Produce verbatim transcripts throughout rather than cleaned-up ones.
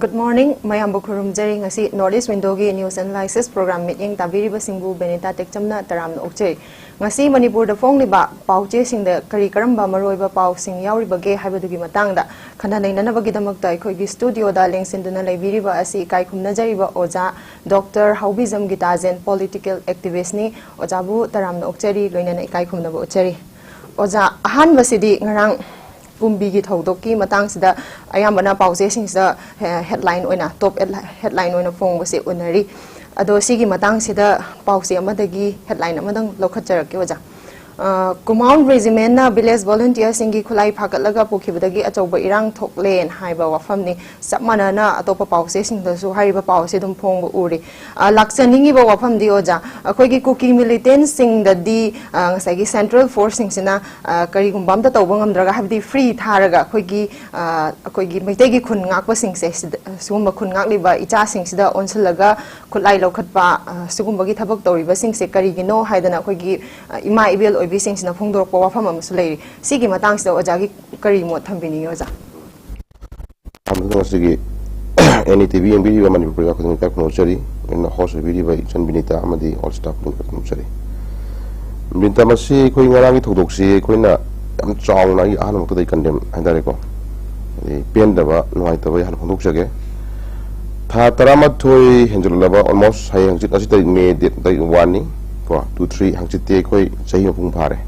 Good morning, ꯃꯌꯥꯝꯕꯨ ꯈꯨꯔꯨꯝꯖꯔꯤ꯫ ꯉꯁꯤ North East Window ꯒꯤ News Analysis Program ꯃꯤꯠꯌꯦꯡ ꯇꯥꯕꯤꯔꯤꯕꯁꯤꯡꯕꯨ ꯕꯦꯅꯤꯇꯥ ꯇꯦꯛꯆꯝꯅ ꯇꯔꯥꯝꯅ ꯑꯣꯛꯆꯔꯤ꯫ ꯉꯁꯤ ꯃꯅꯤꯄꯨꯔꯗ ꯐꯣꯡꯂꯤꯕ ꯄꯥꯎꯆꯦꯁꯤꯡꯗ ꯀꯔꯤ ꯀꯔꯝꯕ ꯃꯔꯨꯑꯣꯏꯕ ꯄꯥꯎꯁꯤꯡ ꯌꯥꯎꯔꯤꯕꯒꯦ ꯍꯥꯏꯕꯗꯨꯒꯤ ꯃꯇꯥꯡꯗ ꯈꯟꯅ ꯅꯩꯅꯅꯕꯒꯤꯗꯃꯛꯇ ꯑꯩꯈꯣꯏꯒꯤ studio ꯗ ꯂꯦꯡꯁꯤꯟꯗꯨꯅ ꯂꯩꯕꯤꯔꯤꯕ ꯑꯁꯤ ꯏꯀꯥꯏ ꯈꯨꯝꯅꯖꯔꯤꯕ ꯑꯣꯖꯥ ꯗꯣꯛꯇꯔ ꯍꯥꯎꯕꯤꯖꯝ ꯒꯤꯇꯥꯖꯦꯟ, political activist ꯅꯤ꯫ ꯑꯣꯖꯥꯕꯨ ꯇꯔꯥꯝꯅ ꯑꯣꯛꯆꯔꯤ, ꯂꯣꯏꯅꯅ ꯏꯀꯥꯏ ꯈꯨꯝꯅꯕ ꯎꯠꯆꯔꯤ꯫ ꯑꯣꯖꯥ, ꯑꯍꯥꯟꯕꯁꯤꯗꯤ ꯉꯔꯥꯡ ꯀꯨꯝꯕꯤꯒꯤ ꯊꯧꯗꯣꯛꯀꯤ ꯃꯇꯥꯡꯁꯤꯗ ꯑꯌꯥꯝꯕꯅ ꯄꯥꯎꯆꯦꯁꯤꯡꯁꯤꯗ ꯍꯦ-, headline ꯑꯣꯏꯅ, top headli-, headline ꯑꯣꯏꯅ ꯐꯣꯡꯕꯁꯦ ꯎꯅꯔꯤ꯫ ꯑꯗꯣ ꯁꯤꯒꯤ ꯃꯇꯥꯡꯁꯤꯗ ꯄꯥꯎꯆꯦ ꯑꯃꯗꯒꯤ headline ꯑꯃꯗꯪ ꯂꯧꯈꯠꯆꯔꯛꯀꯦ, ꯑꯣꯖꯥ꯫ ꯑ, Kumaon Regiment ꯅ village volunteer ꯁꯤꯡꯒꯤ ꯈꯨꯠꯂꯥꯏ ꯐꯥꯒꯠꯂꯒ ꯄꯨꯈꯤꯕꯗꯒꯤ ꯑꯆꯧꯕ ꯏꯔꯥꯡ ꯊꯣꯛꯂꯦꯅ ꯍꯥꯏꯕ ꯋꯥꯐꯝꯅꯤ꯫ ꯆꯞ ꯃꯥꯟꯅꯅ ꯑꯇꯣꯞꯄ ꯄꯥꯎꯆꯦꯁꯤꯡꯗꯁꯨ ꯍꯥꯏꯔꯤꯕ ꯄꯥꯎꯁꯦ ꯑꯗꯨꯝ ꯐꯣꯡꯕ ꯎꯔꯤ꯫ ꯑ, ꯂꯥꯛꯆꯅꯤꯡꯉꯤꯕ ꯋꯥꯐꯝꯗꯤ, ꯑꯣꯖꯥ, ꯑꯩꯈꯣꯏꯒꯤ ꯀꯨꯀꯤ militant ꯁꯤꯡꯗꯗꯤ, ꯑ, ꯉꯁꯥꯏꯒꯤ central force ꯁꯤꯡꯁꯤꯅ, ꯑ, ꯀꯔꯤꯒꯨꯝꯕ ꯑꯝꯇ ꯇꯧꯕ ꯉꯝꯗ꯭ꯔꯒ, ꯍꯥꯏꯕꯗꯤ free ꯊꯥꯔꯒ ꯑꯩꯈꯣꯏꯒꯤ, ꯑ, ꯑꯩꯈꯣꯏꯒꯤ ꯃꯩꯇꯩꯒꯤ ꯈꯨꯟ ꯉꯥꯛꯄꯁꯤꯡꯁꯦ ꯁꯤꯗ, ꯁꯤꯒꯨꯝꯕ ꯈꯨꯟ ꯉꯥꯛꯂꯤꯕ ꯏꯆꯥꯁꯤꯡꯁꯤꯗ ꯑꯣꯟꯁꯤꯜꯂꯒ ꯈꯨꯠꯂꯥꯏ ꯂꯧꯈꯠꯄ, ꯑ, ꯁꯤꯒꯨꯝꯕꯒꯤ ꯊꯕꯛ ꯇꯧꯔꯤꯕꯁꯤꯡꯁꯦ ꯀꯔꯤꯒꯤꯅꯣ ꯍꯥꯏꯗꯅ ꯑꯩꯈꯣꯏꯒꯤ, ꯑ, ꯏꯃꯥ ꯏꯕꯦꯜ ꯑꯣꯏꯕꯤꯁꯤꯡꯁꯤꯅ ꯐꯣꯡꯗꯣꯔꯛꯄ ꯋꯥꯐꯝ ꯑꯃꯁꯨ ꯂꯩꯔꯤ꯫ ꯁꯤꯒꯤ ꯃꯇꯥꯡꯁꯤꯗ ꯑꯣꯖꯥꯒꯤ ꯀꯔꯤ ꯃꯣꯠ ꯊꯝꯕꯤꯅꯤꯡꯉꯤ, ꯑꯣꯖꯥ? ꯑꯍꯥꯟꯕꯗ ꯉꯁꯤꯒꯤ NETV ꯌꯦꯡꯕꯤꯔꯤꯕ ꯃꯅꯤꯄꯨꯔ ꯄ꯭ꯔꯖꯥ ꯈꯨꯗꯤꯡꯃꯛ ꯏꯀꯥꯏ ꯈꯨꯝꯅꯖꯔꯤ꯫ ꯑꯩꯅ host ꯑꯣꯏꯕꯤꯔꯤꯕ ꯏꯆꯟ ꯕꯤꯅꯤꯇꯥ ꯑꯃꯗꯤ all staff ꯈꯨꯗꯤꯡꯃꯛ ꯏꯀꯥꯏ ꯈꯨꯝꯅꯖꯔꯤ꯫ ꯕꯤꯅꯤꯇꯥ, ꯃꯁꯤ ꯑꯩꯈꯣꯏ ꯉꯔꯥꯡꯒꯤ ꯊꯧꯗꯣꯛꯁꯤ ꯑꯩꯈꯣꯏꯅ ꯌꯥꯝ ꯆꯥꯎꯅ, ꯑꯩ ꯑꯍꯥꯟꯕꯃꯛꯇꯗ ꯑꯩ condemn ꯍꯥꯏꯇꯥꯔꯦꯀꯣ, ꯍꯥꯏꯗꯤ ꯄꯦꯟꯗꯕ, ꯅꯨꯡꯉꯥꯏꯇꯕ ꯑꯩ ꯍꯥꯟꯅ ꯐꯣꯡꯗꯣꯛꯆꯒꯦ꯫ ꯊꯥ ꯇꯔꯥꯃꯥꯊꯣꯏ ꯍꯦꯟꯖꯜꯂꯛꯂꯕ, almost ꯍꯌꯦꯡ ꯍꯪꯆꯤꯠ, ꯉꯁꯤ ꯇꯥꯔꯤꯛ May date ꯇꯥꯔꯤꯛ one ꯅꯤ ꯀꯣ, two, three, ꯍꯪꯆꯤꯠꯇꯤ ꯑꯩꯈꯣꯏ ꯆꯍꯤ ꯃꯄꯨꯡ ꯐꯥꯔꯦ꯫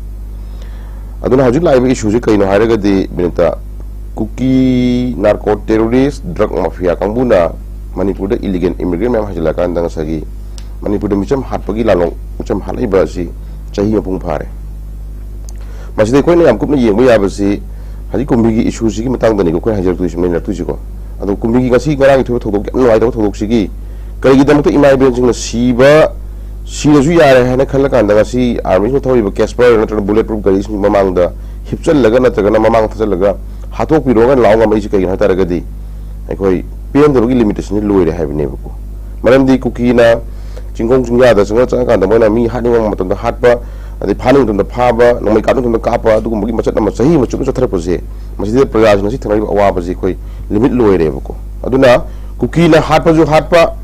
ꯑꯗꯨꯅ ꯍꯧꯖꯤꯛ ꯂꯥꯛꯏꯕ issue ꯁꯤ ꯀꯩꯅꯣ ꯍꯥꯏꯔꯒꯗꯤ, ꯕꯤꯅꯤꯇꯥ, ꯀꯨꯀꯤ narco terrorist, drug mafia ꯀꯥꯡꯕꯨꯅ ꯃꯅꯤꯄꯨꯔꯗ illegal immigrant ꯃꯌꯥꯝ ꯍꯥꯏꯖꯤꯜꯂꯛꯑꯀꯥꯟꯗ ꯉꯁꯥꯏꯒꯤ ꯃꯅꯤꯄꯨꯔꯗ ꯃꯤꯆꯝ ꯍꯥꯠꯄꯒꯤ ꯂꯥꯂꯣꯡ, ꯃꯤꯆꯝ ꯍꯥꯠꯂꯛꯏꯕ ꯑꯁꯤ ꯆꯍꯤ ꯃꯄꯨꯡ ꯐꯥꯔꯦ꯫ ꯃꯁꯤꯗ ꯑꯩꯈꯣꯏꯅ ꯌꯥꯝ ꯀꯨꯞꯅ ꯌꯦꯡꯕ ꯌꯥꯕꯁꯤ ꯍꯧꯖꯤꯛ ꯀꯨꯝꯕꯤꯒꯤ issue ꯁꯤꯒꯤ ꯃꯇꯥꯡꯗꯅꯤꯀꯣ ꯑꯩꯈꯣꯏꯅ ꯍꯥꯏꯖꯔꯛꯇꯣꯏꯁꯤ, ꯅꯩꯅꯔꯛꯇꯣꯏꯁꯤꯀꯣ꯫ ꯑꯗꯣ ꯀꯨꯝꯕꯤꯒꯤ ꯉꯁꯤ ꯉꯔꯥꯡꯒꯤ ꯊꯣꯛꯏꯕ ꯊꯧꯗꯣꯛ, ꯌꯥꯝ ꯅꯨꯡꯉꯥꯏꯇꯕ ꯊꯧꯗꯣꯛꯁꯤꯒꯤ ꯀꯔꯤꯒꯤꯗꯃꯛꯇ ꯏꯃꯥ ꯏꯕꯦꯟꯁꯤꯡꯅ ꯁꯤꯕ, ꯁꯤꯔꯁꯨ ꯌꯥꯔꯦ ꯍꯥꯏꯅ ꯈꯜꯂꯀꯥꯟꯗ ꯉꯁꯤ army ꯁꯤꯡꯅ ꯊꯧꯔꯤꯕ Casper ꯅꯠꯇ꯭ꯔꯒ bullet proof ꯒꯥꯔꯤꯁꯤꯡꯒꯤ ꯃꯃꯥꯡꯗ ꯍꯤꯞꯆꯜꯂꯒ ꯅꯠꯇ꯭ꯔꯒꯅ ꯃꯃꯥꯡ ꯊꯥꯖꯜꯂꯒ ꯍꯥꯠꯇꯣꯛꯄꯤꯔꯣꯅ ꯂꯥꯎ ꯉꯝꯃꯛꯏꯁꯤ ꯀꯩꯒꯤꯅꯣ ꯍꯥꯏ ꯇꯥꯔꯒꯗꯤ, ꯑꯩꯈꯣꯏ ꯄꯦꯟꯗꯕꯒꯤ limitation ꯁꯤ ꯂꯣꯏꯔꯦ ꯍꯥꯏꯕꯅꯦꯕꯀꯣ꯫ ꯃꯔꯝꯗꯤ ꯀꯨꯀꯤꯅ ꯆꯤꯡꯈꯣꯡ ꯆꯤꯡꯌꯥꯗ ꯆꯪꯉ ꯆꯪꯉꯀꯥꯟꯗ ꯃꯣꯏꯅ ꯃꯤ ꯍꯥꯠꯅꯤꯡꯕ ꯃꯇꯝꯗ ꯍꯥꯠꯄ, ꯑꯗꯩ ꯐꯥꯅꯤꯡꯕ ꯃꯇꯝꯗ ꯐꯥꯕ, ꯅꯣꯡꯃꯩ ꯀꯥꯞꯅꯤꯡꯕ ꯃꯇꯝꯗ ꯀꯥꯞꯄ, ꯑꯗꯨꯒꯨꯝꯕꯒꯤ ꯃꯆꯠ ꯑꯃ ꯆꯍꯤ ꯑꯃ ꯆꯨꯞꯅ ꯆꯠꯊꯔꯛꯄꯁꯦ, ꯃꯁꯤꯗ ꯄ꯭ꯔꯖꯥꯁꯤꯡ ꯑꯁꯤ ꯊꯦꯡꯅꯔꯤꯕ ꯑꯋꯥꯕꯁꯤ ꯑꯩꯈꯣꯏ limit ꯂꯣꯏꯔꯦꯕꯀꯣ꯫ ꯑꯗꯨꯅ ꯀꯨꯀꯤꯅ ꯍꯥꯠꯄꯁꯨ ꯍꯥꯠꯄ,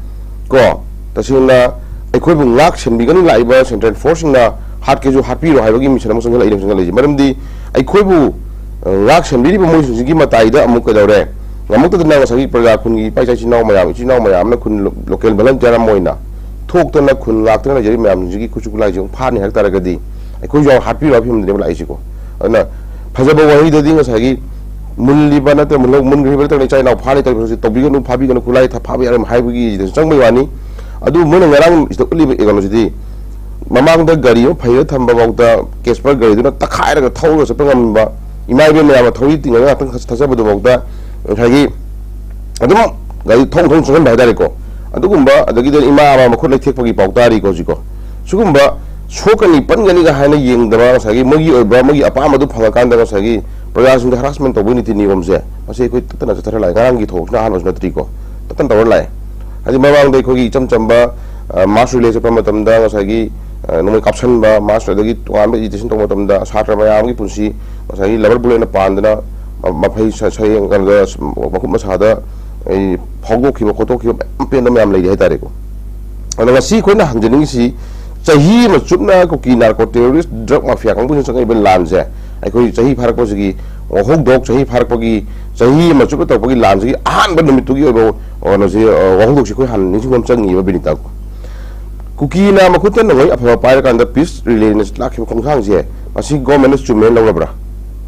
ꯀꯣ, ꯇꯁꯦꯡꯅ ꯑꯩꯈꯣꯏꯕꯨ ꯉꯥꯛ ꯁꯦꯟꯕꯤꯒꯅꯤ ꯂꯥꯛꯏꯕ ꯁꯦꯟꯇ꯭ꯔꯦꯜ ꯐꯣꯔꯁꯁꯤꯡꯅ ꯍꯥꯠꯀꯦꯁꯨ ꯍꯥꯠꯄꯤꯔꯣ ꯍꯥꯏꯕꯒꯤ ꯃꯤꯁꯟ ꯑꯃ ꯆꯪꯁꯤꯜꯂꯛꯏꯅꯦ, ꯆꯪꯁꯤꯜꯂꯛꯏꯁꯦ꯫ ꯃꯔꯝꯗꯤ ꯑꯩꯈꯣꯏꯕꯨ, ꯑ, ꯉꯥꯛ ꯁꯦꯟꯕꯤꯔꯤꯕ ꯃꯣꯏꯁꯤꯡꯁꯤꯒꯤ ꯃꯇꯥꯏꯗ ꯑꯃꯨꯛ ꯀꯩꯗꯧꯔꯦ? ꯉꯝꯃꯛꯇꯗꯅ ꯉꯁꯥꯏꯒꯤ ꯄ꯭ꯔꯖꯥ, ꯈꯨꯟꯒꯤ ꯏꯄꯥ ꯏꯆꯥ ꯏꯆꯤꯟ ꯏꯅꯥꯎ ꯃꯌꯥꯝ, ꯏꯆꯤꯟ ꯏꯅꯥꯎ ꯃꯌꯥꯝ ꯑꯃꯅ ꯈꯨꯟ ꯂꯣ-, ꯂꯣꯀꯦꯜ ꯚꯣꯂꯟꯇꯤꯌꯔ ꯑꯃ ꯑꯣꯏꯅ ꯊꯣꯛꯇꯅ ꯈꯨꯟ ꯉꯥꯛꯇꯅ ꯂꯩꯖꯔꯤꯕ ꯃꯌꯥꯝꯁꯤꯡꯁꯤꯒꯤ ꯈꯨꯠꯁꯨ ꯈꯨꯠꯂꯥꯏꯁꯦ ꯑꯃꯨꯛ ꯐꯥꯅꯤ ꯍꯥꯏ ꯇꯥꯔꯒꯗꯤ ꯑꯩꯈꯣꯏꯁꯨ ꯌꯥꯝ ꯍꯥꯠꯄꯤꯔꯣ ꯍꯥꯏꯕ ꯐꯤꯕꯝꯗꯅꯦꯕ ꯂꯥꯛꯏꯁꯤꯀꯣ꯫ ꯑꯗꯨꯅ ꯐꯖꯕ ꯋꯥꯍꯩꯗꯗꯤ ꯉꯁꯥꯏꯒꯤ ꯃꯨꯜꯂꯤꯕ ꯅꯠꯇ꯭ꯔꯒ ꯃꯨꯜꯂ-, ꯃꯨꯟꯈ꯭ꯔꯤꯕ ꯅꯠꯇ꯭ꯔꯒ ꯏꯆꯥ ꯏꯅꯥꯎ ꯐꯥꯅꯤ ꯇꯧꯔꯤꯕ ꯍꯧꯖꯤꯛ ꯇꯧꯕꯤꯒꯅꯨ, ꯐꯥꯕꯤꯒꯅꯨ, ꯈꯨꯠꯂꯥꯏ ꯊ-, ꯐꯥꯕ ꯌꯥꯔꯣꯏ ꯍꯥꯏꯕꯒꯤ ꯁꯤꯗꯁꯨ ꯆꯪꯕꯒꯤ ꯋꯥꯅꯤ꯫ ꯑꯗꯨ ꯃꯣꯏꯅ ꯉꯔꯥꯡ ꯁꯤꯗ ꯎꯠꯂꯤꯕ ꯀꯩꯅꯣꯁꯤꯗꯤ ꯃꯃꯥꯡꯗ ꯒꯥꯔꯤ ꯑꯃ ꯐꯩꯔ ꯊꯝꯕ ꯐꯥꯎꯗ ꯀꯦꯁꯄꯔ ꯒꯥꯔꯤꯗꯨꯅ ꯇꯛꯈꯥꯏꯔꯒ ꯊꯧꯔꯒ ꯆꯠꯄ ꯉꯝꯕ ꯏꯃꯥ ꯏꯕꯦꯟ ꯃꯌꯥꯝꯅ ꯊꯧꯔꯤ ꯇꯤꯡꯉꯒ ꯉꯥꯛꯇꯪ ꯊꯥꯖꯕꯗꯨꯐꯥꯎꯗ ꯉꯁꯥꯏꯒꯤ ꯑꯗꯨꯝ ꯒꯥꯔꯤ ꯊꯧ ꯊꯧ ꯆꯪꯍꯟꯕ ꯍꯥꯏꯇꯥꯔꯦꯀꯣ꯫ ꯑꯗꯨꯒꯨꯝꯕ, ꯑꯗꯒꯤꯗꯤ ꯏꯃꯥ ꯑꯃ ꯃꯈꯨꯠ ꯂꯩꯊꯦꯛꯄꯒꯤ ꯄꯥꯎ ꯇꯥꯔꯤꯀꯣ ꯍꯧꯖꯤꯛꯀꯣ꯫ ꯁꯤꯒꯨꯝꯕ ꯁꯣꯛꯀꯅꯤ ꯄꯟꯒꯅꯤꯒ ꯍꯥꯏꯅ ꯌꯦꯡꯗꯕ, ꯉꯁꯥꯏꯒꯤ ꯃꯣꯏꯒꯤ ꯑꯣꯏꯕ ꯃꯣꯏꯒꯤ ꯑꯄꯥꯝꯕꯗꯨ ꯐꯪꯉꯀꯥꯟꯗ ꯉꯁꯥꯏꯒꯤ ꯄ꯭ꯔꯖꯥꯁꯤꯡꯗ ꯍꯔꯥꯁꯃꯦꯟ ꯇꯧꯕꯒꯤ ꯅꯤꯇꯤ ꯅꯤꯌꯣꯝꯁꯦ, ꯃꯁꯤ ꯑꯩꯈꯣꯏ ꯇꯠꯇꯅ ꯆꯠꯊꯔ ꯂꯥꯛꯑꯦ꯫ ꯉꯔꯥꯡꯒꯤ ꯊꯧꯗꯣꯛꯁꯤꯅ ꯑꯍꯥꯟꯕꯁꯨ ꯅꯠꯇ꯭ꯔꯤꯀꯣ, ꯇꯠꯇꯅ ꯇꯧꯔ ꯂꯥꯛꯑꯦ꯫ ꯍꯥꯏꯗꯤ ꯃꯃꯥꯡꯗ ꯑꯩꯈꯣꯏꯒꯤ ꯏꯆꯝ ꯆꯝꯕ, ꯑ, ꯃꯥꯔꯁ ꯔꯤꯂꯦ ꯆꯠꯄ ꯃꯇꯝꯗ ꯉꯁꯥꯏꯒꯤ, ꯑ, ꯅꯣꯡꯃꯩ ꯀꯥꯞꯁꯟꯕ, ꯃꯥꯔꯁ ꯑꯗꯒꯤ ꯇꯣꯉꯥꯟꯕ ꯑꯦꯖꯤꯇꯦꯁꯟ ꯇꯧꯕ ꯃꯇꯝꯗ ꯁꯥꯇ꯭ꯔ ꯃꯌꯥꯝ ꯑꯃꯒꯤ ꯄꯨꯟꯁꯤ ꯉꯁꯥꯏꯒꯤ ꯂꯕꯔ ꯕꯨꯂꯦꯠꯅ ꯄꯥꯟꯗꯅ, ꯃ-, ꯃꯐꯩ ꯁ-, ꯁꯌꯦꯡ, ꯀꯩꯅꯣꯗ, ꯃꯈꯨꯠ ꯃꯁꯥꯗ ꯑꯩ ꯐꯥꯎꯗꯣꯛꯈꯤꯕ ꯈꯣꯠꯇꯣꯛꯈꯤꯕ ꯃꯌꯥꯝ ꯄꯦꯟꯗꯕ ꯃꯌꯥꯝ ꯂꯩꯔꯤ ꯍꯥꯏꯇꯥꯔꯦꯀꯣ꯫ ꯑꯗꯣ ꯉꯁꯤ ꯑꯩꯈꯣꯏꯅ ꯍꯪꯖꯅꯤꯡꯉꯤꯁꯤ, ꯆꯍꯤ ꯑꯃ ꯆꯨꯞꯅ ꯀꯨꯀꯤ ꯅꯥꯔꯀꯣ ꯇꯦꯔꯣꯔꯤꯁ ꯗ꯭ꯔꯒ ꯃꯥꯐꯤꯌꯥ ꯀꯥꯡꯕꯨꯁꯤꯅ ꯆꯪꯉꯛꯏꯕ ꯂꯥꯟꯁꯦ, ꯑꯩꯈꯣꯏ ꯆꯍꯤ ꯐꯥꯔꯛꯄꯁꯤꯒꯤ ꯋꯥꯍꯧꯗꯣꯛ, ꯆꯍꯤ ꯐꯥꯔꯛꯄꯒꯤ, ꯆꯍꯤ ꯑꯃ ꯆꯨꯞꯅ ꯇꯧꯔꯛꯄꯒꯤ ꯂꯥꯟꯁꯤꯒꯤ ꯑꯍꯥꯟꯕ ꯅꯨꯃꯤꯠꯇꯨꯒꯤ ꯑꯣꯏꯕ ꯀꯩꯅꯣꯁꯤ, ꯑ, ꯋꯥꯍꯧꯗꯣꯛꯁꯤ ꯑꯩꯈꯣꯏ ꯍꯥꯟꯅ ꯅꯤꯡꯁꯤꯡꯕ ꯑꯃ ꯆꯪꯉꯤꯕ ꯕꯤꯅꯤꯇꯥ꯫ ꯀꯨꯀꯤꯅ ꯃꯈꯨꯠꯇ ꯅꯣꯡꯃꯩ ꯑꯐꯕ ꯄꯥꯏꯔꯀꯥꯟꯗ ꯄꯤꯁ ꯔꯤꯂꯦꯅ ꯂꯥꯛꯈꯤꯕ ꯈꯣꯡꯊꯥꯡꯁꯦ, ꯃꯁꯤ ꯒꯣꯔꯃꯦꯟꯅ ꯆꯨꯝꯃꯦꯅ ꯂꯧꯔꯕ꯭ꯔꯥ?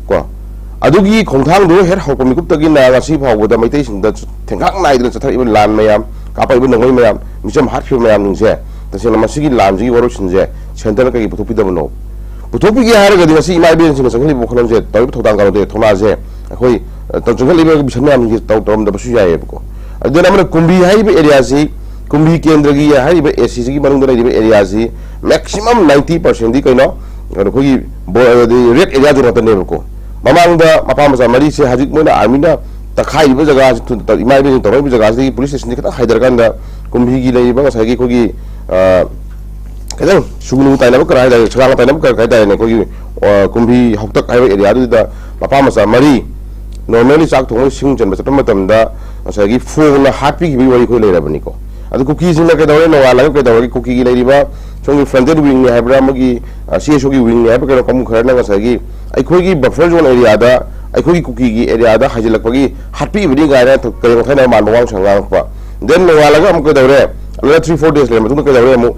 ꯀꯣ, ꯑꯗꯨꯒꯤ ꯈꯣꯡꯊꯥꯡꯗꯨ ꯍꯦꯛ ꯍꯧꯔꯛꯄ ꯃꯤꯀꯨꯞꯇꯒꯤꯅ ꯉꯁꯤ ꯐꯥꯎꯕꯗ ꯃꯩꯇꯩꯁꯤꯡꯗ ꯊꯦꯡꯈꯥꯛ ꯅꯥꯏꯗꯅ ꯆꯠꯊꯔꯛꯏꯕ ꯂꯥꯟ ꯃꯌꯥꯝ, ꯀꯥꯞꯄꯛꯏꯕ ꯅꯣꯡꯃꯩ ꯃꯌꯥꯝ, ꯃꯤꯆꯝ ꯍꯥꯠꯈꯤꯕ ꯃꯌꯥꯝꯁꯤꯡꯁꯦ, ꯇꯁꯦꯡꯅ ꯃꯁꯤꯒꯤ ꯂꯥꯟꯁꯤꯒꯤ ꯋꯥꯔꯣꯏꯁꯤꯟꯁꯦ ꯁꯦꯟꯇꯔꯅ ꯀꯩꯒꯤ ꯄꯨꯊꯣꯛꯄꯤꯗꯕꯅꯣ? ꯄꯨꯊꯣꯛꯄꯤꯒꯦ ꯍꯥꯏꯔꯒꯗꯤ ꯉꯁꯤ ꯏꯃꯥ ꯏꯕꯦꯟꯁꯤꯡꯅ ꯆꯪꯁꯤꯜꯂꯤꯕ ꯋꯥꯈꯜꯂꯣꯟꯁꯦ, ꯇꯧꯔꯤꯕ ꯊꯧꯗꯥꯡ ꯀꯥꯡꯂꯣꯟꯁꯦ, ꯊꯧꯅꯥꯁꯦ ꯑꯩꯈꯣꯏ, ꯑ, ꯇꯧ-, ꯆꯪꯁꯤꯜꯂꯤꯕ ꯃꯤꯁꯟ ꯃꯌꯥꯝꯁꯤꯡꯁꯦ ꯇꯧ-, ꯇꯧꯔꯝꯗꯕꯁꯨ ꯌꯥꯏꯑꯕꯀꯣ꯫ ꯑꯗꯨꯅ ꯑꯃꯅ ꯀꯨꯝꯕꯤ ꯍꯥꯏꯔꯤꯕ ꯑꯦꯔꯤꯌꯥꯁꯤ, ꯀꯨꯝꯕꯤ ꯀꯦꯟꯗ꯭ꯔꯒꯤ ꯍꯥꯏꯔꯤꯕ ꯑꯦ ꯁꯤꯁꯤꯒꯤ ꯃꯅꯨꯡꯗ ꯂꯩꯔꯤꯕ ꯑꯦꯔꯤꯌꯥꯁꯤ maximum ninety percent ꯗꯤ ꯀꯩꯅꯣ, ꯑꯩꯈꯣꯏꯒꯤ ꯕꯣ-, ꯑꯗꯤ ꯔꯦꯗ ꯑꯦꯔꯤꯌꯥ ꯖꯣꯟ ꯉꯥꯛꯇꯅꯦꯕꯀꯣ꯫ ꯃꯃꯥꯡꯗ ꯃꯄꯥ ꯃꯆꯥ ꯃꯔꯤꯁꯦ ꯍꯧꯖꯤꯛ ꯃꯣꯏꯅ ꯑꯥꯔꯃꯤꯅ ꯇꯛꯈꯥꯏꯔꯤꯕ ꯖꯒꯥꯁꯤ, ꯏꯃꯥ ꯏꯕꯦꯟꯁꯤꯡ ꯇꯧꯔꯛꯏꯕ ꯖꯒꯥꯁꯤꯗꯒꯤ ꯄꯨꯂꯤꯁ ꯁ꯭ꯇꯦꯁꯟꯁꯦ ꯈꯤꯇꯪ ꯍꯥꯏꯊꯔꯀꯥꯟꯗ ꯀꯨꯝꯕꯤꯒꯤ ꯂꯩꯔꯤꯕ ꯉꯁꯥꯏꯒꯤ ꯑꯩꯈꯣꯏꯒꯤ, ꯑ, ꯈꯤꯇꯪ ꯁꯨꯒꯅꯨ ꯇꯥꯏꯅꯕ ꯈꯔ ꯍꯥꯏꯇꯥꯔꯦ, ꯁꯒꯥꯡ ꯇꯥꯏꯅꯕ ꯈꯔ ꯍꯥꯏꯇꯥꯔꯦꯅꯦ, ꯑꯩꯈꯣꯏꯒꯤ, ꯑ, ꯀꯨꯝꯕꯤ ꯍꯧꯇꯛ ꯍꯥꯏꯕ ꯑꯦꯔꯤꯌꯥꯗꯨꯗ ꯃꯄꯥ ꯃꯆꯥ ꯃꯔꯤ ꯅꯣꯔꯃꯦꯜꯂꯤ ꯆꯥꯛ ꯊꯣꯡꯕꯒꯤ ꯁꯤꯡ ꯆꯟꯕ ꯆꯠꯄ ꯃꯇꯝꯗ ꯉꯁꯥꯏꯒꯤ ꯐꯣꯡꯅ ꯍꯥꯠꯄꯤꯈꯤꯕꯒꯤ ꯋꯥꯔꯤ ꯑꯩꯈꯣꯏ ꯂꯩꯔꯕꯅꯤꯀꯣ꯫ ꯑꯗꯨ ꯀꯨꯀꯤꯁꯤꯡꯅ ꯀꯩꯗꯧꯔꯦ? ꯅꯣꯡꯉꯥꯜꯂꯒ ꯀꯩꯗꯧꯔꯒꯦ? ꯀꯨꯀꯤꯒꯤ ꯂꯩꯔꯤꯕ ꯁꯣꯝꯒꯤ ꯐ꯭ꯔꯟꯇꯦꯜ ꯋꯤꯡꯅꯤ ꯍꯥꯏꯕ꯭ꯔꯥ, ꯑꯃꯒꯤ ꯁꯤ ꯑꯦꯁ ꯑꯣꯒꯤ ꯋꯤꯡꯅꯤ ꯍꯥꯏꯕ꯭ꯔꯥ, ꯀꯩꯅꯣ, ꯀꯥꯡꯕꯨ ꯈꯔꯅ ꯉꯁꯥꯏꯒꯤ ꯑꯩꯈꯣꯏꯒꯤ ꯕꯐꯔ ꯖꯣꯟ ꯑꯦꯔꯤꯌꯥꯗ, ꯑꯩꯈꯣꯏꯒꯤ ꯀꯨꯀꯤꯒꯤ ꯑꯦꯔꯤꯌꯥꯗ ꯍꯥꯏꯖꯤꯜꯂꯛꯄꯒꯤ ꯍꯥꯠꯄꯤꯕꯅꯤ ꯀꯥꯏꯅ ꯀꯩꯅꯣ ꯊꯥꯏꯅ ꯃꯥꯟꯕ ꯋꯥ ꯉꯥꯡꯕ꯫ ꯗꯦꯟ ꯅꯣꯡꯉꯥꯜꯂꯒ ꯑꯃꯨꯛ ꯀꯩꯗꯧꯔꯦ? ꯑꯅꯗꯔ ꯊ꯭ꯔꯤ ꯐꯣꯔ ꯗꯦꯖ ꯂꯩꯔ ꯃꯇꯨꯡꯗ ꯀꯩꯗꯧꯔꯦ? ꯑꯃꯨꯛ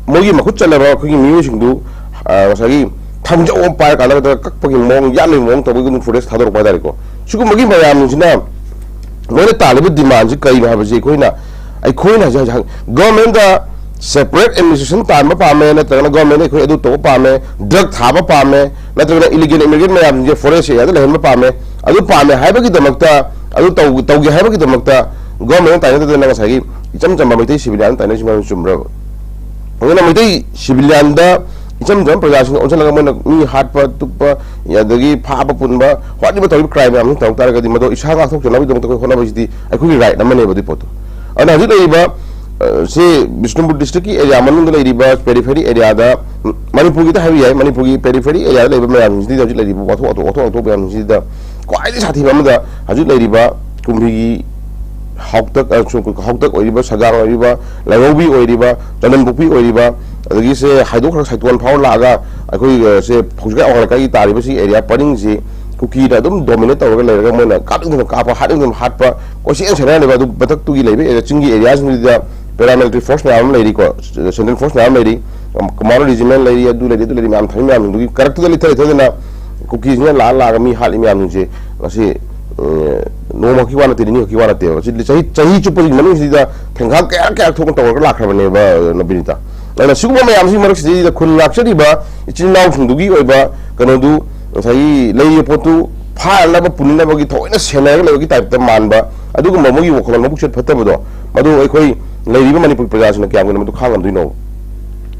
ꯃꯣꯏꯒꯤ ꯃꯈꯨꯠ ꯆꯠꯂꯕ ꯑꯩꯈꯣꯏꯒꯤ ꯃꯤꯑꯣꯏꯁꯤꯡꯗꯨ, ꯑ, ꯉꯁꯥꯏꯒꯤ ꯊꯥꯡꯖꯧ ꯑꯃ ꯄꯥꯏꯔꯀꯥꯟꯗ ꯀꯛꯄꯒꯤ ꯃꯑꯣꯡ, ꯌꯥꯠꯂꯤꯕ ꯃꯑꯣꯡ ꯇꯧꯕꯒꯤ ꯑꯗꯨꯝ ꯐꯨꯇꯦꯖ ꯊꯥꯗꯣꯔꯛꯄ ꯍꯥꯏꯇꯥꯔꯦꯀꯣ꯫ ꯁꯤꯒꯨꯝꯕꯒꯤ ꯃꯌꯥꯝꯁꯤꯅ ꯃꯣꯏꯅ ꯇꯥꯜꯂꯤꯕ ꯗꯤꯃꯥꯟꯁꯤ ꯀꯔꯤꯅꯣ ꯍꯥꯏꯕꯁꯤ ꯑꯩꯈꯣꯏꯅ, ꯑꯩꯈꯣꯏꯅ ꯍꯧꯖꯤꯛ ꯍꯧꯖꯤꯛ ꯍꯪ-, ꯒꯣꯔꯃꯦꯟꯗ ꯁꯦꯄꯔꯦꯠ ꯑꯦꯗꯃꯤꯅꯤꯁꯇ꯭ꯔꯦꯁꯟ ꯇꯥꯟꯕ ꯄꯥꯝꯃꯦ, ꯅꯠꯇ꯭ꯔꯒꯅ ꯒꯣꯔꯃꯦꯟꯗ ꯑꯩꯈꯣꯏ ꯑꯗꯨ ꯇꯧꯕ ꯄꯥꯝꯃꯦ, ꯗ꯭ꯔꯒ ꯊꯥꯕ ꯄꯥꯝꯃꯦ, ꯅꯠꯇ꯭ꯔꯒꯅ ꯏꯂꯤꯒꯦꯜ ꯏꯃꯤꯒ꯭ꯔꯦꯟ ꯃꯌꯥꯝꯁꯤꯡꯁꯦ ꯐꯣꯔꯦꯁ ꯑꯦꯔꯤꯌꯥꯗ ꯂꯩꯍꯟꯕ ꯄꯥꯝꯃꯦ, ꯑꯗꯨ ꯄꯥꯝꯃꯦ ꯍꯥꯏꯕꯒꯤꯗꯃꯛꯇ, ꯑꯗꯨ ꯇꯧ-, ꯇꯧꯒꯦ ꯍꯥꯏꯕꯒꯤꯗꯃꯛꯇ ꯒꯣꯔꯃꯦꯟꯅ ꯇꯥꯏꯅꯗꯗꯅ ꯉꯁꯥꯏꯒꯤ ꯏꯆꯝ ꯆꯝꯕ ꯃꯩꯇꯩ ꯁꯤꯚꯤꯂꯤꯌꯥꯟ ꯇꯥꯏꯅꯔꯤꯁꯤ ꯃꯔꯝ ꯆꯨꯝꯕ꯭ꯔꯕ? ꯑꯗꯨꯅ ꯃꯩꯇꯩ ꯁꯤꯚꯤꯂꯤꯌꯥꯟꯗ ꯏꯆꯝ ꯆꯝꯕ ꯄ꯭ꯔꯖꯥꯁꯤꯡ ꯑꯣꯟꯁꯤꯜꯂꯒ ꯃꯣꯏꯅ ꯃꯤ ꯍꯥꯠꯄ, ꯇꯨꯞꯄ, ꯑꯗꯒꯤ ꯐꯥꯕ ꯄꯨꯟꯕ, ꯍꯣꯠꯂꯤꯕ ꯇꯧꯔꯤꯕ ꯀ꯭ꯔꯥꯏꯝ ꯃꯌꯥꯝꯁꯤ ꯇꯧ ꯇꯥꯔꯒꯗꯤ ꯃꯗꯨ ꯏꯁꯥ ꯉꯥꯛꯊꯣꯛꯆꯅꯕꯒꯤꯗꯃꯛꯇ ꯑꯩꯈꯣꯏ ꯍꯣꯠꯅꯕꯁꯤꯗꯤ ꯑꯩꯈꯣꯏꯒꯤ ꯔꯥꯏꯠ ꯑꯃꯅꯦꯕ ꯑꯗꯨꯒꯤ ꯄꯣꯠꯇꯣ꯫ ꯑꯗꯨꯅ ꯍꯧꯖꯤꯛ ꯂꯩꯔꯤꯕ, ꯑ, ꯁꯤ ꯕꯤꯁꯅꯨꯄꯨꯔ ꯗꯤꯁꯇ꯭ꯔꯤꯛꯀꯤ ꯑꯦꯔꯤꯌꯥ ꯃꯅꯨꯡꯗ ꯂꯩꯔꯤꯕ ꯄꯦꯔꯤꯐꯦꯔꯤ ꯑꯦꯔꯤꯌꯥꯗ, ꯃꯅꯤꯄꯨꯔꯒꯤꯗ ꯍꯥꯏꯕ ꯌꯥꯏ, ꯃꯅꯤꯄꯨꯔꯒꯤ ꯄꯦꯔꯤꯐꯦꯔꯤ ꯑꯦꯔꯤꯌꯥꯗ ꯂꯩꯕ ꯃꯌꯥꯝꯁꯤꯡꯁꯤꯗ ꯍꯧꯖꯤꯛ ꯂꯩꯔꯤꯕ ꯋꯥꯊꯣꯛ ꯋꯥꯊꯣꯛ ꯋꯥꯊꯣꯛ ꯃꯌꯥꯝꯁꯤꯡꯁꯤꯗ ꯈ꯭ꯋꯥꯏꯗꯒꯤ ꯁꯥꯊꯤꯕ ꯑꯃꯗ ꯍꯧꯖꯤꯛ ꯂꯩꯔꯤꯕ ꯀꯨꯝꯕꯤꯒꯤ ꯍꯥꯎꯇꯛ, ꯑ, ꯁꯨ-, ꯍꯥꯎꯇꯛ ꯑꯣꯏꯔꯤꯕ, ꯁꯒꯥꯡ ꯑꯣꯏꯔꯤꯕ, ꯂꯥꯏꯍꯧꯕꯤ ꯑꯣꯏꯔꯤꯕ, ꯆꯟꯗꯟ ꯄꯣꯛꯄꯤ ꯑꯣꯏꯔꯤꯕ, ꯑꯗꯒꯤ ꯁꯦ ꯍꯥꯏꯗꯣꯛꯈ꯭ꯔꯒ ꯁꯥꯏꯇꯣꯟ ꯐꯥꯎꯔ ꯂꯥꯛꯑꯒ ꯑꯩꯈꯣꯏ, ꯑ, ꯁꯦ ꯍꯧꯖꯤꯛ ꯑꯋꯥꯡ ꯂꯩꯀꯥꯏꯒꯤ ꯇꯥꯔꯤꯕ ꯁꯤ ꯑꯦꯔꯤꯌꯥ ꯄꯔꯤꯡꯁꯤ ꯀꯨꯀꯤꯅ ꯑꯗꯨꯝ ꯗꯣꯃꯤꯅꯦꯠ ꯇꯧꯔꯒ ꯂꯩꯔꯒ ꯃꯣꯏꯅ ꯀꯥꯞꯅꯤꯡꯗꯅ ꯀꯥꯞꯄ, ꯍꯥꯠꯅꯤꯡꯗꯅ ꯍꯥꯠꯄ, ꯀꯣꯏꯆꯦꯟ ꯁꯦꯟꯅꯔ ꯂꯩꯕ꯫ ꯑꯗꯨ ꯃꯊꯛꯇꯨꯒꯤ ꯂꯩꯕ ꯑꯦꯔꯤꯌꯥ, ꯆꯤꯡꯒꯤ ꯑꯦꯔꯤꯌꯥꯁꯤꯡꯗꯨꯗ ꯄꯦꯔꯥꯃꯤꯂꯤꯇꯔꯤ ꯐꯣꯔꯁ ꯃꯌꯥꯝ ꯑꯃ ꯂꯩꯔꯤꯀꯣ, ꯁꯦꯟꯇ꯭ꯔꯦꯜ ꯐꯣꯔꯁ ꯃꯌꯥꯝ ꯂꯩꯔꯤ, ꯀꯃꯥꯟꯗꯣ ꯔꯤꯖꯤꯃꯦꯟ ꯂꯩꯔꯤ, ꯑꯗꯨ ꯂꯩꯔꯤ, ꯑꯗꯨ ꯂꯩꯔꯤ, ꯃꯌꯥꯝ ꯊꯝꯃꯤ ꯃꯌꯥꯝꯁꯤꯡꯗꯨꯒꯤ ꯀꯔꯛꯇꯨꯗ ꯂꯤꯊ ꯂꯤꯊꯗꯅ ꯀꯨꯀꯤꯁꯤꯅ ꯂꯥꯛꯑ ꯂꯥꯛꯑꯒ ꯃꯤ ꯍꯥꯠꯂꯤ ꯃꯌꯥꯝꯁꯤꯡꯁꯦ ꯉꯁꯤ, ꯑ, ꯅꯣꯡꯃ ꯈꯛꯀꯤ ꯋꯥ ꯅꯠꯇꯦ, ꯅꯤꯅꯤ ꯈꯛꯀꯤ ꯋꯥ ꯅꯠꯇꯦꯕ꯫ ꯁꯤ ꯆꯍꯤ, ꯆꯍꯤ ꯆꯨꯞꯄꯒꯤ ꯃꯅꯨꯡꯁꯤꯗ ꯊꯦꯡꯒꯥꯜ ꯀꯌꯥꯔꯛ ꯀꯌꯥꯔꯛ ꯊꯣꯛꯅ ꯇꯧꯔꯒ ꯂꯥꯛꯈ꯭ꯔꯕꯅꯦꯕ, ꯑ, ꯕꯤꯅꯤꯇꯥ꯫ ꯑꯗꯨꯅ ꯁꯤꯒꯨꯝꯕ ꯃꯌꯥꯝꯁꯤꯒꯤ ꯃꯔꯛꯁꯤꯗꯩꯗ ꯈꯨꯟ ꯉꯥꯛꯆꯔꯤꯕ ꯏꯆꯤꯜ ꯏꯅꯥꯎꯁꯤꯡꯗꯨꯒꯤ ꯑꯣꯏꯕ ꯀꯩꯅꯣꯗꯨ, ꯉꯁꯥꯏꯒꯤ ꯂꯩꯔꯤꯕ ꯄꯣꯠꯇꯨ ꯐꯥꯅꯅꯕ ꯄꯨꯅꯅꯕꯒꯤ ꯊꯑꯣꯏꯅ ꯁꯦꯟꯅꯔꯒ ꯂꯩꯕꯒꯤ ꯇꯥꯏꯞꯇ ꯃꯥꯟꯕ ꯑꯗꯨꯒꯨꯝꯕ ꯃꯣꯏꯒꯤ ꯋꯥꯈꯜꯂꯣꯟ ꯃꯕꯨꯛꯆꯦꯜ ꯐꯠꯇꯕꯗꯣ, ꯃꯗꯨ ꯑꯩꯈꯣꯏ ꯂꯩꯔꯤꯕ ꯃꯅꯤꯄꯨꯔ ꯄ꯭ꯔꯖꯥꯁꯤꯡꯅ ꯀꯌꯥꯝ ꯀꯨꯏꯅ ꯃꯗꯨ ꯈꯥꯡꯉꯝꯗꯣꯏꯅꯣ?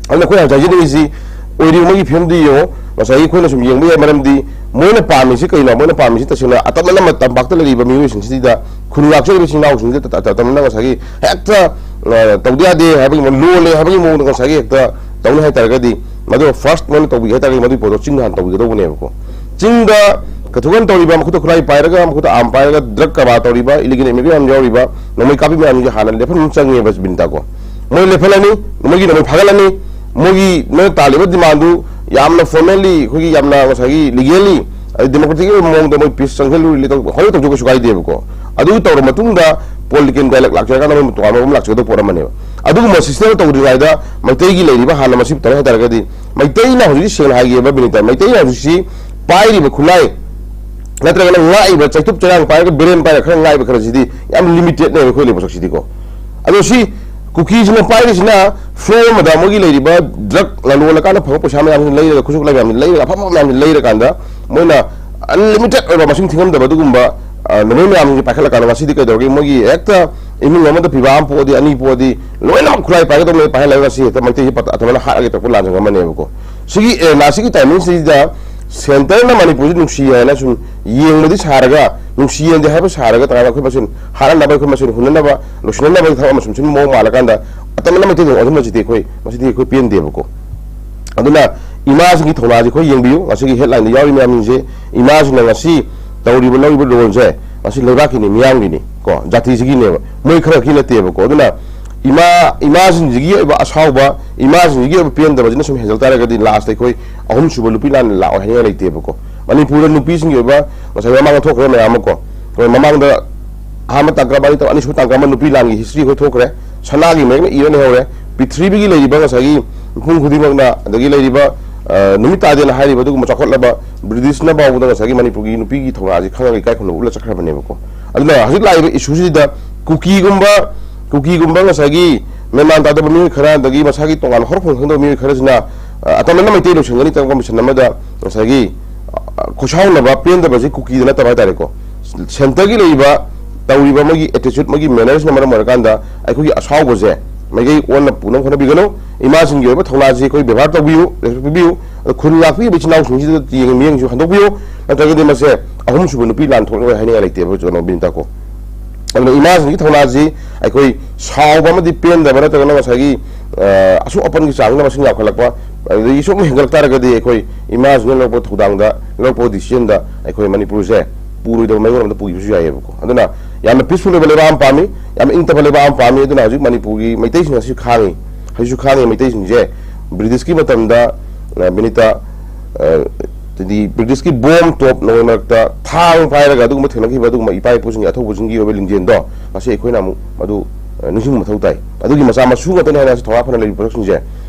ꯑꯗꯨꯅ ꯑꯩꯈꯣꯏꯅ ꯍꯧꯖꯤꯛ ꯍꯥꯏꯖꯅꯤꯡꯉꯤꯁꯤ, ꯑꯣꯏꯔꯤꯕ ꯃꯣꯏꯒꯤ ꯐꯤꯕꯝꯗꯨ ꯌꯦꯡꯉꯣ꯫ ꯉꯁꯥꯏꯒꯤ ꯑꯩꯈꯣꯏꯅ ꯁꯨꯝ ꯌꯦꯡꯕ ꯌꯥꯏ, ꯃꯔꯝꯗꯤ ꯃꯣꯏꯅ ꯄꯥꯝꯃꯤꯁꯤ ꯀꯩꯅꯣ? ꯃꯣꯏꯅ ꯄꯥꯝꯃꯤꯁꯤ ꯇꯁꯦꯡꯅ ꯑꯇꯝꯅꯅ ꯇꯝꯄꯥꯛꯇ ꯂꯩꯔꯤꯕ ꯃꯤꯑꯣꯏꯁꯤꯡꯁꯤꯗ, ꯈꯨꯟ ꯉꯥꯛꯆꯔꯤꯕ ꯏꯆꯤꯜ ꯏꯅꯥꯎꯁꯤꯡꯁꯤꯗ ꯇ-, ꯇ-, ꯑꯇꯝꯅꯅ ꯉꯁꯥꯏꯒꯤ ꯍꯦꯛꯇ, ꯑ, ꯇꯧꯗ ꯌꯥꯗꯦ ꯍꯥꯏꯕꯒꯤ ꯃꯑꯣꯡ, ꯂꯣꯜꯂꯦ ꯍꯥꯏꯕꯒꯤ ꯃꯑꯣꯡꯗ ꯉꯁꯥꯏꯒꯤ ꯍꯦꯛꯇ ꯇꯧꯅꯤ ꯍꯥꯏ ꯇꯥꯔꯒꯗꯤ, ꯃꯗꯨ ꯐꯥꯔꯁ ꯃꯣꯏꯅ ꯇꯧꯕꯤꯒꯦ ꯍꯥꯏ ꯇꯥꯔꯒꯗꯤ ꯃꯗꯨꯒꯤ ꯄꯣꯠꯇꯣ ꯆꯤꯡꯗ ꯍꯥꯟꯅ ꯇꯧꯕꯤꯒꯗꯧꯕꯅꯦꯕꯀꯣ꯫ ꯆꯤꯡꯗ ꯀꯊꯨꯀꯟ ꯇꯧꯔꯤꯕ, ꯃꯈꯨꯠꯇ ꯈꯨꯠꯂꯥꯏ ꯄꯥꯏꯔꯒ, ꯃꯈꯨꯠꯇ ꯑꯥꯔꯝ ꯄꯥꯏꯔꯒ, ꯗ꯭ꯔꯒ ꯀꯔꯕꯥꯔ ꯇꯧꯔꯤꯕ, ꯏꯂꯤꯒꯦꯜ ꯏꯃꯤꯒ꯭ꯔꯦꯟ ꯌꯥꯎꯔꯤꯕ ꯅꯣꯡꯃꯩ ꯀꯥꯞꯄꯤ ꯃꯌꯥꯝꯁꯦ ꯍꯥꯟꯅ ꯂꯦꯞꯍꯟꯕ ꯑꯃ ꯆꯪꯉꯦꯕ ꯕꯤꯅꯤꯇꯥ ꯀꯣ꯫ ꯃꯣꯏ ꯂꯦꯞꯍꯜꯂꯅꯤ, ꯃꯣꯏꯒꯤ ꯅꯣꯡꯃꯩ ꯐꯥꯒꯠꯂꯅꯤ, ꯃꯣꯏꯒꯤ ꯅꯣꯏꯅ ꯇꯥꯜꯂꯤꯕ ꯗꯤꯃꯥꯟꯗꯨ ꯌꯥꯝꯅ ꯐꯣꯔꯃꯦꯜꯂꯤ, ꯑꯩꯈꯣꯏꯒꯤ ꯌꯥꯝꯅ ꯉꯁꯥꯏꯒꯤ ꯂꯤꯒꯦꯜꯂꯤ, ꯑꯗꯩ ꯗꯦꯃꯣꯀ꯭ꯔꯦꯇꯤꯛ ꯑꯣꯏꯕ ꯃꯑꯣꯡꯗ ꯃꯣꯏ ꯄꯤꯁ ꯆꯪꯁꯤꯜꯂꯨꯔꯤ, ꯍꯣꯔꯦꯟ ꯇꯧꯊꯣꯛ ꯀꯩꯁꯨ ꯀꯥꯏꯗꯦꯕꯀꯣ꯫ ꯑꯗꯨ ꯇꯧꯔ ꯃꯇꯨꯡꯗ ꯄꯣꯂꯤꯇꯤꯀꯦꯜ ꯗꯥꯏꯂꯣꯛ ꯂꯥꯛꯆꯔꯀꯥꯟꯗ ꯃꯣꯏ ꯇꯣꯉꯥꯟꯕ ꯑꯃ ꯂꯥꯛꯆꯒꯗꯧꯕ ꯄꯣꯠ ꯑꯃꯅꯦꯕ꯫ ꯑꯗꯨꯒꯨꯝꯕ ꯁꯤꯁꯇꯦꯝ ꯇꯧꯗ꯭ꯔꯤꯉꯩꯗ ꯃꯩꯇꯩꯒꯤ ꯂꯩꯔꯤꯕ ꯍꯥꯟꯅ ꯃꯁꯤ ꯇꯧꯔꯦ ꯍꯥꯏ ꯇꯥꯔꯒꯗꯤ, ꯃꯩꯇꯩꯅ ꯍꯧꯖꯤꯛ ꯁꯦꯡꯅ ꯍꯥꯏꯒꯦꯕ ꯕꯤꯅꯤꯇꯥ, ꯃꯩꯇꯩꯅ ꯍꯧꯖꯤꯛꯁꯤ ꯄꯥꯏꯔꯤꯕ ꯈꯨꯠꯂꯥꯏ ꯅꯠꯇ꯭ꯔꯒꯅ ꯉꯥꯛꯏꯕ ꯆꯩꯇꯨꯞ ꯆꯩꯔꯥꯡ ꯄꯥꯏꯔꯒ ꯕ꯭ꯔꯦꯟ ꯄꯥꯏꯔꯒ ꯈꯔ ꯉꯥꯛꯏꯕ ꯈꯔꯁꯤꯗꯤ ꯌꯥꯝ ꯂꯤꯃꯤꯇꯦꯠꯅꯦꯕ ꯑꯩꯈꯣꯏ ꯂꯩꯕ ꯄꯣꯠꯁꯛꯁꯤꯗꯤꯀꯣ꯫ ꯑꯗꯣ ꯁꯤ ꯀꯨꯀꯤꯁꯤꯅ ꯄꯥꯏꯔꯤꯁꯤꯅ ꯐ꯭ꯂꯣꯔ ꯑꯃꯗ ꯃꯣꯏꯒꯤ ꯂꯩꯔꯤꯕ ꯗ꯭ꯔꯒ ꯂꯂꯣꯜꯂꯀꯥꯟꯗ ꯐꯪꯕ ꯄꯩꯁꯥ ꯃꯌꯥꯝꯁꯤ ꯂꯩꯔꯒ, ꯈꯨꯠꯁꯨ ꯈꯨꯠꯂꯥꯏ ꯃꯌꯥꯝꯁꯤ ꯂꯩꯔꯒ, ꯑꯐꯕ ꯃꯌꯥꯝꯁꯤ ꯂꯩꯔꯀꯥꯟꯗ ꯃꯣꯏꯅ ꯑꯟꯂꯤꯃꯤꯇꯦꯠ ꯑꯣꯏꯕ ꯃꯁꯤꯡ ꯊꯤꯉꯝꯗꯕ ꯑꯗꯨꯒꯨꯝꯕ, ꯑ, ꯅꯣꯡꯃꯩ ꯃꯌꯥꯝꯁꯤ ꯄꯥꯏꯈꯠꯂꯀꯥꯟꯗ ꯉꯁꯤꯗꯤ ꯀꯩꯗꯧꯔꯒꯦ, ꯃꯣꯏꯒꯤ ꯍꯦꯛꯇ ꯏꯃꯨꯡ ꯑꯃꯗ ꯄꯤꯕꯥ ꯑꯃ ꯄꯣꯛꯑꯗꯤ, ꯑꯅꯤ ꯄꯣꯛꯑꯗꯤ, ꯂꯣꯏꯅꯃꯛ ꯈꯨꯠꯂꯥꯏ ꯄꯥꯏꯒꯗꯧꯅꯦ, ꯄꯥꯏꯍꯜꯂꯒ ꯉꯁꯤ ꯍꯦꯛꯇ ꯃꯩꯇꯩꯁꯤ ꯄꯠ-, ꯑꯗꯨꯃꯥꯏꯅ ꯍꯥꯠꯂꯒꯦ ꯇꯧꯔꯛꯄ ꯂꯥꯟꯁꯪ ꯑꯃꯅꯦꯕꯀꯣ꯫ ꯁꯤꯒꯤ, ꯑꯦ, ꯂꯥꯟꯁꯤꯒꯤ ꯇꯥꯏꯃꯤꯡꯁꯤꯗ ꯁꯦꯟꯇꯔꯅ ꯃꯅꯤꯄꯨꯔꯁꯤ ꯅꯨꯡꯁꯤ ꯍꯥꯏꯅ ꯁꯨꯝ ꯌꯦꯡꯕꯗꯤ ꯁꯥꯔꯒ, ꯅꯨꯡꯁꯤ ꯌꯦꯡꯗꯦ ꯍꯥꯏꯕ ꯁꯥꯔꯒ, ꯇꯉꯥꯏꯅ ꯑꯩꯈꯣꯏ ꯃꯁꯦꯟ ꯍꯥꯠꯅꯅꯕ, ꯑꯩꯈꯣꯏ ꯃꯁꯦꯟ ꯍꯨꯟꯅꯅꯕ, ꯂꯣꯏꯁꯤꯟꯅꯅꯕꯒꯤ ꯊꯕꯛ ꯑꯃ ꯁꯨꯝ ꯁꯤꯟꯕ ꯃꯑꯣꯡ ꯃꯥꯜꯂꯀꯥꯟꯗ, ꯑꯇꯝꯅꯅ ꯃꯩꯇꯩꯗ ꯑꯣꯟꯁꯤꯟꯕꯁꯤꯗꯤ ꯑꯩꯈꯣꯏ, ꯃꯁꯤꯗꯤ ꯑꯩꯈꯣꯏ ꯄꯦꯟꯗꯦꯕꯀꯣ꯫ ꯑꯗꯨꯅ ꯏꯃꯥꯁꯤꯡꯒꯤ ꯊꯧꯅꯥꯁꯤ ꯑꯩꯈꯣꯏ ꯌꯦꯡꯕꯤꯌꯨ꯫ ꯉꯁꯤꯒꯤ ꯍꯦꯗꯂꯥꯏꯟꯗ ꯌꯥꯎꯔꯤ ꯃꯌꯥꯝꯁꯤꯡꯁꯦ, ꯏꯃꯥꯁꯤꯡꯅ ꯉꯁꯤ ꯇꯧꯔꯤꯕ, ꯂꯧꯔꯤꯕ ꯔꯣꯜꯁꯦ ꯉꯁꯤ ꯂꯩꯕꯥꯛꯀꯤꯅꯤ, ꯃꯤꯌꯥꯝꯒꯤꯅꯤ ꯀꯣ, ꯖꯥꯇꯤꯁꯤꯒꯤꯅꯦꯕ꯫ ꯃꯣꯏ ꯈꯔ ꯈꯛꯀꯤ ꯅꯠꯇꯦꯕꯀꯣ꯫ ꯑꯗꯨꯅ ꯏꯃꯥ, ꯏꯃꯥꯁꯤꯡꯁꯤꯒꯤ ꯑꯣꯏꯕ ꯑꯁꯥꯎꯕ, ꯏꯃꯥꯁꯤꯡꯁꯤꯒꯤ ꯑꯣꯏꯕ ꯄꯦꯟꯗꯕꯁꯤꯅ ꯁꯨꯝ ꯍꯦꯟꯖꯜ ꯇꯥꯔꯒꯗꯤ ꯂꯥꯁꯇ ꯑꯩꯈꯣꯏ ꯑꯍꯨꯝꯁꯨꯕ ꯅꯨꯄꯤ ꯂꯥꯟ ꯂꯥꯛꯑꯣꯏ ꯍꯥꯏꯅꯤꯡꯉꯥꯏ ꯂꯩꯇꯦꯕꯀꯣ꯫ ꯃꯅꯤꯄꯨꯔꯗ ꯅꯨꯄꯤꯁꯤꯡꯒꯤ ꯑꯣꯏꯕ ꯉꯁꯥꯏ ꯃꯃꯥꯡꯗ ꯊꯣꯛꯈ꯭ꯔꯦ ꯃꯌꯥꯝ ꯑꯃ ꯀꯣ꯫ ꯑꯩꯈꯣꯏ ꯃꯃꯥꯡꯗ ꯑꯍꯥꯟꯕ ꯇꯥꯡꯀꯛ ꯑꯃ, ꯑꯅꯤꯁꯨꯕ ꯇꯥꯡꯀꯛ ꯑꯃ ꯅꯨꯄꯤ ꯂꯥꯟꯒꯤ ꯍꯤꯁꯇ꯭ꯔꯤ ꯑꯩꯈꯣꯏ ꯊꯣꯛꯈ꯭ꯔꯦ꯫ ꯁꯅꯥꯒꯤ ꯃꯌꯦꯛꯅ ꯏꯔ ꯂꯩꯍꯧꯔꯦ꯫ ꯄ꯭ꯔꯤꯊꯤꯕꯤꯒꯤ ꯂꯩꯔꯤꯕ ꯉꯁꯥꯏꯒꯤ ꯃꯤꯄꯨꯝ ꯈꯨꯗꯤꯡꯃꯛꯅ, ꯑꯗꯒꯤ ꯂꯩꯔꯤꯕ, ꯑ, ꯅꯨꯃꯤꯠ ꯇꯥꯗꯦꯅ ꯍꯥꯏꯔꯤꯕ ꯑꯗꯨꯒꯨꯝꯕ ꯆꯥꯎꯈꯠꯂꯕ ꯕ꯭ꯔꯤꯇꯤꯁꯅ ꯐꯥꯎꯕꯗ ꯉꯁꯥꯏꯒꯤ ꯃꯅꯤꯄꯨꯔꯒꯤ ꯅꯨꯄꯤꯒꯤ ꯊꯧꯅꯥꯁꯤ ꯈꯪꯉꯒ ꯏꯀꯥꯏ ꯈꯨꯝꯅꯕ ꯎꯠꯂ ꯆꯠꯈ꯭ꯔꯕꯅꯦꯕꯀꯣ꯫ ꯑꯗꯨꯅ ꯍꯧꯖꯤꯛ ꯂꯥꯛꯏꯕ ꯏꯁꯨꯁꯤꯗ ꯀꯨꯀꯤꯒꯨꯝꯕ, ꯀꯨꯀꯤꯒꯨꯝꯕ ꯉꯁꯥꯏꯒꯤ ꯃꯦꯟꯃꯥꯟ ꯇꯥꯗꯕ ꯃꯤꯑꯣꯏ ꯈꯔ, ꯑꯗꯒꯤ ꯃꯁꯥꯒꯤ ꯇꯣꯉꯥꯟꯕ ꯍꯧꯔꯛꯐꯝ ꯈꯪꯗꯕ ꯃꯤꯑꯣꯏ ꯈꯔꯁꯤꯅ, ꯑ, ꯑꯇꯝꯅꯅ ꯃꯩꯇꯩ ꯂꯣꯏꯁꯤꯟꯒꯅꯤ ꯇꯧꯔꯒ ꯃꯤꯁꯟ ꯑꯃꯗ ꯉꯁꯥꯏꯒꯤ, ꯑ, ꯈꯣꯏꯁꯥꯎꯅꯕ, ꯄꯦꯟꯗꯕꯁꯤ ꯀꯨꯀꯤꯗ ꯅꯠꯇꯕ ꯍꯥꯏꯇꯥꯔꯦꯀꯣ꯫ ꯁꯦꯟꯇꯔꯒꯤ ꯂꯩꯔꯤꯕ, ꯇꯧꯔꯤꯕ ꯃꯣꯏꯒꯤ ꯑꯦꯇꯤꯆꯨꯠ, ꯃꯣꯏꯒꯤ ꯃꯦꯅꯔꯁꯤꯅ ꯃꯔꯝ ꯑꯣꯏꯔꯀꯥꯟꯗ ꯑꯩꯈꯣꯏꯒꯤ ꯑꯁꯥꯎꯕꯁꯦ ꯃꯥꯏꯀꯩ ꯑꯣꯟꯅ ꯄꯨꯅꯕ ꯍꯣꯠꯅꯕꯤꯒꯅꯨ꯫ ꯏꯃꯥꯁꯤꯡꯒꯤ ꯑꯣꯏꯕ ꯊꯧꯅꯥꯁꯤ ꯑꯩꯈꯣꯏ ꯕꯦꯕꯥꯔ ꯇꯧꯕꯤꯌꯨ, ꯔꯦꯁꯄꯦꯛ ꯄꯤꯕꯤꯌꯨ꯫ ꯑꯗꯣ ꯈꯨꯟ ꯉꯥꯛꯄꯤꯔꯤꯕ ꯏꯆꯤꯟ ꯏꯅꯥꯎꯁꯤꯡꯁꯤꯗ ꯌꯦꯡ-, ꯃꯤꯠꯌꯦꯡꯁꯨ ꯍꯟꯗꯣꯛꯄꯤꯌꯨ, ꯅꯠꯇ꯭ꯔꯒꯗꯤ ꯃꯁꯦ ꯑꯍꯨꯝꯁꯨꯕ ꯅꯨꯄꯤ ꯂꯥꯟ ꯊꯣꯛꯂꯔꯣꯏ ꯍꯥꯏꯅꯤꯡꯉꯥꯏ ꯂꯩꯇꯦꯕ, ꯀꯩꯅꯣ, ꯕꯤꯅꯤꯇꯥ ꯀꯣ꯫ ꯑꯗꯨꯅ ꯏꯃꯥꯁꯤꯡꯒꯤ ꯊꯧꯅꯥꯁꯤ ꯑꯩꯈꯣꯏ ꯁꯥꯎꯕ ꯑꯃꯗꯤ ꯄꯦꯟꯗꯕ ꯅꯠꯇ꯭ꯔꯒꯅ ꯉꯁꯥꯏꯒꯤ, ꯑ, ꯑꯁꯣꯛ ꯑꯄꯟꯒꯤ ꯆꯥꯡꯅ ꯃꯁꯤꯡ ꯌꯥꯝꯈꯠꯂꯛꯄ, ꯑꯗꯒꯤ ꯁꯨꯝ ꯍꯦꯟꯒꯠꯂꯛ ꯇꯥꯔꯒꯗꯤ ꯑꯩꯈꯣꯏ ꯏꯃꯥꯁꯤꯡꯅ ꯂꯧꯔꯛꯄ ꯊꯧꯗꯥꯡꯗ, ꯂꯧꯔꯛꯄ ꯗꯤꯁꯤꯖꯟꯗ ꯑꯩꯈꯣꯏ ꯃꯅꯤꯄꯨꯔꯁꯦ ꯄꯨꯔꯣꯏꯗꯕ ꯃꯑꯣꯡ ꯑꯃꯗ ꯄꯨꯈꯤꯕꯁꯨ ꯌꯥꯏꯑꯕꯀꯣ꯫ ꯑꯗꯨꯅ ꯌꯥꯝꯅ ꯄꯤꯁꯐꯨꯜ ꯑꯣꯏꯕ ꯂꯩꯕꯥꯛ ꯑꯃ ꯄꯥꯝꯃꯤ, ꯌꯥꯝꯅ ꯏꯪ ꯇꯞꯄ ꯂꯩꯕꯥꯛ ꯑꯃ ꯄꯥꯝꯃꯤ꯫ ꯑꯗꯨꯅ ꯍꯧꯖꯤꯛ ꯃꯅꯤꯄꯨꯔꯒꯤ ꯃꯩꯇꯩꯁꯤꯡ ꯑꯁꯤ ꯈꯥꯡꯉꯤ, ꯍꯧꯖꯤꯛꯁꯨ ꯈꯥꯡꯉꯤ꯫ ꯃꯩꯇꯩꯁꯤꯡꯁꯦ ꯕ꯭ꯔꯤꯇꯤꯁꯀꯤ ꯃꯇꯝꯗ, ꯑ, ꯕꯤꯅꯤꯇꯥ, ꯑ, ꯍꯥꯏꯗꯤ ꯕ꯭ꯔꯤꯇꯤꯁꯀꯤ ꯕꯣꯝ ꯇꯣꯞ ꯅꯣꯡꯃꯩ ꯃꯔꯛꯇ ꯊꯥꯡ ꯄꯥꯏꯔꯒ ꯑꯗꯨꯒꯨꯝꯕ ꯊꯦꯡꯅꯈꯤꯕ ꯑꯗꯨꯒꯨꯝꯕ ꯏꯄꯥ ꯏꯄꯨꯁꯤꯡꯒꯤ, ꯑꯊꯧꯕꯁꯤꯡꯒꯤ ꯑꯣꯏꯕ ꯂꯤꯡꯖꯦꯜꯗꯣ ꯉꯁꯤ ꯑꯩꯈꯣꯏꯅ ꯑꯃꯨꯛ ꯃꯗꯨ, ꯑ, ꯅꯤꯡꯁꯤꯡꯕ ꯃꯊꯧ ꯇꯥꯏ꯫ ꯑꯗꯨꯒꯤ ꯃꯆꯥ ꯃꯁꯨ ꯉꯥꯛꯇꯅꯤ ꯍꯥꯏꯅ ꯊꯧꯅꯥ ꯐꯅ ꯂꯩꯔꯤꯕ ꯄꯣꯠꯁꯛꯁꯤꯡꯁꯦ꯫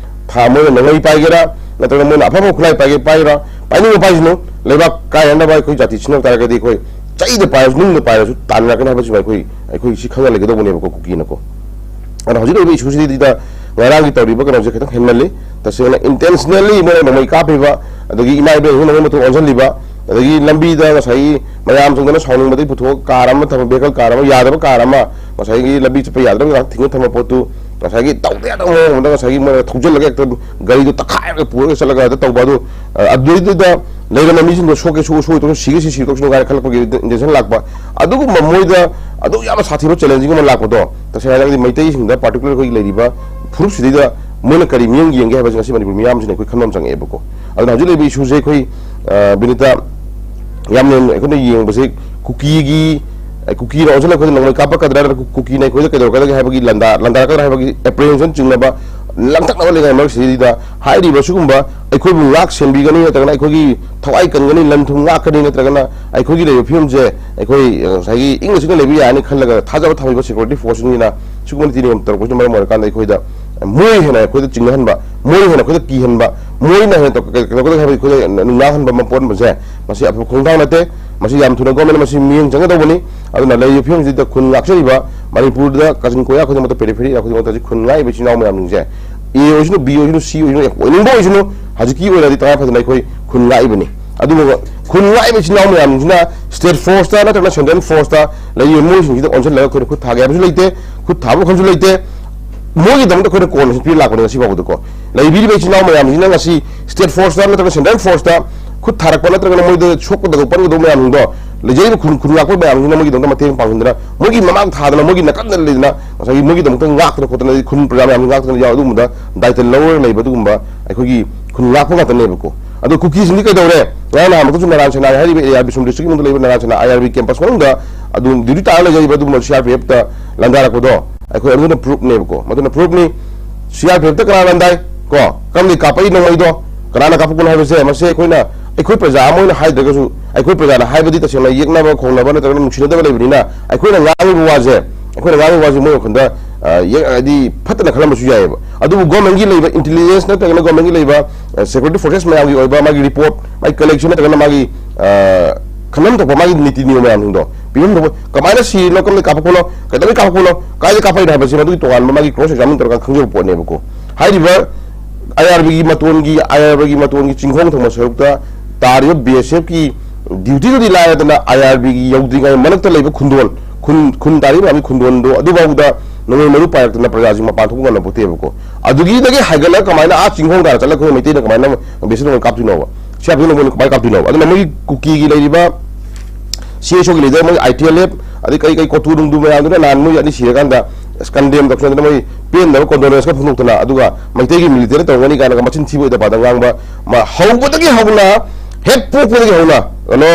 ꯊꯥ ꯃꯣꯏꯅ ꯅꯣꯡꯃꯩ ꯄꯥꯏꯒꯦꯔꯥ, ꯅꯠꯇ꯭ꯔꯒ ꯃꯣꯏꯅ ꯑꯐꯕ ꯈꯨꯠꯂꯥꯏ ꯄꯥꯏꯒꯦ ꯄꯥꯏꯒꯦꯔꯥ, ꯄꯥꯏꯅꯤꯡꯕ ꯄꯥꯏꯁꯅꯨ, ꯂꯩꯕꯥꯛ ꯀꯥꯏꯅꯅꯕ ꯑꯩꯈꯣꯏ ꯖꯥꯇꯤ ꯁꯤꯟꯅꯕ ꯇꯥꯔꯒꯗꯤ ꯑꯩꯈꯣꯏ ꯆꯩꯗ ꯄꯥꯏꯔꯁꯨ, ꯅꯨꯡꯗ ꯄꯥꯏꯔꯁꯨ ꯇꯥꯟꯅꯔꯛꯀꯅꯤ ꯍꯥꯏꯕꯁꯤꯃ ꯑꯩꯈꯣꯏ, ꯑꯩꯈꯣꯏ ꯁꯤ ꯈꯪꯉ ꯂꯩꯒꯗꯧꯕꯅꯦꯕꯀꯣ, ꯀꯨꯀꯤꯅꯀꯣ꯫ ꯑꯗꯣ ꯍꯧꯖꯤꯛ ꯂꯩꯔꯤꯕ ꯏꯁꯨꯁꯤꯗ ꯉꯔꯥꯡꯒꯤ ꯇꯧꯔꯤꯕ ꯀꯩꯅꯣꯁꯦ ꯈꯤꯇꯪ ꯍꯦꯟꯃꯜꯂꯤ꯫ ꯇꯁꯦꯡꯅ intentionally ꯃꯣꯏꯅ ꯅꯣꯡꯃꯩ ꯀꯥꯞꯄꯤꯕ, ꯑꯗꯒꯤ ꯏꯃꯥ ꯏꯕꯦꯟꯁꯤꯡ ꯅꯣꯡꯃꯩ ꯃꯇꯨꯡ ꯑꯣꯟꯁꯤꯜꯂꯤꯕ, ꯑꯗꯒꯤ ꯂꯝꯕꯤꯗ ꯉꯁꯥꯏꯒꯤ ꯃꯌꯥꯝ ꯆꯪꯗꯅ ꯁꯥꯎꯅꯤꯡꯕꯗꯒꯤ ꯄꯨꯊꯣꯛꯑ ꯀꯥꯔ ꯑꯃ ꯊꯝꯕ, vehicle ꯀꯥꯔ ꯑꯃ, ꯌꯥꯗꯕ ꯀꯥꯔ ꯑꯃ ꯉꯁꯥꯏꯒꯤ ꯂꯝꯕꯤ ꯆꯠꯄ ꯌꯥꯗ꯭ꯔꯕ ꯉꯥꯏꯍꯥꯛ ꯊꯤꯡꯉ ꯊꯝꯕ ꯄꯣꯠꯇꯨ ꯉꯁꯥꯏꯒꯤ ꯇꯧꯗ ꯌꯥꯗꯕ ꯃꯑꯣꯡ ꯑꯃꯗ ꯉꯁꯥꯏꯒꯤ ꯃꯣꯏꯅ ꯊꯧꯖꯤꯜꯂꯒ ꯍꯦꯛꯇ ꯒꯥꯔꯤꯗꯨ ꯇꯛꯈꯥꯏꯔꯒ ꯄꯨꯔꯒ ꯆꯠꯂꯒ ꯍꯦꯛꯇ ꯇꯧꯕ ꯑꯗꯨ, ꯑ, ꯑꯗꯨꯗꯩꯗꯨꯗ ꯂꯩꯔꯝꯕ ꯃꯤꯁꯤꯡꯗꯣ ꯁꯣꯛꯀꯦ ꯁꯣꯛꯑꯣ, ꯁꯣꯛꯑꯣꯏ ꯇꯣꯛꯁꯅꯨ, ꯁꯤꯒꯦ ꯁꯤ ꯁꯤ ꯇꯣꯛꯁꯅꯨ ꯀꯥꯏꯅ ꯈꯜꯂꯛꯄꯒꯤ intention ꯂꯥꯛꯄ꯫ ꯑꯗꯨꯒꯨꯝꯕ ꯃꯣꯏꯗ ꯑꯗꯨꯛ ꯌꯥꯝꯅ ꯁꯥꯊꯤꯕ challenging ꯑꯃ ꯂꯥꯛꯄꯗꯣ, ꯇꯁꯦꯡꯅ ꯍꯥꯏꯔꯒꯗꯤ ꯃꯩꯇꯩꯁꯤꯡꯗ, particular ꯑꯩꯈꯣꯏꯒꯤ ꯂꯩꯔꯤꯕ ꯐꯨꯔꯨꯞꯁꯤꯗꯩꯗ ꯃꯣꯏꯅ ꯀꯔꯤ ꯃꯤꯠꯌꯦꯡ ꯌꯦꯡꯒꯦ ꯍꯥꯏꯕꯁꯤ ꯉꯁꯤ ꯃꯅꯤꯄꯨꯔ ꯃꯤꯌꯥꯝꯁꯤꯅ ꯑꯩꯈꯣꯏ ꯈꯟꯕ ꯑꯃ ꯆꯪꯉꯛꯑꯦꯕꯀꯣ꯫ ꯑꯗꯨꯅ ꯍꯧꯖꯤꯛ ꯂꯩꯔꯤꯕ ꯏꯁꯨꯁꯦ ꯑꯩꯈꯣꯏ, ꯑ, ꯕꯤꯅꯤꯇꯥ, ꯌꯥꯝꯅ ꯑꯩꯈꯣꯏꯅ ꯌꯦꯡꯕꯁꯦ ꯀꯨꯀꯤꯒꯤ, ꯑ, ꯀꯨꯀꯤꯅ ꯑꯣꯟꯁꯤꯜꯂꯛꯄꯗ ꯅꯣꯡꯃꯩ ꯀꯥꯞꯄꯛꯀꯗ꯭ꯔꯥ, ꯅꯠꯇ꯭ꯔꯒ ꯀꯨꯀꯤꯅ ꯑꯩꯈꯣꯏꯗ ꯀꯩꯗꯧꯔꯛꯀꯗꯒꯦ ꯍꯥꯏꯕꯒꯤ ꯂꯥꯟꯗꯥ-, ꯂꯥꯟꯗꯥꯔꯛꯀꯗ꯭ꯔꯥ ꯍꯥꯏꯕꯒꯤ apprehension ꯆꯤꯡꯅꯕ ꯂꯥꯡꯇꯛꯅꯕ ꯂꯩꯉꯥꯏ ꯃꯔꯛꯁꯤꯗꯩꯗ ꯍꯥꯏꯔꯤꯕ ꯁꯤꯒꯨꯝꯕ ꯑꯩꯈꯣꯏꯕꯨ ꯉꯥꯛ ꯁꯦꯟꯕꯤꯒꯅꯤ ꯅꯠꯇ꯭ꯔꯒꯅ ꯑꯩꯈꯣꯏꯒꯤ ꯊꯋꯥꯏ ꯀꯟꯒꯅꯤ, ꯂꯟ ꯊꯨꯝ ꯉꯥꯛꯀꯅꯤ ꯅꯠꯇ꯭ꯔꯒꯅ ꯑꯩꯈꯣꯏꯒꯤ ꯂꯩꯕ ꯐꯤꯕꯝꯁꯦ ꯑꯩꯈꯣꯏ ꯉꯁꯥꯏꯒꯤ ꯏꯪꯅ ꯆꯤꯛꯅ ꯂꯩꯕ ꯌꯥꯔꯅꯤ ꯈꯜꯂꯒ ꯊꯥꯖꯕ ꯊꯝꯃꯤꯕ security forceꯁꯤꯡꯁꯤꯅ ꯁꯤꯒꯨꯝꯕ ꯅꯤꯇꯤ ꯅꯤꯌꯣꯝ ꯇꯧꯔꯛꯄꯁꯤꯅ ꯃꯔꯝ ꯑꯣꯏꯔꯀꯥꯟꯗ ꯑꯩꯈꯣꯏꯗ ꯃꯣꯏ ꯍꯦꯟꯅ ꯑꯩꯈꯣꯏꯗ ꯆꯤꯡꯅꯍꯟꯕ, ꯃꯣꯏ ꯍꯦꯟꯅ ꯑꯩꯈꯣꯏꯗ ꯀꯤꯍꯟꯕ, ꯃꯣꯏꯅ ꯍꯦꯟꯅ ꯇꯧ-, ꯀꯩ-, ꯀꯩꯅꯣ ꯇꯧꯒꯗꯕ ꯍꯥꯏꯕ ꯑꯩꯈꯣꯏꯗ ꯅꯨꯡꯅꯥꯡꯍꯟꯕ ꯑꯃ ꯄꯣꯛꯍꯟꯕꯁꯦ ꯃꯁꯤ ꯑꯐꯕ ꯈꯣꯡꯊꯥꯡ ꯅꯠꯇꯦ꯫ ꯃꯁꯤ ꯌꯥꯝ ꯊꯨꯅ governmentꯅ ꯃꯁꯤ ꯃꯤꯠꯌꯦꯡ ꯆꯪꯒꯗꯧꯕꯅꯤ꯫ ꯑꯗꯨꯅ ꯂꯩꯔꯤꯕ ꯐꯤꯕꯝꯁꯤꯗ ꯈꯨꯟ ꯉꯥꯛꯆꯔꯤꯕ ꯃꯅꯤꯄꯨꯔꯗ ꯀꯥꯆꯤꯟ ꯀꯣꯌꯥ ꯈꯨꯗꯤꯡꯃꯛꯇ, periphery area ꯈꯨꯗꯤꯡꯃꯛꯇ ꯍꯧꯖꯤꯛ ꯈꯨꯟ ꯉꯥꯛꯏꯕ ꯏꯆꯤꯜ ꯏꯅꯥꯎ ꯃꯌꯥꯝꯁꯤꯡꯁꯦ, A ꯑꯣꯏꯁꯅꯨ, B ꯑꯣꯏꯁꯅꯨ, C ꯑꯣꯏꯁꯅꯨ, ꯑꯣꯏꯅꯤꯡꯕ ꯑꯣꯏꯁꯅꯨ, ꯍꯧꯖꯤꯛꯀꯤ ꯑꯣꯏꯅꯗꯤ ꯇꯉꯥꯏ ꯐꯗꯅ ꯑꯩꯈꯣꯏ ꯈꯨꯟ ꯉꯥꯛꯏꯕꯅꯤ꯫ ꯑꯗꯨꯒ ꯈꯨꯟ ꯉꯥꯛꯏꯕ ꯏꯆꯤꯜ ꯏꯅꯥꯎ ꯃꯌꯥꯝꯁꯤꯅ state forceꯇ ꯅꯠꯇ꯭ꯔꯒꯅ central forceꯇ ꯂꯩꯔꯤꯕ ꯃꯣꯏꯁꯤꯡꯁꯤꯗ ꯑꯣꯟꯁꯤꯜꯂꯒ ꯑꯩꯈꯣꯏꯅ ꯈꯨꯠ ꯊꯥꯒꯦ ꯍꯥꯏꯕꯁꯨ ꯂꯩꯇꯦ, ꯈꯨꯠ ꯊꯥꯕ ꯋꯥꯈꯜꯁꯨ ꯂꯩꯇꯦ꯫ ꯃꯣꯏꯒꯤꯗꯃꯛꯇ ꯑꯩꯈꯣꯏꯅ ꯀꯣꯟꯅ ꯄꯤꯔ ꯂꯥꯛꯄꯅꯦ ꯉꯁꯤ ꯐꯥꯎꯕꯗꯀꯣ꯫ ꯂꯩꯕꯤꯔꯤꯕ ꯏꯆꯤꯜ ꯏꯅꯥꯎ ꯃꯌꯥꯝꯁꯤꯅ ꯉꯁꯤ state forceꯇ ꯅꯠꯇ꯭ꯔꯒ central forceꯇ ꯈꯨꯠ ꯊꯥꯔꯛꯄ ꯅꯠꯇ꯭ꯔꯒꯅ ꯃꯣꯏꯗ ꯁꯣꯛꯀꯗꯧꯕ ꯄꯟꯒꯗꯧꯕ ꯃꯌꯥꯝꯁꯤꯡꯗꯣ ꯂꯩꯖꯔꯤꯕ ꯈꯨꯟ ꯈꯨꯟ ꯉꯥꯛꯄ ꯃꯌꯥꯝꯁꯤꯅ ꯃꯣꯏꯒꯤꯗꯃꯛꯇ ꯃꯇꯦꯡ ꯄꯥꯡꯁꯤꯟꯗꯅ, ꯃꯣꯏꯒꯤ ꯃꯃꯥꯡ ꯊꯥꯗꯅ, ꯃꯣꯏꯒꯤ ꯅꯥꯀꯟꯗ ꯂꯩꯗꯅ, ꯉꯁꯥꯏꯒꯤ ꯃꯣꯏꯒꯤꯗꯃꯛꯇ ꯉꯥꯛꯇꯅ ꯈꯣꯠꯇꯅ, ꯈꯨꯟ ꯄ꯭ꯔꯖꯥ ꯃꯌꯥꯝꯁꯤ ꯉꯥꯛꯇꯅ ꯌꯥꯎ ꯑꯗꯨꯒꯨꯝꯕꯗ ꯗꯥꯏꯇ ꯂꯧꯔꯒ ꯂꯩꯕ ꯑꯗꯨꯒꯨꯝꯕ ꯑꯩꯈꯣꯏꯒꯤ ꯈꯨꯟ ꯉꯥꯛꯄ ꯉꯥꯛꯇꯅꯦꯕꯀꯣ꯫ ꯑꯗꯣ ꯀꯨꯀꯤꯁꯤꯡꯗꯤ ꯀꯩꯗꯧꯔꯦ? ꯉꯔꯥꯡ ꯅꯍꯥꯟꯃꯛꯇꯁꯨ ꯅꯥꯔꯥꯟ ꯁꯦꯅꯥ ꯍꯥꯏꯔꯤꯕ ꯑꯦꯔꯤꯌꯥ, ꯕꯤꯁꯅꯨꯄꯨꯔ ꯗꯤꯁꯇ꯭ꯔꯤꯛꯀꯤ ꯃꯅꯨꯡꯗ ꯂꯩꯕ ꯅꯥꯔꯥꯟ ꯁꯦꯅꯥ ꯑꯥꯏ ꯑꯥꯔ ꯕꯤ ꯀꯦꯝꯄꯁ ꯃꯅꯨꯡꯗ ꯑꯗꯨꯝ ꯗ꯭ꯌꯨꯇꯤ ꯇꯥꯔ ꯂꯩꯖꯔꯤꯕ ꯑꯗꯨꯒꯨꯝꯕ ꯁꯤ ꯑꯥꯔ ꯄꯤ ꯑꯦꯐꯇ ꯂꯥꯟꯗꯥꯔꯛꯄꯗꯣ ꯑꯩꯈꯣꯏ ꯑꯗꯨꯅ ꯄ꯭ꯔꯨꯐꯅꯦꯕꯀꯣ꯫ ꯃꯗꯨꯅ ꯄ꯭ꯔꯨꯐꯅꯤ꯫ ꯁꯤ ꯑꯥꯔ ꯄꯤ ꯑꯦꯐꯇ ꯀꯅꯥ ꯂꯥꯟꯗꯥꯏ? ꯀꯣ, ꯀꯔꯝꯗꯒꯤ ꯀꯥꯞꯄꯛꯏ ꯅꯣꯡꯃꯩꯗꯣ? ꯀꯅꯥꯅ ꯀꯥꯞꯄꯛꯄꯅꯣ ꯍꯥꯏꯕꯁꯦ, ꯃꯁꯦ ꯑꯩꯈꯣꯏꯅ, ꯑꯩꯈꯣꯏ ꯄ꯭ꯔꯖꯥ ꯑꯃ ꯑꯣꯏꯅ ꯍꯥꯏꯗ꯭ꯔꯒꯁꯨ, ꯑꯩꯈꯣꯏ ꯄ꯭ꯔꯖꯥꯅ ꯍꯥꯏꯕꯗꯤ ꯇꯁꯦꯡꯅ ꯌꯦꯛꯅꯕ, ꯈꯣꯡꯅꯕ ꯅꯠꯇ꯭ꯔꯒꯅ ꯅꯨꯡꯁꯤꯅꯗꯕ ꯂꯩꯕꯅꯤꯅ, ꯑꯩꯈꯣꯏꯅ ꯉꯥꯡꯉꯤꯕ ꯋꯥꯁꯦ, ꯑꯩꯈꯣꯏꯅ ꯉꯥꯡꯉꯤꯕ ꯋꯥꯁꯦ ꯃꯣꯏ ꯋꯥꯈꯜꯗ, ꯑ, ꯌꯦꯛ-, ꯍꯥꯏꯗꯤ ꯐꯠꯇꯅ ꯈꯜꯂꯝꯕꯁꯨ ꯌꯥꯏꯑꯕ꯫ ꯑꯗꯨꯕꯨ ꯒꯣꯔꯃꯦꯟꯒꯤ ꯂꯩꯕ ꯏꯟꯇꯦꯂꯤꯖꯦꯟꯁ ꯅꯠꯇ꯭ꯔꯒꯅ ꯒꯣꯔꯃꯦꯟꯒꯤ ꯂꯩꯕ, ꯑ, ꯁꯦꯀ꯭ꯌꯨꯔꯤꯇꯤ ꯐꯣꯔꯁꯦꯁ ꯃꯌꯥꯝꯒꯤ ꯑꯣꯏꯕ ꯃꯥꯒꯤ ꯔꯤꯄꯣꯔꯠ, ꯃꯥꯒꯤ ꯀꯂꯦꯛꯁꯟ ꯅꯠꯇ꯭ꯔꯒꯅ ꯃꯥꯒꯤ, ꯑ, ꯈꯟꯐꯝ ꯊꯣꯛꯄ ꯃꯥꯒꯤ ꯅꯤꯇꯤ ꯅꯤꯌꯣꯝ ꯃꯌꯥꯝꯁꯤꯡꯗꯣ ꯄꯤꯐꯝ ꯊꯣꯛꯄ, ꯀꯃꯥꯏꯅ ꯁꯤꯔꯤꯅꯣ, ꯀꯔꯝꯗꯒꯤ ꯀꯥꯞꯄꯛꯄꯅꯣ, ꯀꯩꯗꯧꯕꯩ ꯀꯥꯞꯄꯛꯄꯅꯣ, ꯀꯥꯏꯗ ꯀꯥꯞꯄꯛꯏꯅꯣ ꯍꯥꯏꯕꯁꯤ ꯃꯗꯨꯒꯤ ꯇꯣꯉꯥꯟꯕ ꯃꯥꯒꯤ ꯀ꯭ꯔꯣꯁ ꯑꯦꯛꯖꯥꯃꯤꯟ ꯇꯧꯔꯒ ꯈꯪꯖꯕ ꯄꯣꯠꯅꯦꯕꯀꯣ꯫ ꯍꯥꯏꯔꯤꯕ ꯑꯥꯏ ꯑꯥꯔ ꯕꯤꯒꯤ ꯃꯇꯣꯟꯒꯤ, ꯑꯥꯏ ꯑꯥꯔ ꯕꯤꯒꯤ ꯃꯇꯣꯟꯒꯤ ꯆꯤꯡꯈꯣꯡ ꯊꯪꯕ ꯁꯔꯨꯛꯇ ꯇꯥꯔꯤꯕ ꯕꯤ ꯑꯦꯁ ꯑꯦꯐꯀꯤ ꯗ꯭ꯌꯨꯇꯤꯗꯨꯗꯤ ꯂꯥꯏꯔꯗꯅ, ꯑꯥꯏ ꯑꯥꯔ ꯕꯤꯒꯤ ꯌꯧꯗ꯭ꯔꯤꯉꯩ ꯃꯔꯛꯇ ꯂꯩꯕ ꯈꯨꯟꯗꯣꯜ, ꯈꯨꯟ, ꯈꯨꯟ ꯇꯥꯔꯤꯕ ꯃꯌꯥꯝꯒꯤ ꯈꯨꯟꯗꯣꯜꯗꯣ ꯑꯗꯨꯐꯥꯎꯗ ꯅꯣꯡꯃꯩ ꯃꯔꯨ ꯄꯥꯏꯔꯛꯇꯅ ꯄ꯭ꯔꯖꯥꯁꯤꯡ ꯃꯄꯥꯟ ꯊꯣꯛꯄ ꯉꯝꯂꯛꯄꯣꯠꯇꯦꯕꯀꯣ꯫ ꯑꯗꯨꯒꯤꯗꯒꯤ ꯍꯥꯏꯒꯠꯂꯒ ꯀꯃꯥꯏꯅ ꯑꯥ ꯆꯤꯡꯈꯣꯡ ꯇꯥꯔ ꯆꯠꯂꯒ ꯑꯩꯈꯣꯏ ꯃꯩꯇꯩꯅ ꯀꯃꯥꯏꯅ ꯕꯤ ꯑꯦꯁ ꯑꯦꯐ ꯅꯣꯡꯃꯩ ꯀꯥꯞꯇꯣꯏꯅꯣꯕ? ꯁꯤ ꯍꯥꯏꯕꯗꯤ ꯅꯣꯡꯃꯩ ꯀꯃꯥꯏꯅ ꯀꯥꯞꯇꯣꯏꯅꯣꯕ? ꯑꯗꯨꯅ ꯃꯣꯏꯒꯤ ꯀꯨꯀꯤꯒꯤ ꯂꯩꯔꯤꯕ ꯁꯤ ꯑꯦꯁ ꯑꯣꯒꯤ ꯂꯤꯗꯔ, ꯃꯣꯏ ꯑꯥꯏ ꯇꯤ ꯑꯦꯜ ꯑꯦꯐ, ꯑꯗꯩ ꯀꯩ ꯀꯩ ꯀꯣꯇꯨ ꯅꯨꯡꯗꯨ ꯃꯌꯥꯝꯗꯨꯅ ꯅꯍꯥꯟ ꯃꯣꯏ ꯑꯅꯤ ꯁꯤꯔꯀꯥꯟꯗ ꯀꯟꯗꯦꯝ ꯇꯧꯁꯟꯗꯅ ꯃꯣꯏ ꯄꯦꯟꯗꯕ ꯀꯣꯟꯗꯣꯂꯦꯟꯁꯀ ꯐꯣꯡꯗꯣꯛꯇꯅ, ꯑꯗꯨꯒ ꯃꯩꯇꯩꯒꯤ ꯃꯤꯂꯤꯇꯦꯔꯤ ꯇꯧꯒꯅꯤ ꯀꯥꯏꯅꯒ ꯃꯆꯤꯟ ꯊꯤꯕ ꯑꯣꯏꯗ ꯄꯥꯗ ꯉꯥꯡꯕ, ꯃꯥ ꯍꯧꯕꯗꯒꯤ ꯍꯧꯅ, ꯍꯦꯛ ꯄꯣꯛꯄꯗꯒꯤ ꯍꯧꯅ, ꯀꯩꯅꯣ,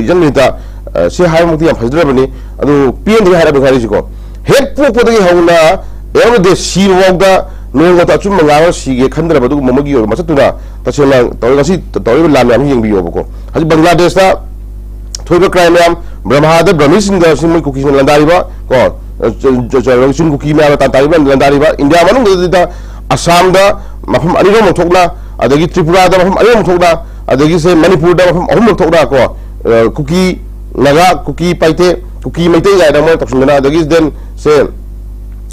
ꯏꯆꯟ ꯅꯤꯇꯥ, ꯑ, ꯁꯤ ꯍꯥꯏꯕꯃꯛꯇꯤ ꯌꯥꯝ ꯐꯖꯗ꯭ꯔꯕꯅꯤ, ꯑꯗꯨ ꯄꯦꯟꯗ꯭ꯔꯤ ꯍꯥꯏꯔꯕꯅꯤ ꯍꯥꯏꯔꯤꯁꯤꯀꯣ꯫ ꯍꯦꯛ ꯄꯣꯛꯄꯗꯒꯤ ꯍꯧꯅ ꯑꯦꯟ ꯗꯦ ꯁꯤꯕꯐꯥꯎꯗ ꯅꯣꯡꯃꯇ ꯑꯆꯨꯝꯕ ꯉꯥꯡꯉ ꯁꯤꯒꯦ ꯈꯟꯗ꯭ꯔꯕ ꯑꯗꯨꯒꯨꯝꯕ ꯑꯃꯒꯤ ꯑꯣꯏꯕ ꯃꯁꯛꯇꯨꯅ ꯇꯁꯦꯡꯅ ꯇꯧꯔ-, ꯉꯁꯤ ꯇꯧꯔꯤꯕ ꯂꯥꯟ ꯃꯌꯥꯝꯁꯤ ꯌꯦꯡꯕꯤꯌꯣꯕꯀꯣ꯫ ꯍꯧꯖꯤꯛ ꯕꯪꯒ꯭ꯂꯥꯗꯦꯁꯇ ꯊꯣꯛꯏꯕ ꯀ꯭ꯔꯥꯏꯝ ꯃꯌꯥꯝ, ꯕ꯭ꯔꯍꯃꯥꯗ ꯕ꯭ꯔꯍꯃꯤꯁꯤꯡꯗ ꯁꯤ ꯃꯣꯏ ꯀꯨꯀꯤꯁꯤꯡꯅ ꯂꯥꯟꯗꯥꯔꯤꯕ ꯀꯣ, ꯑ, ꯆ-, ꯆ-, ꯆ-, ꯆꯤꯡ ꯀꯨꯀꯤ ꯃꯌꯥꯝꯅ ꯇꯥꯟ ꯇꯥꯔꯤꯕ ꯂꯥꯟꯗꯥꯔꯤꯕ, ꯏꯟꯗꯤꯌꯥ ꯃꯅꯨꯡꯗ ꯑꯁꯥꯝꯗ ꯃꯐꯝ ꯑꯅꯤꯔꯣꯝ ꯊꯣꯛꯅ, ꯑꯗꯒꯤ ꯇ꯭ꯔꯤꯄꯨꯔꯥꯗ ꯃꯐꯝ ꯑꯅꯤꯔꯣꯝ ꯊꯣꯛꯅ, ꯑꯗꯒꯤ ꯁꯦ ꯃꯅꯤꯄꯨꯔꯗ ꯃꯐꯝ ꯑꯍꯨꯝꯂꯛ ꯊꯣꯛꯅ ꯀꯣ, ꯑ, ꯀꯨꯀꯤ ꯅꯥꯒꯥ, ꯀꯨꯀꯤ ꯄꯥꯏꯇꯦ, ꯀꯨꯀꯤ ꯃꯩꯇꯩ ꯀꯥꯏꯅ ꯃꯣꯏꯅ ꯇꯧꯁꯤꯟꯗꯅ, ꯑꯗꯒꯤ then ꯁꯦ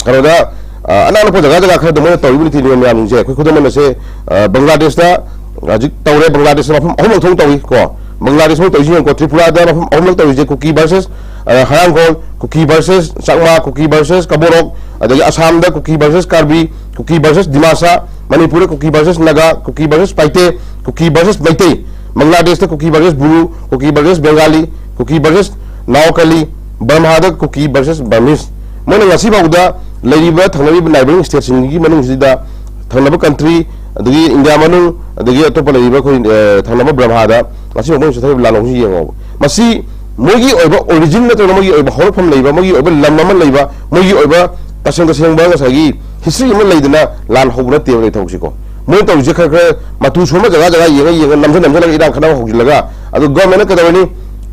ꯀꯩꯅꯣꯗ, ꯑ, ꯑꯅꯛ ꯑꯅꯛꯄ ꯖꯒꯥ ꯖꯒꯥ ꯈꯔꯗ ꯃꯣꯏꯅ ꯇꯧꯔꯤꯕ ꯅꯤꯇꯤ ꯅꯤꯌꯣꯝ ꯃꯌꯥꯝꯁꯤꯡꯁꯦ ꯑꯩꯈꯣꯏ ꯈꯨꯗꯝ ꯑꯣꯏꯅ ꯁꯦ, ꯑ, ꯕꯪꯒ꯭ꯂꯥꯗꯦꯁꯇ ꯍꯧꯖꯤꯛ ꯇꯧꯔꯦ, ꯕꯪꯒ꯭ꯂꯥꯗꯦꯁꯇ ꯃꯐꯝ ꯑꯍꯨꯝꯂꯛ ꯊꯣꯛꯅ ꯇꯧꯏ ꯀꯣ꯫ ꯕꯪꯒ꯭ꯂꯥꯗꯦꯁ ꯐꯥꯎ ꯇꯧꯔꯤꯁꯤ ꯌꯦꯡꯉꯨꯀꯣ, ꯇ꯭ꯔꯤꯄꯨꯔꯥꯗ ꯃꯐꯝ ꯑꯍꯨꯝꯂꯛ ꯇꯧꯔꯤꯁꯦ ꯀꯨꯀꯤ ꯚꯔꯁꯦꯁ, ꯑ, ꯍꯔꯥꯡꯈꯣꯜ, ꯀꯨꯀꯤ ꯚꯔꯁꯦꯁ ꯆꯥꯛꯃꯥ, ꯀꯨꯀꯤ ꯚꯔꯁꯦꯁ ꯀꯕꯣꯔꯣꯛ, ꯑꯗꯒꯤ ꯑꯁꯥꯝꯗ ꯀꯨꯀꯤ ꯚꯔꯁꯦꯁ ꯀꯥꯔꯕꯤ, ꯀꯨꯀꯤ ꯚꯔꯁꯦꯁ ꯗꯤꯃꯥꯁꯥ, ꯃꯅꯤꯄꯨꯔꯗ ꯀꯨꯀꯤ ꯚꯔꯁꯦꯁ ꯅꯥꯒꯥ, ꯀꯨꯀꯤ ꯚꯔꯁꯦꯁ ꯄꯥꯏꯇꯦ, ꯀꯨꯀꯤ ꯚꯔꯁꯦꯁ ꯃꯩꯇꯩ, ꯕꯪꯒ꯭ꯂꯥꯗꯦꯁꯇ ꯀꯨꯀꯤ ꯚꯔꯁꯦꯁ ꯕꯨꯔꯨ, ꯀꯨꯀꯤ ꯚꯔꯁꯦꯁ ꯕꯦꯡꯒꯥꯂꯤ, ꯀꯨꯀꯤ ꯚꯔꯁꯦꯁ ꯅꯥꯎꯀꯂꯤ, ꯕꯔꯃꯥꯗ ꯀꯨꯀꯤ ꯚꯔꯁꯦꯁ ꯕꯔꯃꯤꯁ꯫ ꯃꯣꯏꯅ ꯉꯁꯤ ꯐꯥꯎꯗ ꯂꯩꯔꯤꯕ ꯊꯪꯅꯔꯤꯕ neighbouring stateꯁꯤꯡꯒꯤ ꯃꯅꯨꯡꯁꯤꯗ ꯊꯪꯅꯕ country, ꯑꯗꯒꯤ ꯏꯟꯗꯤꯌꯥ ꯃꯅꯨꯡ, ꯑꯗꯒꯤ ꯑꯇꯣꯞꯄ ꯂꯩꯔꯤꯕ ꯑꯩꯈꯣꯏ, ꯑ, ꯊꯪꯅꯕ ꯕ꯭ꯔꯝꯍꯥꯗ ꯉꯁꯤ ꯐꯥꯎ ꯃꯣꯏꯅ ꯆꯠꯊꯔꯤꯕ ꯂꯥꯟꯂꯣꯡꯁꯤ ꯌꯦꯡꯉꯣꯕ꯫ ꯃꯁꯤ ꯃꯣꯏꯒꯤ ꯑꯣꯏꯕ origin ꯅꯠꯇ꯭ꯔꯒ ꯃꯣꯏꯒꯤ ꯑꯣꯏꯕ ꯍꯧꯔꯛꯐꯝ ꯂꯩꯕ, ꯃꯣꯏꯒꯤ ꯑꯣꯏꯕ ꯂꯝ ꯑꯃ ꯂꯩꯕ, ꯃꯣꯏꯒꯤ ꯑꯣꯏꯕ ꯇꯁꯦꯡ ꯇꯁꯦꯡꯕ ꯉꯁꯥꯏꯒꯤ history ꯑꯃ ꯂꯩꯗꯅ ꯂꯥꯟ ꯍꯧꯕ ꯅꯠꯇꯦꯕ ꯂꯩꯊꯧꯁꯤꯀꯣ꯫ ꯃꯣꯏꯅ ꯇꯧꯔꯤꯁꯦ ꯈꯔ ꯈꯔ ꯃꯇꯨ ꯁꯣꯟꯕ ꯖꯒꯥ ꯖꯒꯥ ꯌꯦꯡꯉ ꯌꯦꯡꯉ ꯅꯝꯖ ꯅꯝꯖꯜꯂꯒ ꯏꯔꯥꯡ ꯈꯠꯅꯕ ꯍꯧꯖꯤꯜꯂꯒ, ꯑꯗꯨ governmentꯅ ꯀꯩꯗꯧꯔꯅꯤ?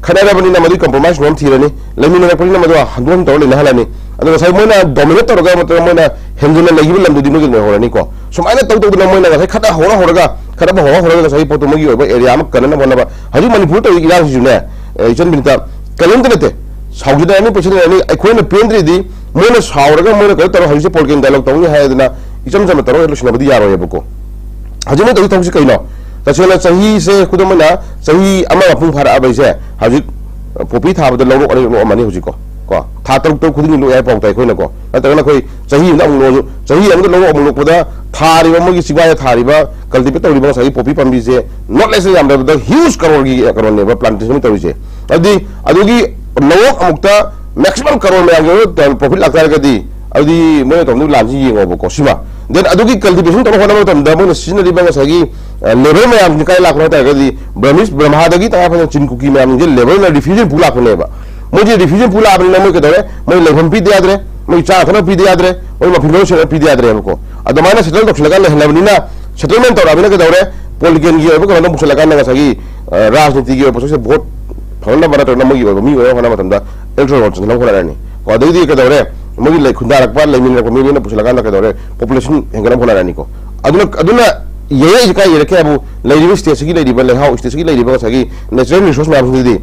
ꯈꯠꯅꯔꯕꯅꯤꯅ ꯃꯗꯨꯒꯤ compromise ꯑꯃ ꯊꯤꯔꯅꯤ, ꯂꯩꯃꯤꯟꯅꯔꯛꯄꯅꯤꯅ ꯃꯗꯨ ꯍꯟꯗꯣꯛ ꯍꯟꯖꯤꯟ ꯇꯧꯔ ꯂꯩꯅꯍꯜꯂꯅꯤ꯫ ꯑꯗꯣ ꯉꯁꯥꯏ ꯃꯣꯏꯅ dominate ꯇꯧꯔꯒ ꯅꯠꯇ꯭ꯔꯒ ꯃꯣꯏꯅ ꯍꯦꯟꯖꯤꯟꯅ ꯂꯩꯈꯤꯕ ꯂꯝꯗꯨꯗꯤ ꯃꯣꯏꯒꯤ ꯑꯣꯏꯍꯧꯔꯅꯤꯀꯣ꯫ ꯁꯨꯃꯥꯏꯅ ꯇꯧ ꯇꯧꯗꯅ ꯃꯣꯏꯅ ꯉꯁꯥꯏ ꯈꯠꯅ ꯍꯧꯔ ꯍꯧꯔꯒ, ꯈꯠꯅꯕ ꯍꯧꯔ ꯍꯧꯔꯒ ꯉꯁꯥꯏꯒꯤ ꯄꯣꯠꯇꯣ ꯃꯣꯏꯒꯤ ꯑꯣꯏꯕ area ꯑꯃ ꯀꯟꯅꯅꯕ ꯍꯣꯠꯅꯕ꯫ ꯍꯧꯖꯤꯛ ꯃꯅꯤꯄꯨꯔ ꯇꯧꯔꯤꯕ ꯏꯔꯥꯡꯁꯤꯁꯨꯅꯦ, ꯑꯦ, ꯏꯆꯟ ꯕꯤꯅꯤꯇꯥ, ꯀꯔꯤꯝꯇ ꯅꯠꯇꯦ꯫ ꯁꯥꯎꯖꯗꯅꯤ, ꯄꯦꯟꯁꯤꯟꯅꯔꯅꯤ꯫ ꯑꯩꯈꯣꯏꯅ ꯄꯦꯟꯗ꯭ꯔꯤꯗꯤ ꯃꯣꯏꯅ ꯁꯥꯎꯔꯒ ꯃꯣꯏꯅ ꯀꯩꯅꯣ ꯇꯧꯔꯒ ꯍꯧꯖꯤꯛꯁꯦ political dialogue ꯇꯧꯅꯤ ꯍꯥꯏꯗꯅ ꯏꯆꯝ ꯆꯝꯅ ꯇꯧꯔꯒ ꯂꯣꯏꯁꯤꯟꯅꯕꯗꯤ ꯌꯥꯔꯣꯏꯕꯀꯣ꯫ ꯍꯧꯖꯤꯛ ꯃꯣꯏ ꯇꯧꯔꯤ ꯊꯕꯛꯁꯤ ꯀꯩꯅꯣ? ꯇꯁꯦꯡꯅ ꯆꯍꯤꯁꯦ, ꯈꯨꯗꯝ ꯑꯣꯏꯅ, ꯆꯍꯤ ꯑꯃ ꯃꯄꯨꯡ ꯐꯥꯔꯛꯑꯕ ꯑꯩꯁꯦ ꯍꯧꯖꯤꯛ, ꯑ, poppy ꯊꯥꯕꯗ ꯂꯧꯔꯣꯛ ꯑꯅꯤ ꯂꯣꯛꯑꯝꯃꯅꯤ ꯍꯧꯖꯤꯛꯀꯣ꯫ ꯀꯣ, ꯊꯥ ꯇꯔꯨꯛ ꯇꯔꯨꯛ ꯈꯨꯗꯤꯡꯒꯤ ꯂꯣꯛꯑꯦ ꯍꯥꯏ ꯄꯥꯎ ꯇꯥꯏ ꯑꯩꯈꯣꯏꯅꯀꯣ꯫ ꯅꯠꯇ꯭ꯔꯒꯅ ꯑꯩꯈꯣꯏ ꯆꯍꯤ ꯑꯃꯗ ꯑꯃꯨꯛ ꯂꯣꯛꯑꯁꯨ, ꯆꯍꯤ ꯑꯃꯗ ꯂꯧꯔꯣꯛ ꯑꯃꯨꯛ ꯂꯣꯛꯄꯗ ꯊꯥꯔꯤꯕ, ꯃꯣꯏꯒꯤ ꯆꯤꯡꯃꯥꯏꯗ ꯊꯥꯔꯤꯕ, cultivate ꯇꯧꯔꯤꯕ ꯉꯁꯥꯏꯒꯤ poppy ꯄꯥꯝꯕꯤꯁꯦ not less ꯌꯥꯝꯗ꯭ꯔꯕꯗ huge ꯀꯔꯣꯔꯒꯤ ꯀꯩꯅꯣꯅꯦꯕ plantation ꯇꯧꯔꯤꯁꯦ꯫ ꯑꯗꯨꯗꯤ ꯑꯗꯨꯒꯤ ꯂꯧꯔꯣꯛ ꯑꯃꯨꯛꯇ maximum ꯀꯔꯣꯔ ꯃꯌꯥꯝꯒꯤ ꯑꯣꯏꯕ profit ꯂꯥꯛꯇꯥꯔꯒꯗꯤ, ꯑꯗꯨꯗꯤ ꯃꯣꯏꯅ ꯇꯧꯅꯤꯡꯕ ꯂꯥꯟꯁꯤ ꯌꯦꯡꯉꯣꯕꯀꯣ, ꯁꯤꯃ꯫ Then ꯑꯗꯨꯒꯤ cultivation ꯇꯧꯅꯕ ꯍꯣꯠꯅꯕ ꯃꯇꯝꯗ ꯃꯣꯏꯅ ꯁꯤꯖꯤꯟꯅꯔꯤꯕ ꯉꯁꯥꯏꯒꯤ, ꯑ, labour ꯃꯌꯥꯝꯁꯤ ꯀꯥꯏ ꯂꯥꯛꯄꯅꯣ ꯍꯥꯏ ꯇꯥꯔꯒꯗꯤ, Burmese, ꯕ꯭ꯔꯍꯃꯥꯗꯒꯤ ꯇꯉꯥꯏ ꯐꯗꯅ ꯆꯤꯟ ꯀꯨꯀꯤ ꯃꯌꯥꯝꯁꯤꯡꯁꯦ labourꯅ refugee ꯄꯨ ꯂꯥꯛꯄꯅꯦꯕ꯫ ꯃꯣꯏꯁꯦ refugee ꯄꯨ ꯂꯥꯛꯑꯕꯅꯤꯅ ꯃꯣꯏ ꯀꯩꯗꯧꯔꯦ? ꯃꯣꯏ ꯂꯩꯐꯝ ꯄꯤꯗ ꯌꯥꯗ꯭ꯔꯦ, ꯃꯣꯏ ꯆꯥꯅ ꯊꯛꯅꯕ ꯄꯤꯗ ꯌꯥꯗ꯭ꯔꯦ, ꯃꯣꯏ ꯃꯐꯤ ꯃꯔꯣꯟ ꯁꯦꯠꯅꯕ ꯄꯤꯗ ꯌꯥꯗ꯭ꯔꯦꯕꯀꯣ꯫ ꯑꯗꯨꯃꯥꯏꯅ settle ꯇꯧꯁꯤꯜꯂꯒ ꯂꯩꯍꯜꯂꯕꯅꯤꯅ, settlement ꯇꯧꯔꯛꯑꯕꯅꯤꯅ ꯀꯩꯗꯧꯔꯦ? Politicalꯒꯤ ꯑꯣꯏꯕ ꯀꯩꯅꯣꯗ ꯄꯨꯁꯜꯂꯀꯥꯟꯗ ꯉꯁꯥꯏꯒꯤ, ꯑ, ꯔꯥꯖꯅꯤꯇꯤꯒꯤ ꯑꯣꯏꯕ ꯄꯣꯠꯁꯛꯁꯦ vote ꯐꯪꯅꯕ ꯅꯠꯇ꯭ꯔꯒꯅ ꯃꯣꯏꯒꯤ ꯑꯣꯏꯕ ꯃꯤ ꯑꯣꯏꯅꯕ ꯍꯣꯠꯅꯕ ꯃꯇꯝꯗ electoral roll ꯆꯟꯅꯕ ꯍꯣꯠꯅꯔꯅꯤ꯫ ꯀꯣ, ꯑꯗꯩꯗꯤ ꯀꯩꯗꯧꯔꯦ? ꯃꯣꯏꯒꯤ ꯂꯩ-, ꯈꯨꯟꯗꯥꯔꯛꯄ, ꯂꯩꯃꯤꯟꯅꯔꯛꯄ ꯃꯤ ꯂꯣꯏꯅ ꯄꯨꯁꯜꯂꯀꯥꯟꯗ ꯀꯩꯗꯧꯔꯦ? Population ꯍꯦꯟꯒꯠꯅꯕ ꯍꯣꯠꯅꯔꯅꯤꯀꯣ꯫ ꯑꯗꯨꯅ, ꯑꯗꯨꯅ ꯌꯩꯔꯛꯏꯁꯦ ꯀꯥꯏ ꯌꯩꯔꯛꯀꯦ ꯍꯥꯏꯕꯨ, ꯂꯩꯔꯤꯕ stateꯁꯤꯒꯤ ꯂꯩꯔꯤꯕ ꯂꯩꯍꯥꯎ, stateꯁꯤꯒꯤ ꯂꯩꯔꯤꯕ ꯉꯁꯥꯏꯒꯤ natural resource ꯃꯌꯥꯝꯁꯤꯡꯗꯨꯗꯤ,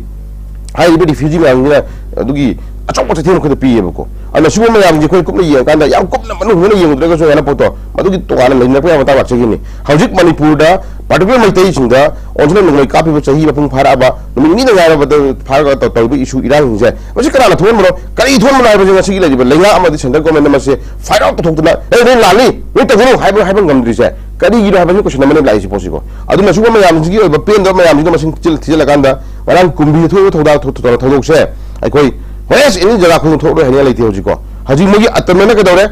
ꯍꯥꯏꯔꯤꯕ refugee ꯃꯌꯥꯝꯁꯤꯅ ꯑꯗꯨꯒꯤ ꯑꯆꯧꯕ ꯆꯩꯊꯦꯡ ꯑꯩꯈꯣꯏꯗ ꯄꯤꯌꯦꯕꯀꯣ꯫ ꯑꯗꯨꯅ ꯁꯤꯒꯨꯝꯕ ꯃꯌꯥꯝꯁꯤ ꯑꯩꯈꯣꯏ ꯀꯨꯞꯅ ꯌꯦꯡꯉꯀꯥꯟꯗ, ꯌꯥꯝ ꯀꯨꯞꯅ ꯃꯅꯨꯡ ꯍꯨꯠꯅ ꯌꯦꯡꯉꯨꯗ꯭ꯔꯒꯁꯨ ꯍꯥꯏꯅ ꯄꯣꯠꯇꯣ, ꯃꯗꯨꯒꯤ ꯇꯣꯉꯥꯟꯅ ꯂꯩꯅꯔꯛꯄ ꯌꯥꯕ ꯃꯇꯥꯡ ꯂꯥꯛꯆꯈꯤꯅꯤ꯫ ꯍꯧꯖꯤꯛ ꯃꯅꯤꯄꯨꯔꯗ particular ꯃꯩꯇꯩꯁꯤꯡꯗ ꯑꯣꯟꯁꯤꯅ ꯅꯣꯡꯃꯩ ꯀꯥꯞꯄꯤꯕ ꯆꯍꯤ ꯃꯄꯨꯡ ꯐꯥꯔꯛꯑꯕ, ꯅꯨꯃꯤꯠ ꯅꯤꯅꯤꯗ ꯉꯥꯏꯔꯕꯗ ꯐꯥꯔꯒ ꯇꯧ-, ꯇꯧꯔꯤꯕ issue ꯏꯔꯥꯡꯁꯤꯡꯁꯦ, ꯃꯁꯤ ꯀꯅꯥꯅ ꯊꯣꯛꯍꯟꯕꯅꯣ? ꯀꯔꯤ ꯊꯣꯛꯍꯟꯕꯅꯣ ꯍꯥꯏꯕꯁꯦ ꯉꯁꯤꯒꯤ ꯂꯩꯔꯤꯕ ꯂꯩꯉꯥꯛ ꯑꯃꯗꯤ central governmentꯅ ꯃꯁꯤ find out ꯇꯧꯊꯣꯛꯇꯅ, "ꯑꯦ, ꯅꯣꯏ ꯂꯥꯜꯂꯤ, ꯅꯣꯏ ꯇꯧꯒꯅꯨ" ꯍꯥꯏꯕ, ꯍꯥꯏꯕ ꯉꯝꯗ꯭ꯔꯤꯁꯦ ꯀꯔꯤꯒꯤꯅꯣ ꯍꯥꯏꯕꯒꯤ question ꯑꯃꯅ ꯂꯥꯛꯏꯁꯦ ꯄꯣꯠꯁꯤꯀꯣ꯫ ꯑꯗꯨꯅ ꯁꯤꯒꯨꯝꯕ ꯃꯌꯥꯝꯁꯤꯒꯤ ꯑꯣꯏꯕ ꯄꯦꯟꯗꯕ ꯃꯌꯥꯝꯁꯤꯗ ꯃꯁꯤꯡ ꯊꯤꯖꯤꯜ-, ꯊꯤꯖꯤꯜꯂꯀꯥꯟꯗ ꯉꯔꯥꯡ ꯀꯨꯝꯕꯤꯗ ꯊꯣꯛꯏꯕ ꯊꯧꯗꯥꯡ ꯊꯧ- ꯊꯧ- ꯊꯧꯗꯣꯛꯁꯦ ꯑꯩꯈꯣꯏ ꯍꯣꯔꯦꯟ ꯑꯦꯅꯤ ꯖꯒꯥ ꯈꯨꯗꯤꯡ ꯊꯣꯛꯂꯣꯏ ꯍꯥꯏꯅꯤꯡꯉꯥꯏ ꯂꯩꯇꯦ꯫ ꯍꯧꯖꯤꯛꯀꯣ ꯍꯧꯖꯤꯛ ꯃꯣꯏꯒꯤ ꯑꯇꯝꯕꯅ ꯀꯩꯗꯧꯔꯦ?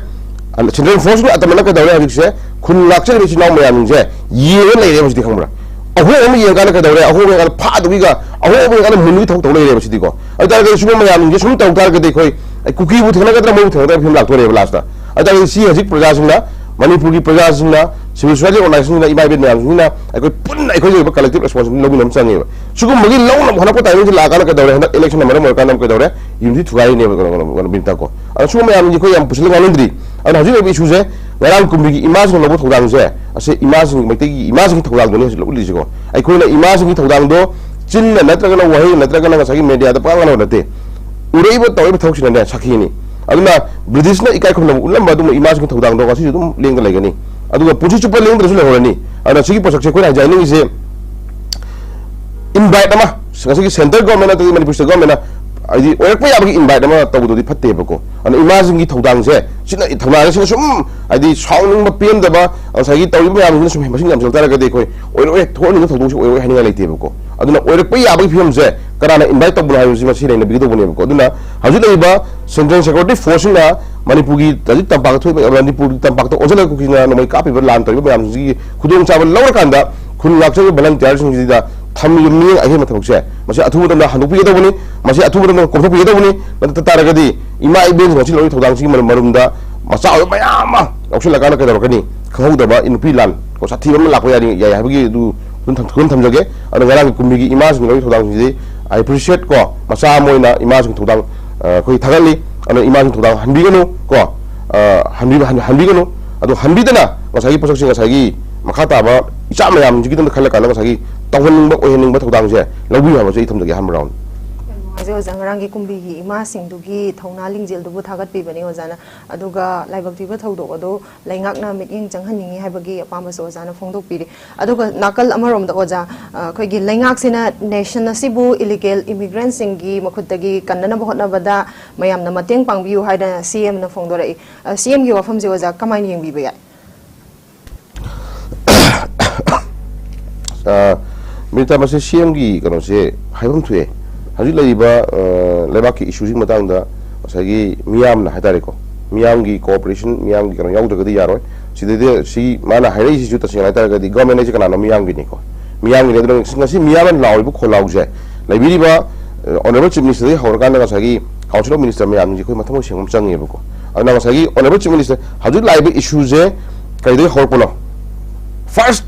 ꯁꯦꯟꯇ꯭ꯔꯦꯜ ꯐꯣꯔꯁꯀꯤ ꯑꯇꯝꯕꯅ ꯀꯩꯗꯧꯔꯦ? ꯍꯧꯖꯤꯛꯁꯦ ꯈꯨꯟ ꯂꯥꯛꯆꯔꯤꯕ ꯏꯆꯤꯜ ꯏꯅꯥꯎ ꯃꯌꯥꯝꯁꯤꯡꯁꯦ ꯌꯦꯡꯉ ꯂꯩꯔꯦꯕ ꯍꯧꯖꯤꯛꯇꯤ, ꯈꯪꯕ꯭ꯔꯥ? ꯑꯍꯣꯡꯕ ꯑꯃ ꯌꯦꯡꯉꯀꯥꯟꯗ ꯀꯩꯗꯧꯔꯦ? ꯑꯍꯣꯡꯕ ꯌꯦꯡꯉꯀꯥꯟꯗ ꯐꯥꯗꯕꯤꯒ ꯑꯍꯣꯡꯕ ꯌꯦꯡꯉꯀꯥꯟꯗ ꯃꯨꯟꯕꯒꯤ ꯊꯕꯛ ꯇꯧ ꯂꯩꯔꯦꯕ ꯁꯤꯗꯤꯀꯣ꯫ ꯑꯗꯨ ꯇꯥꯔꯒꯗꯤ ꯁꯤꯒꯨꯝꯕ ꯃꯌꯥꯝꯁꯤꯡꯁꯦ ꯁꯨꯝ ꯇꯧ ꯇꯥꯔꯒꯗꯤ ꯑꯩꯈꯣꯏ ꯑꯩ ꯀꯨꯀꯤꯕꯨ ꯊꯦꯡꯅꯒꯗ꯭ꯔꯥ ꯃꯣꯏꯕꯨ ꯊꯦꯡꯅꯒꯗ꯭ꯔꯥ ꯐꯤꯕꯝ ꯂꯥꯛꯇꯣꯔꯦꯕ ꯂꯥꯁꯇ꯫ ꯑꯗꯨ ꯇꯥꯔꯒꯗꯤ ꯁꯤ ꯍꯧꯖꯤꯛ ꯄ꯭ꯔꯖꯥꯁꯤꯡꯅ, ꯃꯅꯤꯄꯨꯔꯒꯤ ꯄ꯭ꯔꯖꯥꯁꯤꯡꯅ, ꯁꯤꯚꯤꯜ ꯁꯣꯁꯥꯏꯇꯤ ꯑꯣꯔꯒꯅꯥꯏꯖꯦꯁꯟꯁꯤꯡꯅ, ꯏꯃꯥ ꯏꯕꯦꯟ ꯃꯌꯥꯝꯁꯤꯡꯁꯤꯅ ꯑꯩꯈꯣꯏ ꯄꯨꯟꯅ ꯑꯩꯈꯣꯏꯒꯤ ꯑꯣꯏꯕ ꯀꯂꯦꯛꯇꯤꯚ ꯔꯦꯁꯄꯣꯟꯁꯤꯕꯤꯂꯤꯇꯤ ꯂꯧꯃꯤꯟꯅꯕ ꯑꯃ ꯆꯪꯉꯦꯕ꯫ ꯁꯤꯒꯨꯝꯕꯒꯤ ꯂꯧꯅꯕ ꯍꯣꯠꯅꯔꯛꯄ ꯇꯥꯏꯃꯤꯡꯁꯤ ꯂꯥꯛꯑꯀꯥꯟꯗ ꯀꯩꯗꯧꯔꯦ? ꯍꯟꯗꯛ ꯏꯂꯦꯛꯁꯟꯅ ꯃꯔꯝ ꯑꯣꯏꯔꯀꯥꯟꯗ ꯑꯃꯨꯛ ꯀꯩꯗꯧꯔꯦ? ꯌꯨꯅꯤꯇꯤ ꯊꯨꯒꯥꯏꯔꯤꯅꯦꯕ, ꯀꯩꯅꯣ, ꯀꯩꯅꯣ, ꯀꯩꯅꯣ, ꯕꯤꯅꯤꯇꯥ ꯀꯣ꯫ ꯑꯗꯨꯅ ꯁꯤꯒꯨꯝꯕ ꯃꯌꯥꯝꯁꯤ ꯑꯩꯈꯣꯏ ꯌꯥꯝ ꯄꯨꯁꯤꯜꯂ ꯉꯥꯡꯅꯤꯡꯗ꯭ꯔꯤ꯫ ꯑꯗꯨꯅ ꯍꯧꯖꯤꯛ ꯑꯣꯏꯕ ꯏꯁꯨꯁꯦ, ꯉꯔꯥꯡ ꯀꯨꯝꯕꯤꯒꯤ ꯏꯃꯥꯁꯤꯡꯅ ꯂꯧꯕ ꯊꯧꯗꯥꯡꯁꯦ, ꯑꯁꯤ ꯏꯃꯥꯁꯤꯡ, ꯃꯩꯇꯩꯒꯤ ꯏꯃꯥꯁꯤꯡꯒꯤ ꯊꯧꯗꯥꯡꯗꯨꯅꯤ ꯍꯧꯖꯤꯛ ꯂꯧ ꯎꯠꯂꯤꯁꯤꯀꯣ꯫ ꯑꯩꯈꯣꯏꯅ ꯏꯃꯥꯁꯤꯡꯒꯤ ꯊꯧꯗꯥꯡꯗꯣ ꯆꯤꯟꯅ ꯅꯠꯇ꯭ꯔꯒꯅ ꯋꯥꯍꯩ ꯅꯠꯇ꯭ꯔꯒꯅ ꯉꯁꯥꯏꯒꯤ ꯃꯦꯗꯤꯌꯥꯗ ꯄꯉꯥꯡ ꯉꯥꯡꯅꯕ ꯅꯠꯇꯦ꯫ ꯎꯔꯛꯏꯕ ꯇꯧꯔꯤꯕ ꯊꯕꯛꯁꯤꯅꯅꯦ ꯁꯥꯈꯤꯅꯤ꯫ ꯑꯗꯨꯅ ꯕ꯭ꯔꯤꯇꯤꯁꯅ ꯏꯀꯥꯏ ꯈꯨꯝꯅꯕ ꯎꯠꯂꯝꯕ ꯑꯗꯨꯝꯕ ꯏꯃꯥꯁꯤꯡꯒꯤ ꯊꯧꯗꯥꯡꯗꯣ ꯉꯁꯤꯁꯨ ꯑꯗꯨꯝ ꯂꯦꯡꯗ ꯂꯩꯒꯅꯤ꯫ ꯑꯗꯨꯒ ꯄꯨꯟꯁꯤ ꯆꯨꯞꯄ ꯂꯦꯡꯗ꯭ꯔꯁꯨ ꯂꯩꯍꯧꯔꯅꯤ꯫ ꯑꯗꯨꯅ ꯁꯤꯒꯤ ꯄꯣꯠꯁꯛꯁꯦ ꯑꯩꯈꯣꯏꯅ ꯍꯥꯏꯖꯅꯤꯡꯉꯤꯁꯦ, ꯏꯟꯚꯥꯏꯠ ꯑꯃ, ꯉꯁꯥꯏꯒꯤ ꯁꯦꯟꯇ꯭ꯔꯦꯜ ꯒꯣꯔꯃꯦꯟ ꯅꯠꯇ꯭ꯔꯒ ꯃꯅꯤꯄꯨꯔ ꯁ꯭ꯇꯦꯠ ꯒꯣꯔꯃꯦꯟꯅ ꯍꯥꯏꯗꯤ ꯑꯣꯏꯔꯛꯄ ꯌꯥꯕꯒꯤ ꯏꯟꯚꯥꯏꯠ ꯑꯃ ꯇꯧꯕꯗꯨꯗꯤ ꯐꯠꯇꯦꯕꯀꯣ꯫ ꯑꯗꯨꯅ ꯏꯃꯥꯁꯤꯡꯒꯤ ꯊꯧꯗꯥꯡꯁꯦ, ꯁꯤꯅ ꯊꯧꯅꯥꯁꯦ, ꯁꯤꯅ ꯁꯨꯝ ꯍꯥꯏꯗꯤ ꯁꯥꯎꯅꯤꯡꯕ, ꯄꯦꯟꯗꯕ, ꯉꯁꯥꯏꯒꯤ ꯇꯧꯔꯤꯕ ꯃꯌꯥꯝꯁꯤꯅ ꯁꯨꯝ ꯃꯁꯤꯡ ꯌꯥꯝꯁꯤꯜꯂꯛ ꯇꯥꯔꯒꯗꯤ ꯑꯩꯈꯣꯏ ꯑꯣꯏꯔꯛꯑꯣꯏ, ꯊꯣꯛꯍꯟꯅꯤꯡꯕ ꯊꯧꯗꯣꯛꯁꯨ ꯑꯣꯏꯔꯛꯑꯣꯏ ꯍꯥꯏꯅꯤꯡꯉꯥꯏ ꯂꯩꯇꯦꯕꯀꯣ꯫ ꯑꯗꯨꯅ ꯑꯣꯏꯔꯛꯄ ꯌꯥꯕꯒꯤ ꯐꯤꯕꯝꯁꯦ ꯀꯅꯥꯅ ꯏꯟꯚꯥꯏꯠ ꯇꯧꯕꯅꯣ ꯍꯥꯏꯕꯁꯤ ꯃꯁꯤ ꯅꯩꯅꯕꯤꯒꯗꯧꯕꯅꯦꯕꯀꯣ꯫ ꯑꯗꯨꯅ ꯍꯧꯖꯤꯛ ꯂꯩꯔꯤꯕ ꯁꯦꯟꯇ꯭ꯔꯦꯜ ꯁꯦꯀ꯭ꯌꯨꯔꯤꯇꯤ ꯐꯣꯔꯁꯁꯤꯡꯅ ꯃꯅꯤꯄꯨꯔꯒꯤ ꯍꯧꯖꯤꯛ ꯇꯝꯄꯥꯛꯇ ꯊꯣꯛꯏꯕ, ꯃꯅꯤꯄꯨꯔꯒꯤ ꯇꯝꯄꯥꯛꯇ ꯑꯣꯟꯁꯤꯜꯂꯒ ꯀꯨꯀꯤꯅ ꯅꯣꯡꯃꯩ ꯀꯥꯞꯄꯤꯕ, ꯂꯥꯟ ꯇꯧꯔꯤꯕ ꯃꯌꯥꯝꯁꯤꯡꯁꯤꯒꯤ ꯈꯨꯗꯣꯡꯆꯥꯕ ꯂꯧꯔꯀꯥꯟꯗ ꯈꯨꯟ ꯂꯥꯛꯆꯔꯤꯕ ꯚꯣꯂꯟꯇꯤꯌꯥꯔꯁꯤꯡꯁꯤꯗ ꯊꯝꯂꯤꯕ ꯃꯤꯠꯌꯦꯡ ꯑꯍꯦꯟꯕ ꯊꯕꯛꯁꯦ ꯃꯁꯤ ꯑꯊꯨꯕ ꯃꯇꯝꯗ ꯍꯟꯗꯣꯛꯄꯤꯒꯗꯧꯕꯅꯤ, ꯃꯁꯤ ꯑꯊꯨꯕ ꯃꯇꯝꯗ ꯀꯣꯛꯊꯣꯛꯄꯤꯒꯗꯧꯕꯅꯤ꯫ ꯅꯠꯇ ꯇꯥꯔꯒꯗꯤ ꯏꯃꯥ ꯏꯕꯦꯟꯁꯤꯡ ꯉꯁꯤ ꯂꯧꯔꯤꯕ ꯊꯧꯗꯥꯡꯁꯤꯒꯤ ꯃꯔꯨꯝ-, ꯃꯔꯨꯝꯗ ꯃꯆꯥ ꯑꯣꯏꯕ ꯃꯌꯥꯝ ꯑꯃ ꯌꯥꯎꯁꯜꯂꯀꯥꯟꯗ ꯀꯩꯗꯧꯔꯛꯀꯅꯤ? ꯈꯪꯍꯧꯗꯕ ꯅꯨꯄꯤ ꯂꯥꯟ ꯀꯣ ꯁꯥꯊꯤꯕ ꯑꯃ ꯂꯥꯛꯄ ꯌꯥꯅꯤ, ꯌꯥꯏ ꯍꯥꯏꯕꯒꯤ ꯑꯗꯨ ꯑꯗꯨꯝ ꯊꯝ-, ꯑꯗꯨꯝ ꯊꯝꯖꯒꯦ꯫ ꯑꯗꯣ ꯉꯔꯥꯡꯒꯤ ꯀꯨꯝꯕꯤꯒꯤ ꯏꯃꯥꯁꯤꯡ ꯂꯧꯔꯤꯕ ꯊꯧꯗꯥꯡꯁꯤꯡꯁꯤꯗꯤ I appreciate ꯀꯣ, ꯃꯆꯥ ꯑꯃ ꯑꯣꯏꯅ ꯏꯃꯥꯁꯤꯡ ꯊꯧꯗꯥꯡ, ꯑ, ꯑꯩꯈꯣꯏ ꯊꯥꯒꯠꯂꯤ꯫ ꯑꯗꯨꯅ ꯏꯃꯥꯁꯤꯡ ꯊꯧꯗꯥꯡ ꯍꯟꯕꯤꯒꯅꯨ ꯀꯣ, ꯑ, ꯍꯟꯕꯤ-, ꯍꯟ-, ꯍꯟꯕꯤꯒꯅꯨ꯫ ꯑꯗꯣ ꯍꯟꯕꯤꯗꯅ ꯉꯁꯥꯏꯒꯤ ꯄꯣꯠꯁꯛꯁꯦ ꯉꯁꯥꯏꯒꯤ ꯃꯈꯥ ꯇꯥꯕ ꯏꯆꯥ ꯃꯌꯥꯝꯁꯤꯒꯤꯗꯃꯛꯇ ꯈꯜꯂ ꯀꯥꯟꯗ ꯉꯁꯥꯏꯒꯤ ꯇꯧꯍꯟꯅꯤꯡꯕ, ꯑꯣꯏꯍꯟꯅꯤꯡꯕ ꯊꯧꯗꯥꯡꯁꯦ ꯂꯧꯕꯤꯌꯨ ꯍꯥꯏꯕꯁꯦ ꯑꯩ ꯊꯝꯖꯒꯦ꯫ ꯑꯍꯥꯟꯕ ꯔꯥꯎꯟ꯫ ꯌꯥꯝ ꯅꯨꯡꯉꯥꯏꯖꯩ ꯑꯣꯖꯥ, ꯉꯔꯥꯡꯒꯤ ꯀꯨꯝꯕꯤꯒꯤ ꯏꯃꯥꯁꯤꯡꯗꯨꯒꯤ ꯊꯧꯅꯥ ꯂꯤꯡꯖꯦꯜꯗꯨꯕꯨ ꯊꯥꯒꯠꯄꯤꯕꯅꯤ ꯑꯣꯖꯥꯅ꯫ ꯑꯗꯨꯒ ꯂꯥꯏꯕꯛ ꯊꯤꯕ ꯊꯧꯗꯣꯛ ꯑꯗꯨ ꯂꯩꯉꯥꯛꯅ ꯃꯤꯠꯌꯦꯡ ꯆꯪꯍꯟꯅꯤꯡꯉꯤ ꯍꯥꯏꯕꯒꯤ ꯑꯄꯥꯝꯕꯁꯨ ꯑꯣꯖꯥꯅ ꯐꯣꯡꯗꯣꯛꯄꯤꯔꯤ꯫ ꯑꯗꯨꯒ ꯅꯥꯀꯜ ꯑꯃꯔꯣꯝꯗ ꯑꯣꯖꯥ, ꯑ, ꯑꯩꯈꯣꯏꯒꯤ ꯂꯩꯉꯥꯛꯁꯤꯅ ꯅꯦꯁꯟ ꯑꯁꯤꯕꯨ ꯏꯂꯤꯒꯦꯜ ꯏꯃꯤꯒ꯭ꯔꯦꯟꯁꯤꯡꯒꯤ ꯃꯈꯨꯠꯇꯒꯤ ꯀꯟꯅꯅꯕ ꯍꯣꯠꯅꯕꯗ ꯃꯌꯥꯝꯅ ꯃꯇꯦꯡ ꯄꯥꯡꯕꯤꯌꯨ ꯍꯥꯏꯗꯅ ꯁꯤ ꯑꯦꯝꯅ ꯐꯣꯡꯗꯣꯔꯛꯏ꯫ ꯑ, ꯁꯤ ꯑꯦꯝꯒꯤ ꯋꯥꯐꯝꯁꯦ ꯑꯣꯖꯥ ꯀꯃꯥꯏꯅ ꯌꯦꯡꯕꯤꯕ ꯌꯥꯏ? ꯑ, ꯃꯤꯅꯤꯇꯥ, ꯃꯁꯤ ꯁꯤ ꯑꯦꯝꯒꯤ ꯀꯩꯅꯣꯁꯦ ꯍꯥꯏꯐꯝ ꯊꯣꯛꯑꯦ꯫ ꯍꯧꯖꯤꯛ ꯂꯩꯔꯤꯕ, ꯑ, ꯂꯩꯕꯥꯛꯀꯤ ꯏꯁꯨꯁꯤꯒꯤ ꯃꯇꯥꯡꯗ ꯉꯁꯥꯏꯒꯤ ꯃꯤꯌꯥꯝꯅ ꯍꯥꯏꯇꯥꯔꯦꯀꯣ, ꯃꯤꯌꯥꯝꯒꯤ ꯀꯣꯑꯣꯄꯔꯦꯁꯟ, ꯃꯤꯌꯥꯝꯒꯤ ꯀꯩꯅꯣ ꯌꯥꯎꯗ꯭ꯔꯒꯗꯤ ꯌꯥꯔꯣꯏ꯫ ꯁꯤꯗꯩꯗ ꯁꯤ ꯃꯥꯅ ꯍꯥꯏꯔꯛꯏꯁꯤꯁꯨ ꯇꯁꯦꯡꯅ ꯍꯥꯏꯇꯥꯔꯒꯗꯤ ꯒꯣꯔꯃꯦꯟ ꯍꯥꯏꯁꯦ ꯀꯅꯥꯅꯣ? ꯃꯤꯌꯥꯝꯒꯤꯅꯤꯀꯣ꯫ ꯃꯤꯌꯥꯝꯒꯤꯅꯤ꯫ ꯑꯗꯨꯅ ꯉꯁꯤ ꯃꯤꯌꯥꯝꯅ ꯂꯥꯎꯔꯤꯕ ꯈꯣꯜꯂꯥꯎꯁꯦ, ꯂꯩꯕꯤꯔꯤꯕ, ꯑ, ꯑꯣꯅꯔꯦꯕꯜ ꯆꯤꯐ ꯃꯤꯅꯤꯁꯇꯔꯗꯒꯤ ꯍꯧꯔꯀꯥꯟꯗ ꯉꯁꯥꯏꯒꯤ ꯀꯥꯎꯟꯁꯤꯜ ꯑꯣꯐ ꯃꯤꯅꯤꯁꯇꯔ ꯃꯌꯥꯝꯁꯤꯡꯁꯦ ꯑꯩꯈꯣꯏ ꯃꯊꯃꯣꯏ ꯁꯦꯡꯕ ꯑꯃ ꯆꯪꯉꯦꯕꯀꯣ꯫ ꯑꯗꯨꯅ ꯉꯁꯥꯏꯒꯤ ꯑꯣꯅꯔꯦꯕꯜ ꯆꯤꯐ ꯃꯤꯅꯤꯁꯇꯔ ꯍꯧꯖꯤꯛ ꯂꯥꯛꯏꯕ ꯏꯁꯨꯁꯦ ꯀꯔꯤꯗꯒꯤ ꯍꯧꯔꯛꯄꯅꯣ? ꯐꯥꯔꯁ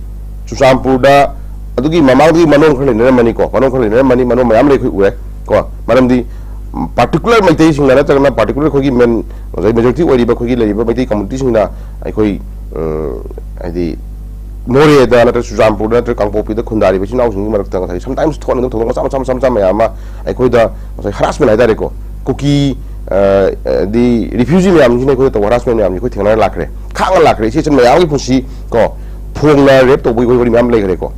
ꯆꯨꯔꯆꯥꯟꯄꯨꯔꯗ, ꯑꯗꯨꯒꯤ ꯃꯃꯥꯡꯗꯒꯤ ꯃꯅꯣꯝ ꯈꯔ ꯂꯩꯅꯔꯝꯃꯅꯤꯀꯣ, ꯃꯅꯣꯝ ꯈꯔ ꯂꯩꯅꯔꯝꯃꯅꯤ, ꯃꯅꯣꯝ ꯃꯌꯥꯝ ꯂꯩ ꯑꯩꯈꯣꯏ ꯎꯔꯦ ꯀꯣ꯫ ꯃꯔꯝꯗꯤ, ꯎꯝ, ꯄꯥꯔꯇꯤꯀꯨꯂꯔ ꯃꯩꯇꯩꯁꯤꯡꯅ ꯅꯠꯇ꯭ꯔꯒꯅ ꯄꯥꯔꯇꯤꯀꯨꯂꯔ ꯑꯩꯈꯣꯏꯒꯤ ꯃꯦꯟ, ꯉꯁꯥꯏ ꯃꯦꯖꯣꯔꯤꯇꯤ ꯑꯣꯏꯔꯤꯕ ꯑꯩꯈꯣꯏꯒꯤ ꯂꯩꯔꯤꯕ ꯃꯩꯇꯩ ꯀꯝꯃꯨꯅꯤꯇꯤꯁꯤꯡꯅ ꯑꯩꯈꯣꯏ, ꯎꯝ, ꯍꯥꯏꯗꯤ ꯃꯣꯔꯦꯗ ꯅꯠꯇ꯭ꯔꯒ ꯆꯨꯔꯆꯥꯟꯄꯨꯔꯗ ꯅꯠꯇ꯭ꯔꯒ ꯀꯥꯡꯄꯣꯛꯄꯤꯗ ꯈꯨꯟꯗꯥꯔꯤꯕ ꯏꯆꯤꯟ ꯏꯅꯥꯎꯁꯤꯡꯒꯤ ꯃꯔꯛꯇ ꯉꯁꯥꯏ ꯁꯝꯇꯥꯏꯝꯁ ꯊꯣꯛꯍꯟꯅꯤꯡꯗꯕ ꯊꯧꯗꯣꯛ ꯃꯆꯥ ꯃꯆꯥ ꯃꯆꯥ ꯃꯆꯥ ꯃꯌꯥꯝ ꯑꯃ ꯑꯩꯈꯣꯏꯗ ꯉꯁꯥꯏ ꯍꯔꯥꯁꯃꯦꯟ ꯍꯥꯏꯇꯥꯔꯦꯀꯣ, ꯀꯨꯀꯤ, ꯑ, ꯑꯗꯤ ꯔꯤꯐ꯭ꯌꯨꯖꯤ ꯃꯌꯥꯝꯁꯤꯅ ꯑꯩꯈꯣꯏꯗ ꯇꯧꯕ ꯍꯔꯥꯁꯃꯦꯟ ꯃꯌꯥꯝꯁꯤ ꯑꯩꯈꯣꯏ ꯊꯦꯡꯅꯔ ꯂꯥꯛꯈ꯭ꯔꯦ, ꯈꯥꯡꯉ ꯂꯥꯛꯈ꯭ꯔꯦ꯫ ꯏꯆꯦ ꯏꯆꯟ ꯃꯌꯥꯝꯒꯤ ꯄꯨꯟꯁꯤ ꯀꯣ, ꯐꯣꯡꯅ ꯔꯦꯞ ꯇꯧꯕꯒꯤ ꯋꯥꯔꯤ ꯃꯌꯥꯝ ꯂꯩꯈ꯭ꯔꯦꯀꯣ꯫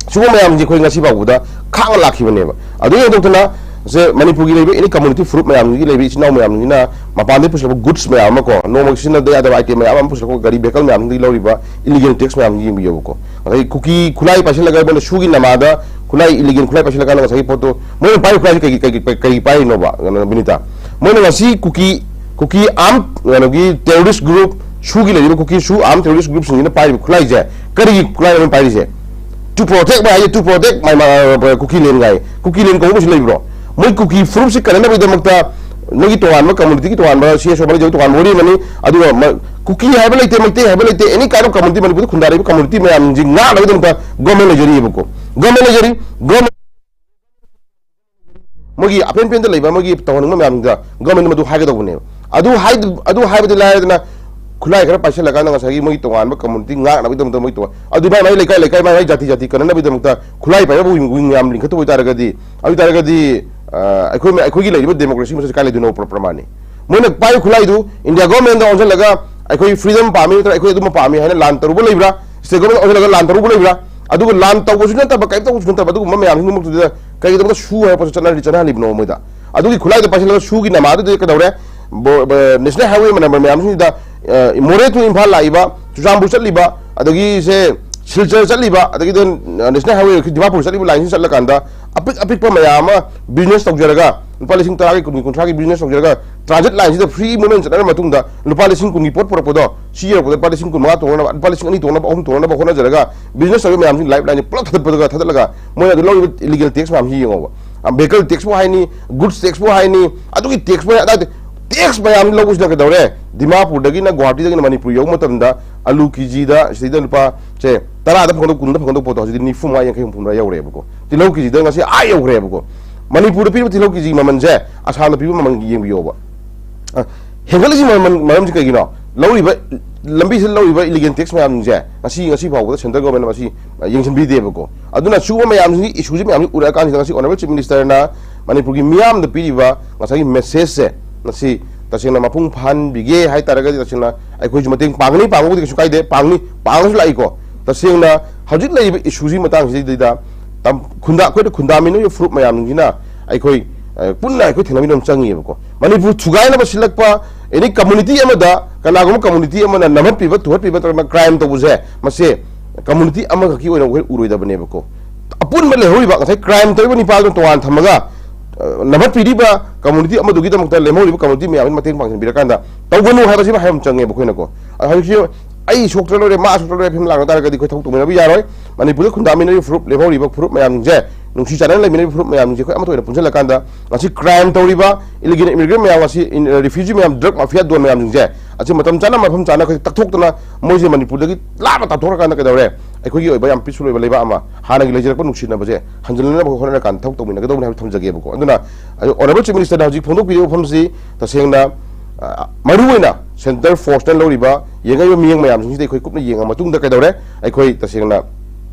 ꯁꯤꯒꯨꯝꯕ ꯃꯌꯥꯝꯁꯦ ꯑꯩꯈꯣꯏ ꯉꯁꯤ ꯐꯥꯎꯕꯗ ꯈꯥꯡꯉ ꯂꯥꯛꯈꯤꯕꯅꯦꯕ꯫ ꯑꯗꯨ ꯍꯦꯟꯗꯣꯛꯇꯅ ꯁꯦ ꯃꯅꯤꯄꯨꯔꯒꯤ ꯂꯩꯕ ꯑꯦꯅꯤ ꯀꯝꯃꯨꯅꯤꯇꯤ ꯐꯨꯔꯨꯞ ꯃꯌꯥꯝꯁꯤꯒꯤ ꯂꯩꯕ ꯏꯆꯤꯟ ꯏꯅꯥꯎ ꯃꯌꯥꯝꯁꯤꯅ ꯃꯄꯥꯟꯗꯒꯤ ꯄꯨꯁꯤꯜꯂꯛꯄ ꯒꯨꯗꯁ ꯃꯌꯥꯝ ꯑꯃ ꯀꯣ, ꯅꯣꯡꯃꯒꯤ ꯁꯤꯖꯤꯟꯅꯗ ꯌꯥꯗꯕ ꯑꯥꯏꯇꯦꯝ ꯃꯌꯥꯝ ꯑꯃ ꯄꯨꯁꯤꯜꯂꯛꯄ ꯒꯥꯔꯤ ꯚꯦꯍꯤꯀꯜ ꯃꯌꯥꯝꯁꯤꯡꯗꯒꯤ ꯂꯧꯔꯤꯕ ꯏꯂꯤꯒꯦꯜ ꯇꯦꯛꯁ ꯃꯌꯥꯝꯁꯤ ꯌꯦꯡꯕꯤꯌꯣꯕꯀꯣ꯫ ꯉꯁꯥꯏꯒꯤ ꯀꯨꯀꯤ ꯈꯨꯠꯂꯥꯏ ꯄꯥꯏꯁꯤꯜꯂꯒ ꯃꯣꯏꯅ ꯁꯨꯒꯤ ꯅꯃꯥꯗ ꯈꯨꯠꯂꯥꯏ, ꯏꯂꯤꯒꯦꯜ ꯈꯨꯠꯂꯥꯏ ꯄꯥꯏꯁꯤꯜꯂꯀꯥꯟꯗ ꯉꯁꯥꯏꯒꯤ ꯄꯣꯠꯇꯣ ꯃꯣꯏꯅ ꯄꯥꯏꯔꯤ ꯈꯨꯠꯂꯥꯏꯁꯤ ꯀꯩꯒꯤ, ꯀꯩꯒꯤ, ꯀꯩ-, ꯀꯩꯒꯤ ꯄꯥꯏꯔꯤꯅꯣꯕ, ꯕꯤꯅꯤꯇꯥ? ꯃꯣꯏꯅ ꯉꯁꯤ ꯀꯨꯀꯤ, ꯀꯨꯀꯤ ꯑꯥꯔꯝ, ꯀꯩꯅꯣꯒꯤ ꯇꯦꯔꯣꯔꯤꯁ ꯒ꯭ꯔꯨꯞ, ꯁꯨꯒꯤ ꯂꯩꯔꯤꯕ ꯀꯨꯀꯤ ꯁꯨ ꯑꯥꯔꯝ ꯇꯦꯔꯣꯔꯤꯁ ꯒ꯭ꯔꯨꯞꯁꯤꯡꯁꯤꯅ ꯄꯥꯏꯔꯤꯕ ꯈꯨꯠꯂꯥꯏꯁꯦ ꯀꯔꯤꯒꯤ ꯈꯨꯠꯂꯥꯏꯅꯣ ꯃꯣꯏꯅ ꯄꯥꯏꯔꯤꯁꯦ? To protect, ꯃꯥ ꯍꯥꯏꯁꯦ, to protect my, my, uh, ꯀꯨꯀꯤ ꯂꯦꯟ ꯀꯥꯏ꯫ ꯀꯨꯀꯤ ꯂꯦꯟ ꯀꯧꯕ ꯑꯃꯁꯨ ꯂꯩꯕ꯭ꯔꯣ? ꯃꯣꯏ ꯀꯨꯀꯤ ꯐꯨꯔꯨꯞꯁꯤ ꯀꯟꯅꯅꯕꯒꯤꯗꯃꯛꯇ ꯅꯣꯏꯒꯤ ꯇꯣꯉꯥꯟꯕ ꯀꯝꯃꯨꯅꯤꯇꯤꯒꯤ ꯇꯣꯉꯥꯟꯕ ꯁꯤ ꯑꯦꯁ ꯑꯣ ꯃꯔꯤꯖꯒꯤ ꯇꯣꯉꯥꯟꯕ ꯋꯥꯔꯤ ꯑꯃꯅꯤ꯫ ꯑꯗꯨꯒ ꯃ-, ꯀꯨꯀꯤ ꯍꯥꯏꯕ ꯂꯩꯇꯦ, ꯃꯩꯇꯩ ꯍꯥꯏꯕ ꯂꯩꯇꯦ, ꯑꯦꯅꯤ ꯀꯥꯏꯟ ꯑꯣꯐ ꯀꯝꯃꯨꯅꯤꯇꯤ, ꯃꯅꯤꯄꯨꯔꯗ ꯈꯨꯟꯗꯥꯔꯤꯕ ꯀꯝꯃꯨꯅꯤꯇꯤ ꯃꯌꯥꯝꯁꯤ ꯉꯥꯛꯅꯕꯒꯤꯗꯃꯛꯇ ꯒꯣꯔꯃꯦꯟ ꯂꯩꯖꯔꯤꯑꯕꯀꯣ꯫ ꯒꯣꯔꯃꯦꯟ ꯂꯩꯖꯔꯤ꯫ ꯒꯣꯔꯃꯦꯟ ꯃꯣꯏꯒꯤ ꯑꯄꯦꯟ ꯄꯦꯟꯗ ꯂꯩꯕ, ꯃꯣꯏꯒꯤ ꯇꯧꯍꯟꯅꯤꯡꯕ ꯃꯌꯥꯝꯗꯨꯗ ꯒꯣꯔꯃꯦꯟꯗ ꯃꯗꯨ ꯍꯥꯏꯒꯗꯧꯕꯅꯦꯕ꯫ ꯑꯗꯨ ꯍꯥꯏ-, ꯑꯗꯨ ꯍꯥꯏꯕꯗꯤ ꯂꯥꯏꯔꯗꯅ, ꯈꯨꯠꯂꯥꯏ ꯈꯔ ꯄꯥꯏꯁꯤꯜꯂꯒ ꯉꯁꯥꯏꯒꯤ ꯃꯣꯏꯒꯤ ꯇꯣꯉꯥꯟꯕ ꯀꯝꯃꯨꯅꯤꯇꯤ ꯉꯥꯛꯅꯕꯒꯤꯗꯃꯛꯇ ꯃꯣꯏ ꯇꯣꯉꯥꯟ-, ꯑꯗꯨ ꯃꯥꯏ ꯃꯥꯏ ꯂꯩꯀꯥꯏ ꯂꯩꯀꯥꯏ ꯃꯥꯏ ꯃꯥꯏ ꯖꯥꯇꯤ ꯖꯥꯇꯤ ꯀꯟꯅꯅꯕꯒꯤꯗꯃꯛꯇ ꯈꯨꯠꯂꯥꯏ ꯄꯥꯏꯕ ꯋꯤꯡ, ꯋꯤꯡ ꯌꯥꯝ ꯂꯤꯡꯈꯠꯇꯕ ꯑꯣꯏꯇꯥꯔꯒꯗꯤ, ꯑꯗꯨ ꯑꯣꯏꯇꯥꯔꯒꯗꯤ, ꯑ, ꯑꯩꯈꯣꯏ, ꯑꯩꯈꯣꯏꯒꯤ ꯂꯩꯔꯤꯕ ꯗꯦꯃꯣꯀ꯭ꯔꯦꯁꯤ ꯃꯁꯤ ꯀꯥꯏ ꯂꯩꯗꯣꯏꯅꯣ? ꯄ꯭ꯔ-, ꯄ꯭ꯔꯃꯥꯟꯅꯤ꯫ ꯃꯣꯏꯅ ꯄꯥꯏꯕ ꯈꯨꯠꯂꯥꯏꯗꯨ ꯏꯟꯗꯤꯌꯥ ꯒꯣꯔꯃꯦꯟꯗ ꯑꯣꯟꯁꯤꯜꯂꯒ ꯑꯩꯈꯣꯏ ꯐ꯭ꯔꯤꯗꯝ ꯄꯥꯝꯃꯤ ꯅꯠꯇ꯭ꯔꯒ ꯑꯩꯈꯣꯏ ꯑꯗꯨꯝꯕ ꯄꯥꯝꯃꯤ ꯍꯥꯏꯅ ꯂꯥꯟ ꯇꯧꯔꯨꯕ ꯂꯩꯕ꯭ꯔꯥ? ꯁ꯭ꯇꯦꯠ ꯒꯣꯔꯃꯦꯟ ꯑꯣꯟꯁꯤꯜꯂꯒ ꯂꯥꯟ ꯇꯧꯔꯨꯕ ꯂꯩꯕ꯭ꯔꯥ? ꯑꯗꯨꯒ ꯂꯥꯟ ꯇꯧꯕꯁꯨ ꯅꯠꯇꯕ, ꯀꯔꯤꯝ ꯇꯧꯕꯁꯨ ꯅꯠꯇꯕ ꯑꯗꯨꯒꯨꯝꯕ ꯃꯌꯥꯝꯁꯤꯡꯗꯨꯃꯛꯇꯨꯗ ꯀꯩꯒꯤꯗꯃꯛꯇ ꯁꯨ ꯍꯥꯏꯕ ꯄꯣꯠꯁꯦ ꯆꯠꯅꯍꯜꯂꯤ-, ꯆꯠꯅꯍꯜꯂꯤꯕꯅꯣ ꯃꯣꯏꯗ? ꯑꯗꯨꯒꯤ ꯈꯨꯠꯂꯥꯏꯗꯣ ꯄꯥꯏꯁꯤꯜꯂꯒ ꯁꯨꯒꯤ ꯅꯃꯥꯗꯨꯗꯤ ꯀꯩꯗꯧꯔꯦ? ꯕꯣ-, ꯕ-, ꯅꯦꯁꯅꯦꯜ ꯍꯥꯏꯋꯦ ꯅꯝꯕꯔ ꯃꯌꯥꯝꯁꯤꯡꯁꯤꯗ, ꯑ, ꯃꯣꯔꯦ ꯇꯨ ꯏꯝꯐꯥꯜ ꯂꯥꯛꯏꯕ, ꯆꯨꯔꯆꯥꯟꯄꯨꯔ ꯆꯠꯂꯤꯕ, ꯑꯗꯒꯤ ꯁꯦ ꯁꯤꯜꯆꯔ ꯆꯠꯂꯤꯕ, ꯑꯗꯒꯤꯗꯤ ꯅꯦꯁꯅꯦꯜ ꯍꯥꯏꯋꯦ ꯗꯤꯃꯥꯄꯨꯔ ꯆꯠꯂꯤꯕ ꯂꯥꯏꯟꯁꯤ ꯆꯠꯂꯀꯥꯟꯗ ꯑꯄꯤꯛ ꯑꯄꯤꯛꯄ ꯃꯌꯥꯝ ꯑꯃ ꯕꯤꯖꯤꯅꯦꯁ ꯇꯧꯖꯔꯒ, ꯂꯨꯄꯥ ꯂꯤꯁꯤꯡ ꯇꯔꯥꯒꯤ, ꯀꯨꯟꯒꯤ, ꯀꯨꯟꯊ꯭ꯔꯥꯒꯤ ꯕꯤꯖꯤꯅꯦꯁ ꯇꯧꯖꯔꯒ, ꯇ꯭ꯔꯥꯟꯖꯤꯠ ꯂꯥꯏꯟꯁꯤꯗ ꯐ꯭ꯔꯤ ꯃꯨꯚꯃꯦꯟ ꯆꯠꯅꯔ ꯃꯇꯨꯡꯗ ꯂꯨꯄꯥ ꯂꯤꯁꯤꯡ ꯀꯨꯟꯒꯤ ꯄꯣꯠ ꯄꯨꯔꯛꯄꯗꯣ, ꯁꯤ ꯌꯧꯔꯛꯄꯗ ꯂꯨꯄꯥ ꯂꯤꯁꯤꯡ ꯀꯨꯟ ꯃꯉꯥ ꯇꯣꯡꯅꯕ, ꯂꯨꯄꯥ ꯂꯤꯁꯤꯡ ꯑꯅꯤ ꯇꯣꯡꯅꯕ, ꯑꯍꯨꯝ ꯇꯣꯡꯅꯕ ꯍꯣꯠꯅꯖꯔꯒ, ꯕꯤꯖꯤꯅꯦꯁ ꯇꯧꯔꯤꯕ ꯃꯌꯥꯝꯁꯤ ꯂꯥꯏꯐ ꯂꯥꯏꯟꯁꯦ ꯄꯨꯂꯞ ꯊꯥꯗꯠꯄꯗꯨꯒ ꯊꯥꯗꯠꯂꯒ, ꯃꯣꯏꯅ ꯑꯗꯨ ꯂꯧꯔꯤꯕ ꯏꯂꯤꯒꯦꯜ ꯇꯦꯛꯁ ꯃꯌꯥꯝꯁꯤ ꯌꯦꯡꯉꯣꯕ꯫ ꯚꯦꯍꯤꯀꯜ ꯇꯦꯛꯁꯄꯨ ꯍꯥꯏꯅꯤ, ꯒꯨꯗꯁ ꯇꯦꯛꯁꯄꯨ ꯍꯥꯏꯅꯤ, ꯑꯗꯨꯒꯤ ꯇꯦꯛꯁ ꯃꯌꯥꯝ, ꯑꯗꯥꯏꯗꯤ ꯇꯦꯛꯁ ꯃꯌꯥꯝ ꯂꯧꯕꯁꯤꯅ ꯀꯩꯗꯧꯔꯦ? ꯗꯤꯃꯥꯄꯨꯔꯗꯒꯤꯅ ꯒꯨꯋꯥꯍꯥꯇꯤꯗꯒꯤꯅ ꯃꯅꯤꯄꯨꯔ ꯌꯧꯕ ꯃꯇꯝꯗ ꯑꯂꯨ ꯀꯦꯖꯤꯗ ꯁꯤꯗꯩꯗ ꯂꯨꯄꯥ, ꯁꯦ, ꯇꯔꯥꯗ ꯐꯪꯒꯗꯧ, ꯀꯨꯟꯗ ꯐꯪꯒꯗꯧ ꯄꯣꯠꯇꯣ ꯍꯧꯖꯤꯛꯇꯤ ꯅꯤꯐꯨ ꯃꯉꯥ, ꯌꯥꯡꯈꯩ, ꯍꯨꯝꯐꯨ ꯃꯉꯥ ꯌꯧꯔꯦꯕꯀꯣ꯫ ꯇꯤꯜꯍꯧ ꯀꯦꯖꯤꯗ ꯉꯁꯤ ꯑꯥ ꯌꯧꯈ꯭ꯔꯦꯕꯀꯣ꯫ ꯃꯅꯤꯄꯨꯔꯗ ꯄꯤꯔꯤꯕ ꯇꯤꯜꯍꯧ ꯀꯦꯖꯤ ꯃꯃꯜꯁꯦ ꯑꯁꯥꯝꯗ ꯄꯤꯕ ꯃꯃꯜ ꯌꯦꯡꯕꯤꯌꯣꯕ꯫ ꯑ, ꯍꯦꯟꯒꯠꯂꯤꯁꯤ ꯃꯔꯝ, ꯃꯔꯝꯁꯤ ꯀꯩꯒꯤꯅꯣ? ꯂꯧꯔꯤꯕ, ꯂꯝꯕꯤꯁꯤꯗ ꯂꯧꯔꯤꯕ ꯏꯂꯤꯒꯦꯜ ꯇꯦꯛꯁ ꯃꯌꯥꯝꯁꯤꯡꯁꯦ ꯉꯁꯤ, ꯉꯁꯤ ꯐꯥꯎꯕꯗ ꯁꯦꯟꯇ꯭ꯔꯦꯜ ꯒꯣꯔꯃꯦꯟꯅ ꯃꯁꯤ, ꯑ, ꯌꯦꯡꯁꯤꯟꯕꯤꯗꯦꯕꯀꯣ꯫ ꯑꯗꯨꯅ ꯁꯤꯒꯨꯝꯕ ꯃꯌꯥꯝꯁꯤꯒꯤ ꯏꯁꯨꯁꯤ ꯃꯌꯥꯝꯁꯤ ꯎꯔꯛꯑꯀꯥꯟꯁꯤꯗ ꯉꯁꯤ ꯑꯣꯅꯔꯦꯕꯜ ꯆꯤꯐ ꯃꯤꯅꯤꯁꯇꯔꯅ ꯃꯅꯤꯄꯨꯔꯒꯤ ꯃꯤꯌꯥꯝꯗ ꯄꯤꯔꯤꯕ ꯉꯁꯥꯏꯒꯤ ꯃꯦꯁꯦꯖꯁꯦ ꯉꯁꯤ ꯇꯁꯦꯡꯅ ꯃꯄꯨꯡ ꯐꯥꯍꯟꯕꯤꯒꯦ ꯍꯥꯏ ꯇꯥꯔꯒꯗꯤ ꯇꯁꯦꯡꯅ ꯑꯩꯈꯣꯏꯁꯨ ꯃꯇꯦꯡ ꯄꯥꯡꯒꯅꯤ, ꯄꯥꯡꯕꯕꯨꯗꯤ ꯀꯩꯁꯨ ꯀꯥꯏꯗꯦ, ꯄꯥꯡꯅꯤ, ꯄꯥꯡꯉꯁꯨ ꯂꯥꯛꯏꯀꯣ꯫ ꯇꯁꯦꯡꯅ ꯍꯧꯖꯤꯛ ꯂꯩꯔꯤꯕ ꯏꯁꯨꯁꯤ ꯃꯇꯥꯡꯁꯤꯗꯩꯗ ꯇꯝ-, ꯈꯨꯟꯗꯥ-, ꯑꯩꯈꯣꯏꯗ ꯈꯨꯟꯗꯥꯃꯤꯟꯅꯔꯤꯕ ꯐꯨꯔꯨꯞ ꯃꯌꯥꯝꯁꯤꯡꯁꯤꯅ ꯑꯩꯈꯣꯏ, ꯑ, ꯄꯨꯟꯅ ꯑꯩꯈꯣꯏ ꯊꯦꯡꯅꯃꯤꯟꯅꯕ ꯑꯃ ꯆꯪꯉꯤꯕꯀꯣ꯫ ꯃꯅꯤꯄꯨꯔ ꯊꯨꯒꯥꯏꯅꯕ ꯁꯤꯜꯂꯛꯄ ꯑꯦꯅꯤ ꯀꯝꯃꯨꯅꯤꯇꯤ ꯑꯃꯗ, ꯀꯅꯥꯒꯨꯝꯕ ꯀꯝꯃꯨꯅꯤꯇꯤ ꯑꯃꯅ ꯅꯝꯍꯠꯄꯤꯕ, ꯊꯨꯍꯠꯄꯤꯕ ꯅꯠꯇ꯭ꯔꯒꯅ ꯀ꯭ꯔꯥꯏꯝ ꯇꯧꯕꯁꯦ, ꯃꯁꯦ ꯀꯝꯃꯨꯅꯤꯇꯤ ꯑꯃꯈꯛꯀꯤ ꯑꯣꯏꯅ ꯑꯩꯈꯣꯏ ꯎꯔꯣꯏꯗꯕꯅꯦꯕꯀꯣ꯫ ꯑꯄꯨꯟꯕ ꯂꯩꯍꯧꯔꯤꯕ ꯉꯁꯥꯏ ꯀ꯭ꯔꯥꯏꯝ ꯇꯧꯔꯤꯕ ꯅꯤꯄꯥꯗꯨꯅ ꯇꯣꯉꯥꯟ ꯊꯝꯃꯒ, ꯑ, ꯅꯝꯍꯠꯄꯤꯔꯤꯕ ꯀꯝꯃꯨꯅꯤꯇꯤ ꯑꯃꯗꯨꯒꯤꯗꯃꯛꯇ ꯂꯦꯝꯍꯧꯔꯤꯕ ꯀꯝꯃꯨꯅꯤꯇꯤ ꯃꯌꯥꯝꯒꯤ ꯃꯇꯦꯡ ꯄꯥꯡꯁꯤꯟꯕꯤꯔꯀꯥꯟꯗ ꯇꯧꯒꯅꯨ ꯍꯥꯏꯕꯁꯤꯃ ꯍꯥꯏꯕ ꯑꯃ ꯆꯪꯉꯦꯕ ꯑꯩꯈꯣꯏꯅꯀꯣ꯫ ꯑ, ꯍꯧꯖꯤꯛꯁꯤ ꯑꯩ ꯁꯣꯛꯇ꯭ꯔ ꯂꯣꯏꯔꯦ, ꯃꯥ ꯁꯣꯛꯇ꯭ꯔ ꯂꯣꯏꯔꯦ ꯐꯤꯂꯝ ꯂꯥꯛꯅ ꯇꯥꯔꯒꯗꯤ ꯑꯩꯈꯣꯏ ꯊꯕꯛ ꯇꯧꯃꯤꯟꯅꯕ ꯌꯥꯔꯣꯏ꯫ ꯃꯅꯤꯄꯨꯔꯗ ꯈꯨꯟꯗꯥꯃꯤꯟꯅꯔꯤꯕ ꯐꯨꯔꯨꯞ, ꯂꯦꯝꯍꯧꯔꯤꯕ ꯐꯨꯔꯨꯞ ꯃꯌꯥꯝꯁꯤꯡꯁꯦ, ꯅꯨꯡꯁꯤ ꯆꯥꯟꯅꯅ ꯂꯩꯃꯤꯟꯅꯔꯤꯕ ꯐꯨꯔꯨꯞ ꯃꯌꯥꯝꯁꯤꯡꯁꯦ ꯑꯩꯈꯣꯏ ꯑꯃꯠꯇ ꯑꯣꯏꯅ ꯄꯨꯟꯁꯤꯜꯂꯀꯥꯟꯗ ꯉꯁꯤ ꯀ꯭ꯔꯥꯏꯝ ꯇꯧꯔꯤꯕ, ꯏꯂꯤꯒꯦꯜ ꯏꯃꯤꯒ꯭ꯔꯦꯟ ꯃꯌꯥꯝ, ꯉꯁꯤ ꯏꯟ-, ꯔꯤꯐ꯭ꯌꯨꯖꯤ ꯃꯌꯥꯝ, ꯗ꯭ꯔꯒ ꯃꯥꯐꯤꯌꯥ ꯗꯣꯟ ꯃꯌꯥꯝꯁꯤꯡꯁꯦ ꯑꯁꯤ ꯃꯇꯝ ꯆꯥꯅ, ꯃꯐꯝ ꯆꯥꯅ ꯑꯩꯈꯣꯏ ꯇꯛꯊꯣꯛꯇꯅ ꯃꯣꯏꯁꯦ ꯃꯅꯤꯄꯨꯔꯗꯒꯤ ꯂꯥꯞꯅ ꯇꯥꯟꯊꯣꯛꯈ꯭ꯔꯀꯥꯟꯗ ꯀꯩꯗꯧꯔꯦ? ꯑꯩꯈꯣꯏꯒꯤ ꯑꯣꯏꯕ ꯌꯥꯝ ꯄꯤꯁꯐꯨꯜ ꯑꯣꯏꯕ ꯂꯩꯕꯥꯛ ꯑꯃ, ꯍꯥꯟꯅꯒꯤ ꯂꯩꯖꯔꯛꯄ ꯅꯨꯡꯁꯤꯅꯕꯁꯦ ꯍꯟꯖꯤꯟꯅꯅꯕ ꯍꯣꯠꯅꯔꯀꯥꯟꯗ ꯊꯕꯛ ꯇꯧꯃꯤꯟꯅꯒꯗꯧꯕꯅꯤ ꯍꯥꯏꯕ ꯊꯝꯖꯒꯦꯕꯀꯣ꯫ ꯑꯗꯨꯅ ꯑꯣꯅꯔꯦꯕꯜ ꯆꯤꯐ ꯃꯤꯅꯤꯁꯇꯔꯅ ꯍꯧꯖꯤꯛ ꯐꯣꯡꯗꯣꯛꯄꯤꯔꯤꯕ ꯋꯥꯐꯝꯁꯤ ꯇꯁꯦꯡꯅ, ꯑ, ꯃꯔꯨꯑꯣꯏꯅ ꯁꯦꯟꯇ꯭ꯔꯦꯜ ꯐꯣꯔꯁꯅ ꯂꯧꯔꯤꯕ ꯌꯦꯡꯉꯛꯏꯕ ꯃꯤꯠꯌꯦꯡ ꯃꯌꯥꯝꯁꯤꯡꯁꯤꯗ ꯑꯩꯈꯣꯏ ꯀꯨꯞꯅ ꯌꯦꯡꯉ ꯃꯇꯨꯡꯗ ꯀꯩꯗꯧꯔꯦ? ꯑꯩꯈꯣꯏ ꯇꯁꯦꯡꯅ,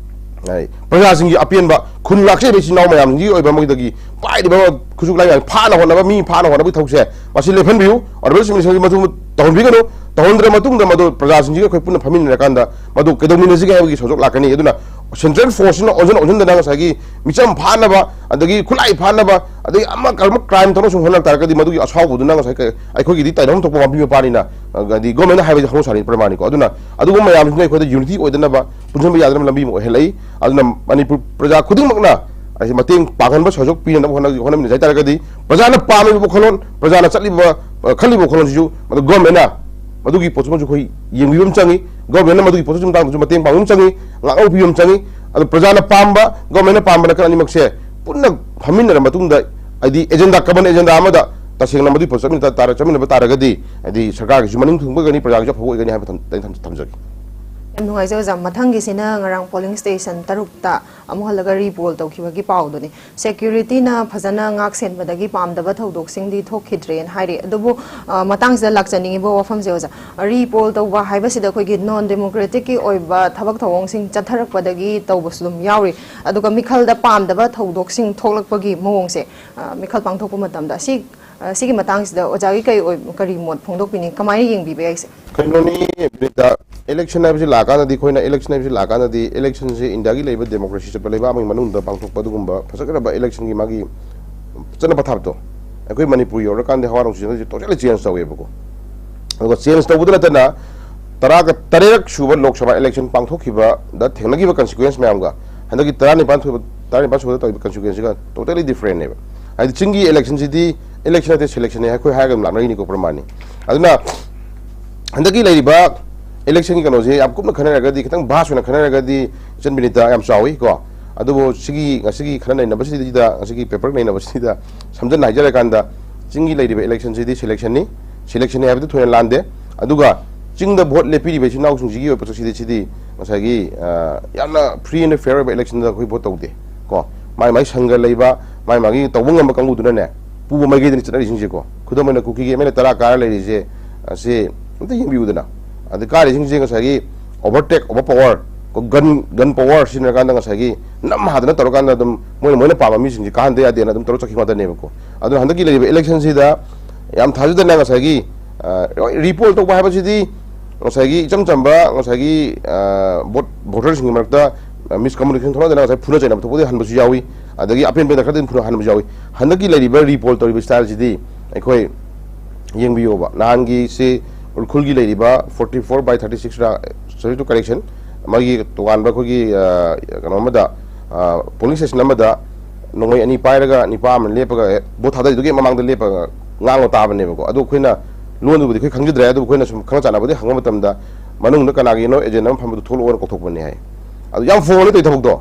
ꯑ, ꯄ꯭ꯔꯖꯥꯁꯤꯡꯒꯤ ꯑꯄꯦꯟꯕ, ꯈꯨꯟ ꯂꯥꯛꯆꯔꯤꯕ ꯏꯆꯤꯟ ꯏꯅꯥꯎ ꯃꯌꯥꯝꯁꯤꯡꯒꯤ ꯑꯣꯏꯕ ꯃꯣꯏꯗꯒꯤ ꯄꯥꯏꯔꯤꯕ ꯈꯨꯠꯁꯨ ꯈꯨꯠꯂꯥꯏ ꯃꯌꯥꯝ ꯐꯥꯅ ꯍꯣꯠꯅꯕ, ꯃꯤ ꯐꯥꯅ ꯍꯣꯠꯅꯕꯒꯤ ꯊꯕꯛꯁꯦ ꯃꯁꯤ ꯂꯦꯞꯍꯟꯕꯤꯌꯨ꯫ ꯑꯣꯅꯔꯦꯕꯜ ꯆꯤꯐ ꯃꯤꯅꯤꯁꯇꯔꯒꯤ ꯃꯗꯨ ꯇꯧꯍꯟꯕꯤꯒꯅꯨ꯫ ꯇꯧꯍꯟꯗ꯭ꯔ ꯃꯇꯨꯡꯗ ꯃꯗꯨ ꯄ꯭ꯔꯖꯥꯁꯤꯡꯁꯤꯒ ꯑꯩꯈꯣꯏ ꯄꯨꯟꯅ ꯐꯝꯃꯤꯟꯅꯔꯀꯥꯟꯗ ꯃꯗꯨ ꯀꯩꯗꯧꯃꯤꯟꯅꯁꯤꯒꯦ ꯍꯥꯏꯕꯒꯤ ꯁꯧꯖꯣꯛ ꯂꯥꯛꯀꯅꯤ꯫ ꯑꯗꯨꯅ ꯁꯦꯟꯇ꯭ꯔꯦꯜ ꯐꯣꯔꯁꯁꯤꯅ ꯑꯣꯟꯁꯤꯟ ꯑꯣꯟꯁꯤꯟꯗꯅ ꯉꯁꯥꯏꯒꯤ ꯃꯤꯆꯝ ꯐꯥꯅꯕ, ꯑꯗꯒꯤ ꯈꯨꯠꯂꯥꯏ ꯐꯥꯅꯕ, ꯑꯗꯒꯤ ꯑꯃ ꯀꯔꯝꯕ ꯀ꯭ꯔꯥꯏꯝ ꯇꯧꯅ ꯁꯨꯝ ꯍꯣꯠꯅꯔꯛ ꯇꯥꯔꯒꯗꯤ ꯃꯗꯨꯒꯤ ꯑꯁꯥꯎꯕꯗꯨꯅ ꯉꯁꯥꯏ ꯀ-, ꯑꯩꯈꯣꯏꯒꯤꯗꯤ ꯇꯥꯏꯕꯪ ꯊꯣꯛꯄ ꯃꯄꯤ ꯃꯄꯥꯅꯤꯅ, ꯑ, ꯍꯥꯏꯗꯤ ꯒꯣꯔꯃꯦꯟꯅ ꯍꯥꯏꯕꯁꯤ ꯍꯧꯅ ꯁꯥꯅꯤ ꯄ꯭ꯔꯃꯥꯅꯤꯀꯣ꯫ ꯑꯗꯨꯅ ꯑꯗꯨꯒꯨꯝꯕ ꯃꯌꯥꯝꯁꯤꯅ ꯑꯩꯈꯣꯏꯗ ꯌꯨꯅꯤꯇꯤ ꯑꯣꯏꯗꯅꯕ ꯄꯨꯟꯁꯤꯟꯕ ꯌꯥꯗꯅꯕ ꯂꯝꯕꯤ ꯑꯃ ꯑꯣꯏꯍꯜꯂꯛꯏ꯫ ꯑꯗꯨꯅ ꯃꯅꯤꯄꯨꯔ ꯄ꯭ꯔꯖꯥ ꯈꯨꯗꯤꯡꯃꯛꯅ ꯑꯩꯁꯦ ꯃꯇꯦꯡ ꯄꯥꯡꯍꯟꯕ, ꯁꯍꯌꯣꯒ ꯄꯤꯅꯅꯕ ꯍꯣꯠꯅ-, ꯍꯣꯠꯅꯃꯤꯟꯅꯁꯦ ꯍꯥꯏ ꯇꯥꯔꯒꯗꯤ, ꯄ꯭ꯔꯖꯥꯅ ꯄꯥꯝꯃꯤꯕ ꯋꯥꯈꯜꯂꯣꯟ, ꯄ꯭ꯔꯖꯥꯅ ꯆꯠꯂꯤꯕ, ꯑ, ꯈꯜꯂꯤꯕ ꯋꯥꯈꯜꯂꯣꯟꯁꯤꯁꯨ ꯃꯗꯨ ꯒꯣꯔꯃꯦꯟꯅ ꯃꯗꯨꯒꯤ ꯄꯣꯠꯁꯤꯃꯁꯨ ꯑꯩꯈꯣꯏ ꯌꯦꯡꯕꯤꯕ ꯑꯃ ꯆꯪꯉꯤ꯫ ꯒꯣꯔꯃꯦꯟꯅ ꯃꯗꯨꯒꯤ ꯄꯣꯠꯁꯤꯒꯤ ꯃꯇꯥꯡꯗꯁꯨ ꯃꯇꯦꯡ ꯄꯥꯡꯕ ꯑꯃ ꯆꯪꯉꯤ, ꯉꯥꯛꯍꯧꯕꯤꯕ ꯑꯃ ꯆꯪꯉꯤ꯫ ꯑꯗꯨ ꯄ꯭ꯔꯖꯥꯅ ꯄꯥꯝꯕ, ꯒꯣꯔꯃꯦꯟꯅ ꯄꯥꯝꯕ ꯅꯥꯀꯟ ꯑꯅꯤꯃꯛꯁꯦ ꯄꯨꯟꯅ ꯐꯝꯃꯤꯟꯅꯔ ꯃꯇꯨꯡꯗ, ꯍꯥꯏꯗꯤ ꯑꯦꯖꯦꯟꯗꯥ, ꯀꯃꯟ ꯑꯦꯖꯦꯟꯗꯥ ꯑꯃꯗ ꯇꯁꯦꯡꯅ ꯃꯗꯨꯒꯤ ꯄꯣꯠ ꯆꯠꯃꯤꯟꯅ ꯇꯥꯔ-, ꯆꯠꯃꯤꯟꯅꯕ ꯇꯥꯔꯒꯗꯤ, ꯍꯥꯏꯗꯤ ꯁꯔꯀꯥꯔꯒꯤꯁꯨ ꯃꯅꯤꯡ ꯊꯨꯡꯕ ꯑꯣꯏꯒꯅꯤ, ꯄ꯭ꯔꯖꯥꯒꯤꯁꯨ ꯑꯐꯕ ꯑꯣꯏꯒꯅꯤ ꯍꯥꯏꯕ ꯊꯝ-, ꯑꯩ ꯊꯝ-, ꯊꯝꯖꯒꯦ꯫ ꯌꯥꯝ ꯅꯨꯡꯉꯥꯏꯖꯩ ꯑꯣꯖꯥ꯫ ꯃꯊꯪꯒꯤꯁꯤꯅ ꯉꯔꯥꯡ ꯄꯣꯂꯤꯡ ꯁ꯭ꯇꯦꯁꯟ ꯇꯔꯨꯛꯇ ꯑꯃꯨꯛ ꯍꯜꯂꯒ ꯔꯤꯄꯣꯜ ꯇꯧꯈꯤꯕꯒꯤ ꯄꯥꯎꯗꯨꯅꯤ꯫ ꯁꯦꯀ꯭ꯌꯨꯔꯤꯇꯤꯅ ꯐꯖꯅ ꯉꯥꯛ ꯁꯦꯟꯕꯗꯒꯤ ꯄꯥꯝꯗꯕ ꯊꯧꯗꯣꯛꯁꯤꯡꯗꯤ ꯊꯣꯛꯈꯤꯗ꯭ꯔꯦꯅ ꯍꯥꯏꯔꯤ꯫ ꯑꯗꯨꯕꯨ, ꯑ, ꯃꯇꯥꯡꯁꯤꯗ ꯂꯥꯛꯆꯅꯤꯡꯉꯤꯕ ꯋꯥꯐꯝꯁꯦ ꯑꯣꯖꯥ, ꯔꯤꯄꯣꯜ ꯇꯧꯕ ꯍꯥꯏꯕꯁꯤꯗ ꯑꯩꯈꯣꯏꯒꯤ ꯅꯣꯟ ꯗꯦꯃꯣꯀ꯭ꯔꯦꯇꯤꯛꯀꯤ ꯑꯣꯏꯕ ꯊꯕꯛ ꯊꯧꯑꯣꯡꯁꯤꯡ ꯆꯠꯊꯔꯛꯄꯗꯒꯤ ꯇꯧꯕꯁꯨ ꯑꯗꯨꯝ ꯌꯥꯎꯔꯤ꯫ ꯑꯗꯨꯒ ꯃꯤꯈꯜꯗ ꯄꯥꯝꯗꯕ ꯊꯧꯗꯣꯛꯁꯤꯡ ꯊꯣꯛꯂꯛꯄꯒꯤ ꯃꯑꯣꯡꯁꯦ, ꯑ, ꯃꯤꯈꯜ ꯄꯥꯡꯊꯣꯛꯄ ꯃꯇꯝꯗ ꯑꯁꯤ, ꯑ, ꯁꯤꯒꯤ ꯃꯇꯥꯡꯁꯤꯗ ꯑꯣꯖꯥꯒꯤ ꯀꯔꯤ ꯑꯣꯏ-, ꯀꯔꯤ ꯃꯣꯠ ꯐꯣꯡꯗꯣꯛꯄꯤꯅꯤ? ꯀꯃꯥꯏꯅ ꯌꯦꯡꯕꯤꯕ ꯌꯥꯏ ꯁꯦ? ꯀꯩꯅꯣꯅꯤ, ꯕꯤꯅꯤꯇꯥ, ꯏꯂꯦꯛꯁꯟ ꯍꯥꯏꯕꯁꯤ ꯂꯥꯛꯑꯀꯥꯟꯗꯗꯤ, ꯑꯩꯈꯣꯏꯅ ꯏꯂꯦꯛꯁꯟ ꯍꯥꯏꯕꯁꯤ ꯂꯥꯛꯑꯀꯥꯟꯗꯗꯤ, ꯏꯂꯦꯛꯁꯟꯁꯤ ꯏꯟꯗꯤꯌꯥꯒꯤ ꯂꯩꯕ ꯗꯦꯃꯣꯀ꯭ꯔꯦꯁꯤ ꯆꯠꯄ ꯂꯩꯕꯥꯛ ꯑꯃꯒꯤ ꯃꯅꯨꯡꯗ ꯄꯥꯡꯊꯣꯛꯄ ꯑꯗꯨꯒꯨꯝꯕ ꯐꯖꯈ꯭ꯔꯕ ꯏꯂꯦꯛꯁꯟꯒꯤ ꯃꯥꯒꯤ ꯆꯠꯅ ꯄꯊꯥꯞꯇꯣ ꯑꯩꯈꯣꯏ ꯃꯅꯤꯄꯨꯔ ꯌꯧꯔꯀꯥꯟꯗ ꯍꯋꯥ ꯅꯨꯡꯁꯤꯠꯁꯤ totally change ꯇꯧꯋꯦꯕꯀꯣ꯫ ꯑꯗꯨꯒ change ꯇꯧꯕꯗ ꯅꯠꯇꯅ, ꯇꯔꯥꯒ ꯇꯔꯦꯠ ꯁꯨꯕ ꯂꯣꯛ ꯁꯚꯥ ꯏꯂꯦꯛꯁꯟ ꯄꯥꯡꯊꯣꯛꯈꯤꯕꯗ ꯊꯦꯡꯅꯈꯤꯕ consequence ꯃꯌꯥꯝꯒ ꯍꯟꯗꯛꯀꯤ ꯇꯔꯥꯅꯤꯄꯥꯟ ꯁꯨꯕ, ꯇꯔꯥꯅꯤꯄꯥꯟ ꯁꯨꯕꯗ ꯇꯧꯔꯤꯕ consequenceꯁꯤꯒ totally differentꯅꯦꯕ꯫ ꯍꯥꯏꯗꯤ ꯆꯤꯡꯒꯤ ꯏꯂꯦꯛꯁꯟꯁꯤꯗꯤ ꯏꯂꯦꯛꯁꯟ ꯅꯠꯇꯦ, ꯁꯦꯂꯦꯛꯁꯟꯅꯦ, ꯑꯩꯈꯣꯏ ꯍꯥꯏꯔꯒ ꯑꯗꯨꯝ ꯂꯥꯛꯅꯔꯤꯅꯤꯀꯣ ꯄ꯭ꯔꯃꯥꯟꯅꯤ꯫ ꯑꯗꯨꯅ ꯍꯟꯗꯛꯀꯤ ꯂꯩꯔꯤꯕ ꯏꯂꯦꯛꯁꯟꯒꯤ ꯀꯩꯅꯣꯁꯦ ꯌꯥꯝ ꯀꯨꯞꯅ ꯈꯟꯅꯔꯒꯗꯤ, ꯈꯤꯇꯪ vast ꯑꯣꯏꯅ ꯈꯟꯅꯔꯒꯗꯤ, ꯏꯆꯟ ꯕꯤꯅꯤꯇꯥ, ꯌꯥꯝ ꯆꯥꯎꯋꯤ ꯀꯣ꯫ ꯑꯗꯨꯕꯨ ꯁꯤꯒꯤ, ꯉꯁꯤꯒꯤ ꯈꯟꯅ ꯅꯩꯅꯕꯁꯤꯗꯩꯗ, ꯉꯁꯤꯒꯤ ꯄꯦꯄꯔ ꯅꯩꯅꯕꯁꯤꯗ ꯁꯝꯖꯟꯅ ꯍꯥꯏꯖꯔꯀꯥꯟꯗ, ꯆꯤꯡꯒꯤ ꯂꯩꯔꯤꯕ ꯏꯂꯦꯛꯁꯟꯁꯤꯗꯤ ꯁꯦꯂꯦꯛꯁꯟꯅꯤ, ꯁꯦꯂꯦꯛꯁꯟꯅꯤ ꯍꯥꯏꯕꯗꯨ ꯊꯣꯏꯅ ꯂꯥꯟꯗꯦ꯫ ꯑꯗꯨꯒ ꯆꯤꯡꯗ ꯚꯣꯠ ꯂꯦꯞꯄꯤꯔꯤꯕ ꯏꯆꯤꯟ ꯏꯅꯥꯎꯁꯤꯡꯁꯤꯒꯤ ꯑꯣꯏꯕ ꯄꯣꯠꯁꯛꯁꯤꯗꯤ, ꯁꯤꯗꯤ ꯉꯁꯥꯏꯒꯤ, ꯑ, ꯌꯥꯝꯅ free and fair ꯑꯣꯏꯕ ꯏꯂꯦꯛꯁꯟꯗ ꯑꯩꯈꯣꯏ ꯚꯣꯠ ꯇꯧꯗꯦ ꯀꯣ꯫ ꯃꯥꯏ ꯃꯥꯏ ꯁꯪꯒ ꯂꯩꯕ, ꯃꯥꯏ ꯃꯥꯒꯤ ꯇꯧꯕ ꯉꯝꯕ ꯀꯥꯡꯕꯨꯗꯨꯅꯅꯦ, ꯄꯨꯕ ꯃꯥꯏꯀꯩꯗꯅꯤ ꯆꯠꯅꯔꯤꯁꯤꯡꯁꯦꯀꯣ꯫ ꯈꯨꯗꯝ ꯑꯣꯏꯅ ꯀꯨꯀꯤꯒꯤ MLA ꯇꯔꯥ ꯀꯥꯔ ꯂꯩꯔꯤꯁꯦ, ꯑ, ꯁꯤ ꯑꯝꯇ ꯌꯦꯡꯕꯤꯌꯨꯗꯅ꯫ ꯑꯗ ꯀꯥꯔꯤꯁꯤꯡꯁꯦ ꯉꯁꯥꯏꯒꯤ overtake, overpower, ꯀꯣ, gun, gun power ꯁꯤꯖꯤꯟꯅꯔꯀꯥꯟꯗ ꯉꯁꯥꯏꯒꯤ ꯅꯝ ꯍꯥꯗꯅ ꯇꯧꯔꯀꯥꯟꯗ ꯑꯗꯨꯝ ꯃꯣꯏꯅ, ꯃꯣꯏꯅ ꯄꯥꯝꯕ ꯃꯤꯁꯤꯡꯁꯦ ꯀꯥꯍꯟꯗ ꯌꯥꯗꯦꯅ ꯑꯗꯨꯝ ꯇꯧꯔ ꯆꯠꯈꯤꯕ ꯉꯥꯛꯇꯅꯦꯕꯀꯣ꯫ ꯑꯗꯨꯅ ꯍꯟꯗꯛꯀꯤ ꯂꯩꯔꯤꯕ ꯏꯂꯦꯛꯁꯟꯁꯤꯗ ꯌꯥꯝ ꯊꯥꯖꯗꯅ ꯉꯁꯥꯏꯒꯤ, ꯑ, ꯔꯤꯄꯣꯜ ꯇꯧꯕ ꯍꯥꯏꯕꯁꯤꯗꯤ ꯉꯁꯥꯏꯒꯤ ꯏꯆꯝ ꯆꯝꯕ ꯉꯁꯥꯏꯒꯤ, ꯑ, ꯚꯣꯠ-, ꯚꯣꯇꯔꯁꯤꯡꯒꯤ ꯃꯔꯛꯇ, ꯑ, miscommunication ꯊꯣꯛꯅꯗꯅ ꯉꯁꯥꯏ ꯐꯨꯅ ꯆꯩꯅꯕ ꯊꯣꯛꯄꯗꯒꯤ ꯍꯟꯕꯁꯨ ꯌꯥꯎꯏ, ꯑꯗꯒꯤ ꯑꯄꯦꯟꯕꯗ ꯈꯔꯗꯤ ꯑꯗꯨꯝ ꯐꯨꯅ ꯍꯟꯕꯁꯨ ꯌꯥꯎꯏ꯫ ꯍꯟꯗꯛꯀꯤ ꯂꯩꯔꯤꯕ ꯔꯤꯄꯣꯜ ꯇꯧꯔꯤꯕ ꯁ꯭ꯇꯥꯏꯜꯁꯤꯗꯤ ꯑꯩꯈꯣꯏ ꯌꯦꯡꯕꯤꯌꯣꯕ, ꯅꯍꯥꯟꯒꯤ ꯁꯤ ꯎꯔꯈꯨꯜꯒꯤ ꯂꯩꯔꯤꯕ forty four by thirty six ꯔ, subject to correction, ꯃꯥꯒꯤ ꯇꯣꯉꯥꯟꯕ ꯑꯩꯈꯣꯏꯒꯤ, ꯑ, ꯀꯩꯅꯣ ꯑꯃꯗ, ꯑ, polling station ꯑꯃꯗ ꯅꯣꯡꯃꯩ ꯑꯅꯤ ꯄꯥꯏꯔꯒ ꯅꯤꯄꯥ ꯑꯃ ꯂꯦꯞꯄꯒ, ꯑꯦ, vote ꯊꯥꯗꯔꯤꯗꯨꯒꯤ ꯃꯃꯥꯡꯗ ꯂꯦꯞꯄꯒ ꯉꯥꯡꯉꯣ ꯇꯥꯕꯅꯦꯕꯀꯣ꯫ ꯑꯗꯣ ꯑꯩꯈꯣꯏꯅ ꯂꯣꯟꯗꯨꯕꯨꯗꯤ ꯑꯩꯈꯣꯏ ꯈꯪꯖꯗ꯭ꯔꯦ, ꯑꯗꯨꯕꯨ ꯑꯩꯈꯣꯏꯅ ꯁꯨꯝ ꯈꯪꯅ ꯆꯥꯟꯅꯕꯗꯤ ꯍꯪꯕ ꯃꯇꯝꯗ ꯃꯅꯨꯡꯗ ꯀꯅꯥꯒꯤꯅꯣ agent ꯑꯃ ꯐꯝꯕꯗꯣ ꯊꯣꯛꯂꯛꯑꯣꯅ ꯀꯧꯊꯣꯛꯄꯅꯦ ꯍꯥꯏ꯫ ꯑꯗꯨ ꯌꯥꯝ ꯐꯣꯡꯅ ꯇꯧꯔꯤ ꯊꯕꯛꯇꯣ꯫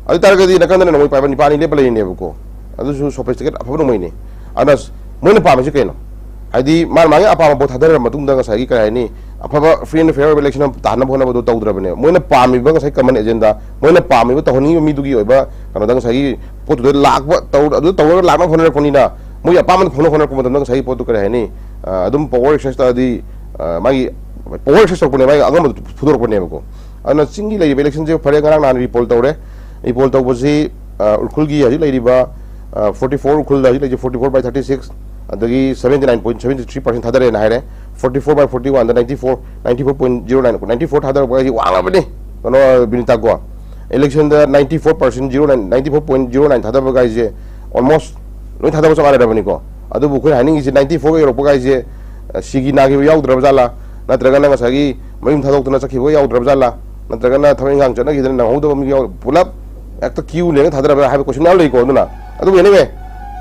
ꯑꯗꯨ ꯇꯥꯔꯒꯗꯤ ꯅꯥꯀꯟꯗꯅ ꯅꯣꯡꯃꯩ ꯄꯥꯏꯕ ꯅꯤꯄꯥ ꯑꯅꯤ ꯂꯦꯞꯄ ꯂꯩꯔꯤꯅꯦꯕꯀꯣ꯫ ꯑꯗꯨꯁꯨ sophisticated ꯑꯐꯕ ꯅꯣꯡꯃꯩꯅꯤ꯫ ꯑꯗꯨꯅ ꯃꯣꯏꯅ ꯄꯥꯝꯃꯤꯁꯤ ꯀꯩꯅꯣ? ꯍꯥꯏꯗꯤ ꯃꯥꯅ ꯃꯥꯒꯤ ꯑꯄꯥꯝꯕ ꯄꯣꯠ ꯊꯥꯗꯔꯕ ꯃꯇꯨꯡꯗ ꯉꯁꯥꯏꯒꯤ ꯀꯔꯤ ꯍꯥꯏꯅꯤ, ꯑꯐꯕ free and fair election ꯑꯃ ꯇꯥꯍꯟꯅꯕ ꯍꯣꯠꯅꯕꯗꯣ ꯇꯧꯗ꯭ꯔꯕꯅꯦ꯫ ꯃꯣꯏꯅ ꯄꯥꯝꯃꯤꯕ ꯉꯁꯥꯏ common agenda, ꯃꯣꯏꯅ ꯄꯥꯝꯃꯤꯕ ꯇꯧꯍꯟꯅꯤꯡꯉꯤꯕ ꯃꯤꯗꯨꯒꯤ ꯑꯣꯏꯕ ꯀꯩꯅꯣꯗ ꯉꯁꯥꯏꯒꯤ ꯄꯣꯠꯇꯨꯗ ꯂꯥꯛꯄ ꯇꯧ-, ꯑꯗꯨ ꯇꯧꯔꯒ ꯂꯥꯛꯅꯕ ꯍꯣꯠꯅꯔꯛꯄꯅꯤꯅ, ꯃꯣꯏꯒꯤ ꯑꯄꯥꯝꯕꯗ ꯐꯪꯅꯕ ꯍꯣꯠꯅꯔꯛꯄ ꯃꯇꯝꯗ ꯉꯁꯥꯏꯒꯤ ꯄꯣꯠꯇꯨ ꯀꯔꯤ ꯍꯥꯏꯅꯤ, ꯑ, ꯑꯗꯨꯝ power exercise ꯇꯧꯔꯗꯤ, ꯑ, ꯃꯥꯒꯤ power exercise ꯇꯧꯔꯛꯄꯅꯦ, ꯃꯥꯒꯤ ꯑꯉꯝꯕꯗꯨ ꯐꯨꯗꯣꯔꯛꯄꯅꯦꯕꯀꯣ꯫ ꯑꯗꯨꯅ ꯆꯤꯡꯒꯤ ꯂꯩꯔꯤꯕ election ꯁꯦ ꯐꯔꯦ, ꯉꯔꯥꯡ ꯅꯍꯥꯟ repoll ꯇꯧꯔꯦ꯫ Repoll ꯇꯧꯕꯁꯤ, ꯑ, ꯎꯈ꯭ꯔꯨꯜꯒꯤ ꯍꯧꯖꯤꯛ ꯂꯩꯔꯤꯕ, ꯑ, forty four, ꯎꯈ꯭ꯔꯨꯜꯗ ꯍꯧꯖꯤꯛ ꯂꯩꯔꯤꯁꯦ forty four by thirty six, ꯑꯗꯒꯤ seventy nine point seventy three percent ꯊꯥꯗꯔꯦꯅ ꯍꯥꯏꯔꯦ꯫ Forty four by forty one the ninety four, ninety four point zero nine, ninety four ꯊꯥꯗꯔꯛꯄ ꯍꯥꯏꯁꯤ ꯋꯥꯡꯂꯕꯅꯤ, ꯀꯩꯅꯣ, ꯕꯤꯅꯤꯇꯥ ꯀꯣ꯫ Election ꯗ ninety four percent zero nine, ninety four point zero nine ꯊꯥꯗꯕ ꯍꯥꯏꯁꯦ almost ꯂꯣꯏ ꯊꯥꯗꯕ ꯆꯞ ꯃꯥꯟꯅꯔꯕꯅꯤꯀꯣ꯫ ꯑꯗꯨꯕꯨ ꯑꯩꯈꯣꯏꯅ ꯍꯥꯏꯅꯤꯡꯉꯤꯁꯦ ninety four ꯒ ꯌꯧꯔꯛꯄ ꯍꯥꯏꯁꯦ, ꯑ, ꯁꯤꯒꯤ ꯅꯥꯈꯤꯕ ꯌꯥꯎꯗ꯭ꯔꯕ ꯖꯥꯠꯂꯥ? ꯅꯠꯇ꯭ꯔꯒꯅ ꯉꯁꯥꯏꯒꯤ ꯃꯌꯨꯝ ꯊꯥꯗꯣꯛꯇꯅ ꯆꯠꯈꯤꯕ ꯌꯥꯎꯗ꯭ꯔꯕ ꯖꯥꯠꯂꯥ? ꯅꯠꯇ꯭ꯔꯒꯅ ꯊꯕꯛ ꯏꯪꯈꯥꯡ ꯆꯠꯅꯈꯤꯗꯅ ꯅꯪꯍꯧꯗꯕ ꯃꯤ ꯌꯥꯎ-, ꯄꯨꯂꯞ ꯍꯦꯛꯇ queue ꯂꯦꯡꯉ ꯊꯥꯗꯔꯕ꯭ꯔꯥ ꯍꯥꯏꯕ question ꯃꯌꯥꯝ ꯂꯩꯀꯣ꯫ ꯑꯗꯨꯅ ꯑꯗꯨꯕꯨ anyway,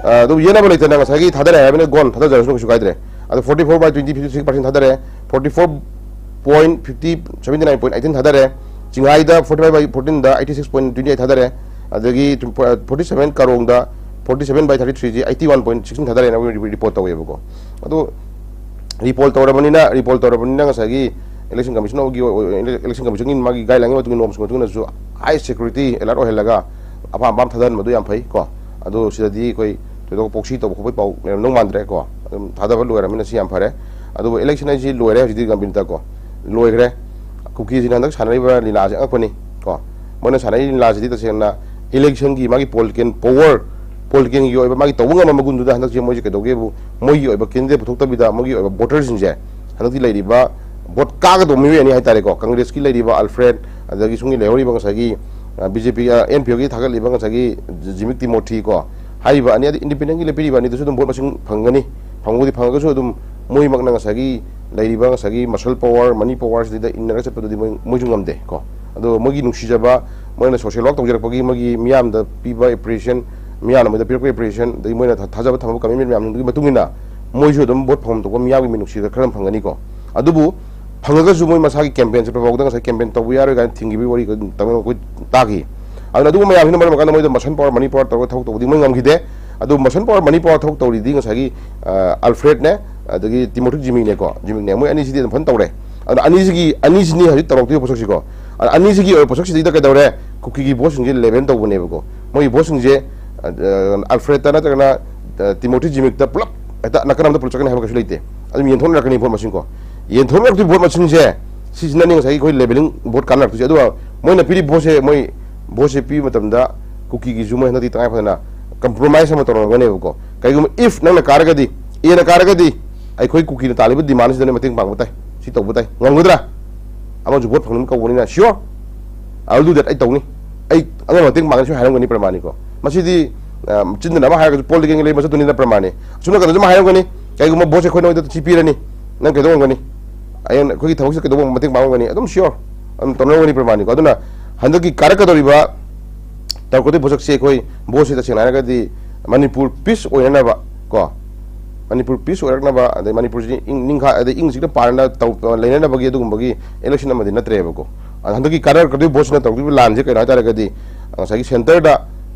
ꯑ, ꯑꯗꯨꯕꯨ ꯌꯦꯠꯅꯕ ꯂꯩꯇꯅ ꯉꯁꯥꯏꯒꯤ ꯊꯥꯗꯔꯦ ꯍꯥꯏꯕꯅꯤꯅ ꯒꯣꯟ ꯊꯥꯗꯖꯔꯁꯨ ꯀꯩꯁꯨ ꯀꯥꯏꯗ꯭ꯔꯦ꯫ ꯑꯗꯣ forty four by twenty, fifty six percent ꯊꯥꯗꯔꯦ, forty four point fifty, seventy nine point eighteen ꯊꯥꯗꯔꯦ, ꯆꯤꯡꯍꯥꯏꯗ forty five by fourteen the eighty six point twenty eight ꯊꯥꯗꯔꯦ, ꯑꯗꯒꯤ forty seven ꯀꯥꯔꯣꯡꯗ forty seven by thirty three ꯁꯤ eighty one point sixteen ꯊꯥꯗꯔꯦꯅ ꯑꯩꯈꯣꯏ report ꯇꯧꯋꯦꯕꯀꯣ꯫ ꯑꯗꯣ repoll ꯇꯧꯔꯕꯅꯤꯅ, repoll ꯇꯧꯔꯕꯅꯤꯅ ꯉꯁꯥꯏꯒꯤ election commission ꯒꯤ ꯑꯣꯏ-, election commission ꯒꯤ ꯃꯥꯒꯤ guideline ꯒꯤ ꯃꯇꯨꯡ ꯏꯟꯅ, norms ꯒꯤ ꯃꯇꯨꯡ ꯏꯟꯅꯁꯨ high security alert ꯑꯣꯏꯍꯜꯂꯒ ꯑꯐ ꯑꯐꯥꯝ ꯊꯥꯗꯍꯟꯕꯗꯨ ꯌꯥꯝ ꯐꯩ ꯀꯣ꯫ ꯑꯗꯣ ꯁꯤꯗꯗꯤ ꯑꯩꯈꯣꯏ ꯊꯣꯏꯗꯣꯛ proxy ꯇꯧꯕ ꯈꯣꯠꯄꯒꯤ ꯄꯥꯎ ꯂꯩꯔꯝꯗꯧ ꯃꯥꯟꯗ꯭ꯔꯦ ꯀꯣ꯫ ꯑꯗꯨꯝ ꯊꯥꯗꯕ ꯂꯣꯏꯔꯕꯅꯤꯅ ꯁꯤ ꯌꯥꯝ ꯐꯔꯦ꯫ ꯑꯗꯨꯕꯨ election ꯍꯥꯏꯁꯤ ꯂꯣꯏꯔꯦ ꯍꯧꯖꯤꯛꯇꯤ ꯒꯝꯚꯤꯔꯇ ꯀꯣ꯫ ꯂꯣꯏꯈ꯭ꯔꯦ꯫ ꯀꯨꯀꯤꯁꯤꯅ ꯍꯟꯗꯛ ꯁꯥꯟꯅꯔꯤꯕ ꯂꯤꯂꯥꯁꯦ ꯑꯉꯛꯄꯅꯤ ꯀꯣ꯫ ꯃꯣꯏꯅ ꯁꯥꯟꯅꯔꯤꯕ ꯂꯤꯂꯥꯁꯤꯗꯤ ꯇꯁꯦꯡꯅ election ꯒꯤ ꯃꯥꯒꯤ political power, political ꯒꯤ ꯑꯣꯏꯕ ꯃꯥꯒꯤ ꯇꯧꯕ ꯉꯝꯕ ꯃꯒꯨꯟꯗꯨꯗ ꯍꯟꯗꯛꯁꯦ ꯃꯣꯏꯁꯦ ꯀꯩꯗꯧꯒꯦꯕꯨ, ꯃꯣꯏꯒꯤ ꯑꯣꯏꯕ candidate ꯄꯨꯊꯣꯛꯇꯕꯤꯗ ꯃꯣꯏꯒꯤ ꯑꯣꯏꯕ voter ꯁꯤꯡꯁꯦ ꯍꯟꯗꯛꯇꯤ ꯂꯩꯔꯤꯕ vote ꯀꯥꯒꯗꯧꯕ ꯃꯤꯑꯣꯏ ꯑꯅꯤ ꯍꯥꯏꯇꯥꯔꯦꯀꯣ, ꯀꯪꯒ꯭ꯔꯦꯁꯀꯤ ꯂꯩꯔꯤꯕ ꯑꯜꯐ꯭ꯔꯦꯗ, ꯑꯗꯒꯤ ꯁꯣꯝꯒꯤ ꯂꯩꯍꯧꯔꯤꯕ ꯉꯁꯥꯏꯒꯤ, ꯑ, ꯕꯤ ꯖꯦ ꯄꯤ, ꯑ, ꯑꯦꯟ ꯄꯤ ꯑꯣꯒꯤ ꯊꯥꯒꯠꯂꯤꯕ ꯉꯁꯥꯏꯒꯤ ꯖꯤꯃꯤꯛ ꯇꯤꯃꯣꯊꯤ ꯀꯣ, ꯍꯥꯏꯔꯤꯕ ꯑꯅꯤ, ꯑꯗꯩ independent ꯒꯤ ꯂꯦꯞꯄꯤꯔꯤꯕ ꯑꯅꯤꯗꯨꯁꯨ ꯑꯗꯨꯝ vote ꯃꯁꯤꯡ ꯐꯪꯒꯅꯤ꯫ ꯐꯪꯕꯨꯗꯤ ꯐꯪꯉꯒꯁꯨ ꯑꯗꯨꯝ ꯃꯣꯏꯃꯛꯅ ꯉꯁꯥꯏꯒꯤ ꯂꯩꯔꯤꯕ ꯉꯁꯥꯏꯒꯤ muscle power, money power ꯁꯤꯗ ꯏꯟꯅꯔꯒ ꯆꯠꯄꯗꯨꯗꯤ ꯃꯣꯏ, ꯃꯣꯏꯁꯨ ꯉꯝꯗꯦ ꯀꯣ꯫ ꯑꯗꯣ ꯃꯣꯏꯒꯤ ꯅꯨꯡꯁꯤꯖꯕ, ꯃꯣꯏꯅ ꯁꯣꯁꯤꯌꯦꯜ ꯋꯥꯔꯛ ꯇꯧꯖꯔꯛꯄꯒꯤ ꯃꯣꯏꯒꯤ ꯃꯤꯌꯥꯝꯗ ꯄꯤꯕ ꯑꯦꯄ꯭ꯔꯤꯁꯤꯌꯦꯁꯟ, ꯃꯤꯌꯥꯝꯅ ꯃꯣꯏꯗ ꯄꯤꯔꯛꯄ ꯑꯦꯄ꯭ꯔꯤꯁꯤꯌꯦꯁꯟ, ꯑꯗꯒꯤ ꯃꯣꯏꯅ ꯊꯥ- ꯊꯥꯖꯕ ꯊꯝꯃꯛꯄ ꯀꯃꯤꯠꯃꯦꯟ ꯃꯌꯥꯝꯗꯨꯒꯤ ꯃꯇꯨꯡ ꯏꯟꯅ ꯃꯣꯏꯁꯨ ꯑꯗꯨꯝ ꯚꯣꯠ ꯐꯪꯐꯝ ꯊꯣꯛꯄ ꯃꯤꯌꯥꯝꯒꯤ ꯃꯤꯅꯨꯡꯁꯤꯗ ꯈꯔ ꯑꯗꯨꯝ ꯐꯪꯒꯅꯤꯀꯣ꯫ ꯑꯗꯨꯕꯨ ꯐꯪꯉꯒꯁꯨ ꯃꯣꯏ ꯃꯁꯥꯒꯤ ꯀꯦꯝꯄꯦꯟ ꯆꯠꯄ ꯐꯥꯎꯗ ꯉꯁꯥꯏ ꯀꯦꯝꯄꯦꯟ ꯇꯧꯕ ꯌꯥꯔꯣꯏ ꯀꯥꯏꯅ ꯊꯤꯡꯈꯤꯕꯒꯤ ꯋꯥꯔꯤ ꯑꯗꯨꯝ ꯇꯝꯃꯤꯟꯅ ꯑꯩꯈꯣꯏ ꯇꯥꯈꯤ꯫ ꯑꯗꯨꯅ ꯑꯗꯨꯒꯨꯝꯕ ꯃꯌꯥꯝꯁꯤꯅ ꯃꯔꯝ ꯑꯣꯏꯔꯀꯥꯟꯗ ꯃꯣꯏꯗ ꯃꯁꯟ ꯄꯥꯋꯔ, ꯃꯅꯤ ꯄꯥꯋꯔ ꯇꯧꯔꯒ ꯊꯕꯛ ꯇꯧꯕꯗꯤ ꯃꯣꯏ ꯉꯝꯈꯤꯗꯦ꯫ ꯑꯗꯨ ꯃꯁꯟ ꯄꯥꯋꯔ, ꯃꯅꯤ ꯄꯥꯋꯔ ꯊꯕꯛ ꯇꯧꯔꯤꯗꯤ ꯉꯁꯥꯏꯒꯤ, ꯑ, ꯑꯜꯐ꯭ꯔꯦꯗꯅꯦ, ꯑꯗꯒꯤ ꯇꯤꯃꯣꯊꯤ ꯖꯤꯃꯤꯛꯅꯦꯀꯣ, ꯖꯤꯃꯤꯛꯅꯦ, ꯃꯣꯏ ꯑꯅꯤꯁꯤꯗꯤ ꯑꯗꯨꯝ ꯐꯖꯅ ꯇꯧꯔꯦ꯫ ꯑꯗꯨꯅ ꯑꯅꯤꯁꯤꯒꯤ, ꯑꯅꯤꯁꯤꯅꯤ ꯍꯧꯖꯤꯛ ꯇꯧꯔꯛꯇꯣꯏꯕ ꯄꯣꯠꯁꯛꯁꯤꯀꯣ꯫ ꯑꯗ ꯑꯅꯤꯁꯤꯒꯤ ꯑꯣꯏꯕ ꯄꯣꯠꯁꯛꯁꯤꯗꯩꯗ ꯀꯩꯗꯧꯔꯦ? ꯀꯨꯀꯤꯒꯤ ꯚꯣꯠꯁꯤꯡꯁꯦ ꯂꯦꯚꯦꯜ ꯇꯧꯕꯅꯦꯕꯀꯣ꯫ ꯃꯣꯏꯒꯤ ꯚꯣꯠꯁꯤꯡꯁꯦ, ꯑ, ꯑ, ꯑꯜꯐ꯭ꯔꯦꯗꯇ ꯅꯠꯇ꯭ꯔꯒꯅ, ꯑ, ꯇꯤꯃꯣꯊꯤ ꯖꯤꯃꯤꯛꯇ ꯄꯨꯂꯞ ꯍꯦꯛꯇ ꯅꯥꯀꯟ ꯑꯃꯗ ꯄꯨꯂꯞ ꯆꯠꯀꯅꯤ ꯍꯥꯏꯕ ꯀꯩꯁꯨ ꯂꯩꯇꯦ꯫ ꯑꯗꯨꯝ ꯌꯦꯟꯊꯣꯛꯅꯔꯛꯀꯅꯤ ꯚꯣꯠ ꯃꯁꯤꯡꯀꯣ꯫ ꯌꯦꯟꯊꯣꯛꯅꯔꯛꯇꯣꯏ ꯚꯣꯠ ꯃꯁꯤꯡꯁꯦ ꯁꯤꯁꯤꯅꯅꯤ ꯉꯁꯥꯏꯒꯤ ꯑꯩꯈꯣꯏ ꯂꯦꯚꯦꯂꯤꯡ ꯚꯣꯠ ꯀꯥꯟꯅꯔꯛꯇꯣꯏꯁꯦ꯫ ꯑꯗꯨꯒ ꯃꯣꯏꯅ ꯄꯤꯔꯤꯕ ꯚꯣꯠꯁꯦ, ꯃꯣꯏ ꯚꯣꯠꯁꯦ ꯄꯤꯕ ꯃꯇꯝꯗ ꯀꯨꯀꯤꯒꯤꯁꯨ ꯃꯣꯏ ꯍꯟꯗꯛꯇꯤ ꯇꯉꯥꯏ ꯐꯗꯅ ꯀꯝꯄ꯭ꯔꯣꯃꯥꯏꯁ ꯑꯃ ꯇꯧꯔꯝꯒꯅꯦꯕꯀꯣ꯫ ꯀꯩꯒꯨꯝꯕ if ꯅꯪꯅ ꯀꯥꯔꯒꯗꯤ, ꯑꯦꯅ ꯀꯥꯔꯒꯗꯤ ꯑꯩꯈꯣꯏ ꯀꯨꯀꯤꯅ ꯇꯥꯜꯂꯤꯕ ꯗꯤꯃꯥꯟꯁꯤꯗꯅ ꯃꯇꯦꯡ ꯄꯥꯡꯕ ꯇꯥꯏ, ꯁꯤ ꯇꯧꯕ ꯇꯥꯏ, ꯉꯝꯒꯗ꯭ꯔꯥ? ꯑꯃꯁꯨ vote ꯐꯪꯅꯤꯡꯕ ꯀꯧꯕꯅꯤꯅ sure, I will do that, ꯑꯩ ꯇꯧꯅꯤ, ꯑꯩ ꯑꯉꯝꯕ ꯃꯇꯦꯡ ꯄꯥꯡꯒꯅꯤ ꯁꯨꯝ ꯍꯥꯏꯔꯝꯒꯅꯤ ꯄ꯭ꯔꯃꯥꯅꯤꯀꯣ꯫ ꯃꯁꯤꯗꯤ, ꯑ, ꯆꯤꯟꯗꯅ ꯑꯃ ꯍꯥꯏꯔꯒꯁꯨ ꯄꯣꯂꯤꯇꯤꯀꯦꯜꯒꯤ ꯂꯩ ꯃꯆꯠꯇꯨꯅꯤꯅ ꯄ꯭ꯔꯃꯥꯅꯤ꯫ ꯑꯁꯨꯝ ꯅꯥꯀꯟꯗꯁꯨ ꯑꯃ ꯍꯥꯏꯔꯝꯒꯅꯤ, ꯀꯩꯒꯨꯝꯕ ꯚꯣꯠꯁꯦ ꯑꯩꯈꯣꯏ ꯅꯣꯏꯗ ꯁꯤ ꯄꯤꯔꯅꯤ, ꯅꯪ ꯀꯩꯗꯧ ꯉꯝꯒꯅꯤ? ꯑꯩꯅ ꯑꯩꯈꯣꯏꯒꯤ ꯊꯕꯛꯁꯤꯗ ꯀꯩꯗꯧꯕ ꯃꯇꯦꯡ ꯄꯥꯡꯕ ꯉꯝꯒꯅꯤ? ꯑꯗꯨꯝ sure ꯑꯗꯨꯝ ꯇꯧꯅꯔꯝꯒꯅꯤ ꯄ꯭ꯔꯃꯥꯅꯤꯀꯣ꯫ ꯑꯗꯨꯅ ꯍꯟꯗꯛꯀꯤ ꯀꯥꯔꯛꯀꯗꯧꯔꯤꯕ ꯇꯧꯔꯛꯀꯗꯣꯏ ꯄꯣꯠꯁꯛꯁꯦ ꯑꯩꯈꯣꯏ ꯚꯣꯠꯁꯦ ꯇꯁꯦꯡꯅ ꯍꯥꯏꯔꯒꯗꯤ ꯃꯅꯤꯄꯨꯔ ꯄꯤꯁ ꯑꯣꯏꯅꯅꯕ ꯀꯣ, ꯃꯅꯤꯄꯨꯔ ꯄꯤꯁ ꯑꯣꯏꯔꯛꯅꯕ, ꯑꯗꯩ ꯃꯅꯤꯄꯨꯔꯁꯤ ꯏꯪ ꯅꯤꯡꯈꯥ-, ꯑꯗꯩ ꯏꯪ ꯆꯤꯛꯅ ꯄꯥꯟꯅ ꯇꯧ-, ꯂꯩꯅꯅꯕꯒꯤ ꯑꯗꯨꯒꯨꯝꯕꯒꯤ ꯏꯂꯦꯛꯁꯟ ꯑꯃꯗꯤ ꯅꯠꯇ꯭ꯔꯦꯕꯀꯣ꯫ ꯑꯗ ꯍꯟꯗꯛꯀꯤ ꯀꯥꯔꯛꯀꯗꯣꯏ ꯚꯣꯠꯁꯤꯅ ꯇꯧꯗꯣꯏꯕ ꯂꯥꯟꯁꯦ ꯀꯩꯅꯣ ꯍꯥꯏꯇꯥꯔꯒꯗꯤ ꯉꯁꯥꯏꯒꯤ ꯁꯦꯟꯇꯔꯗ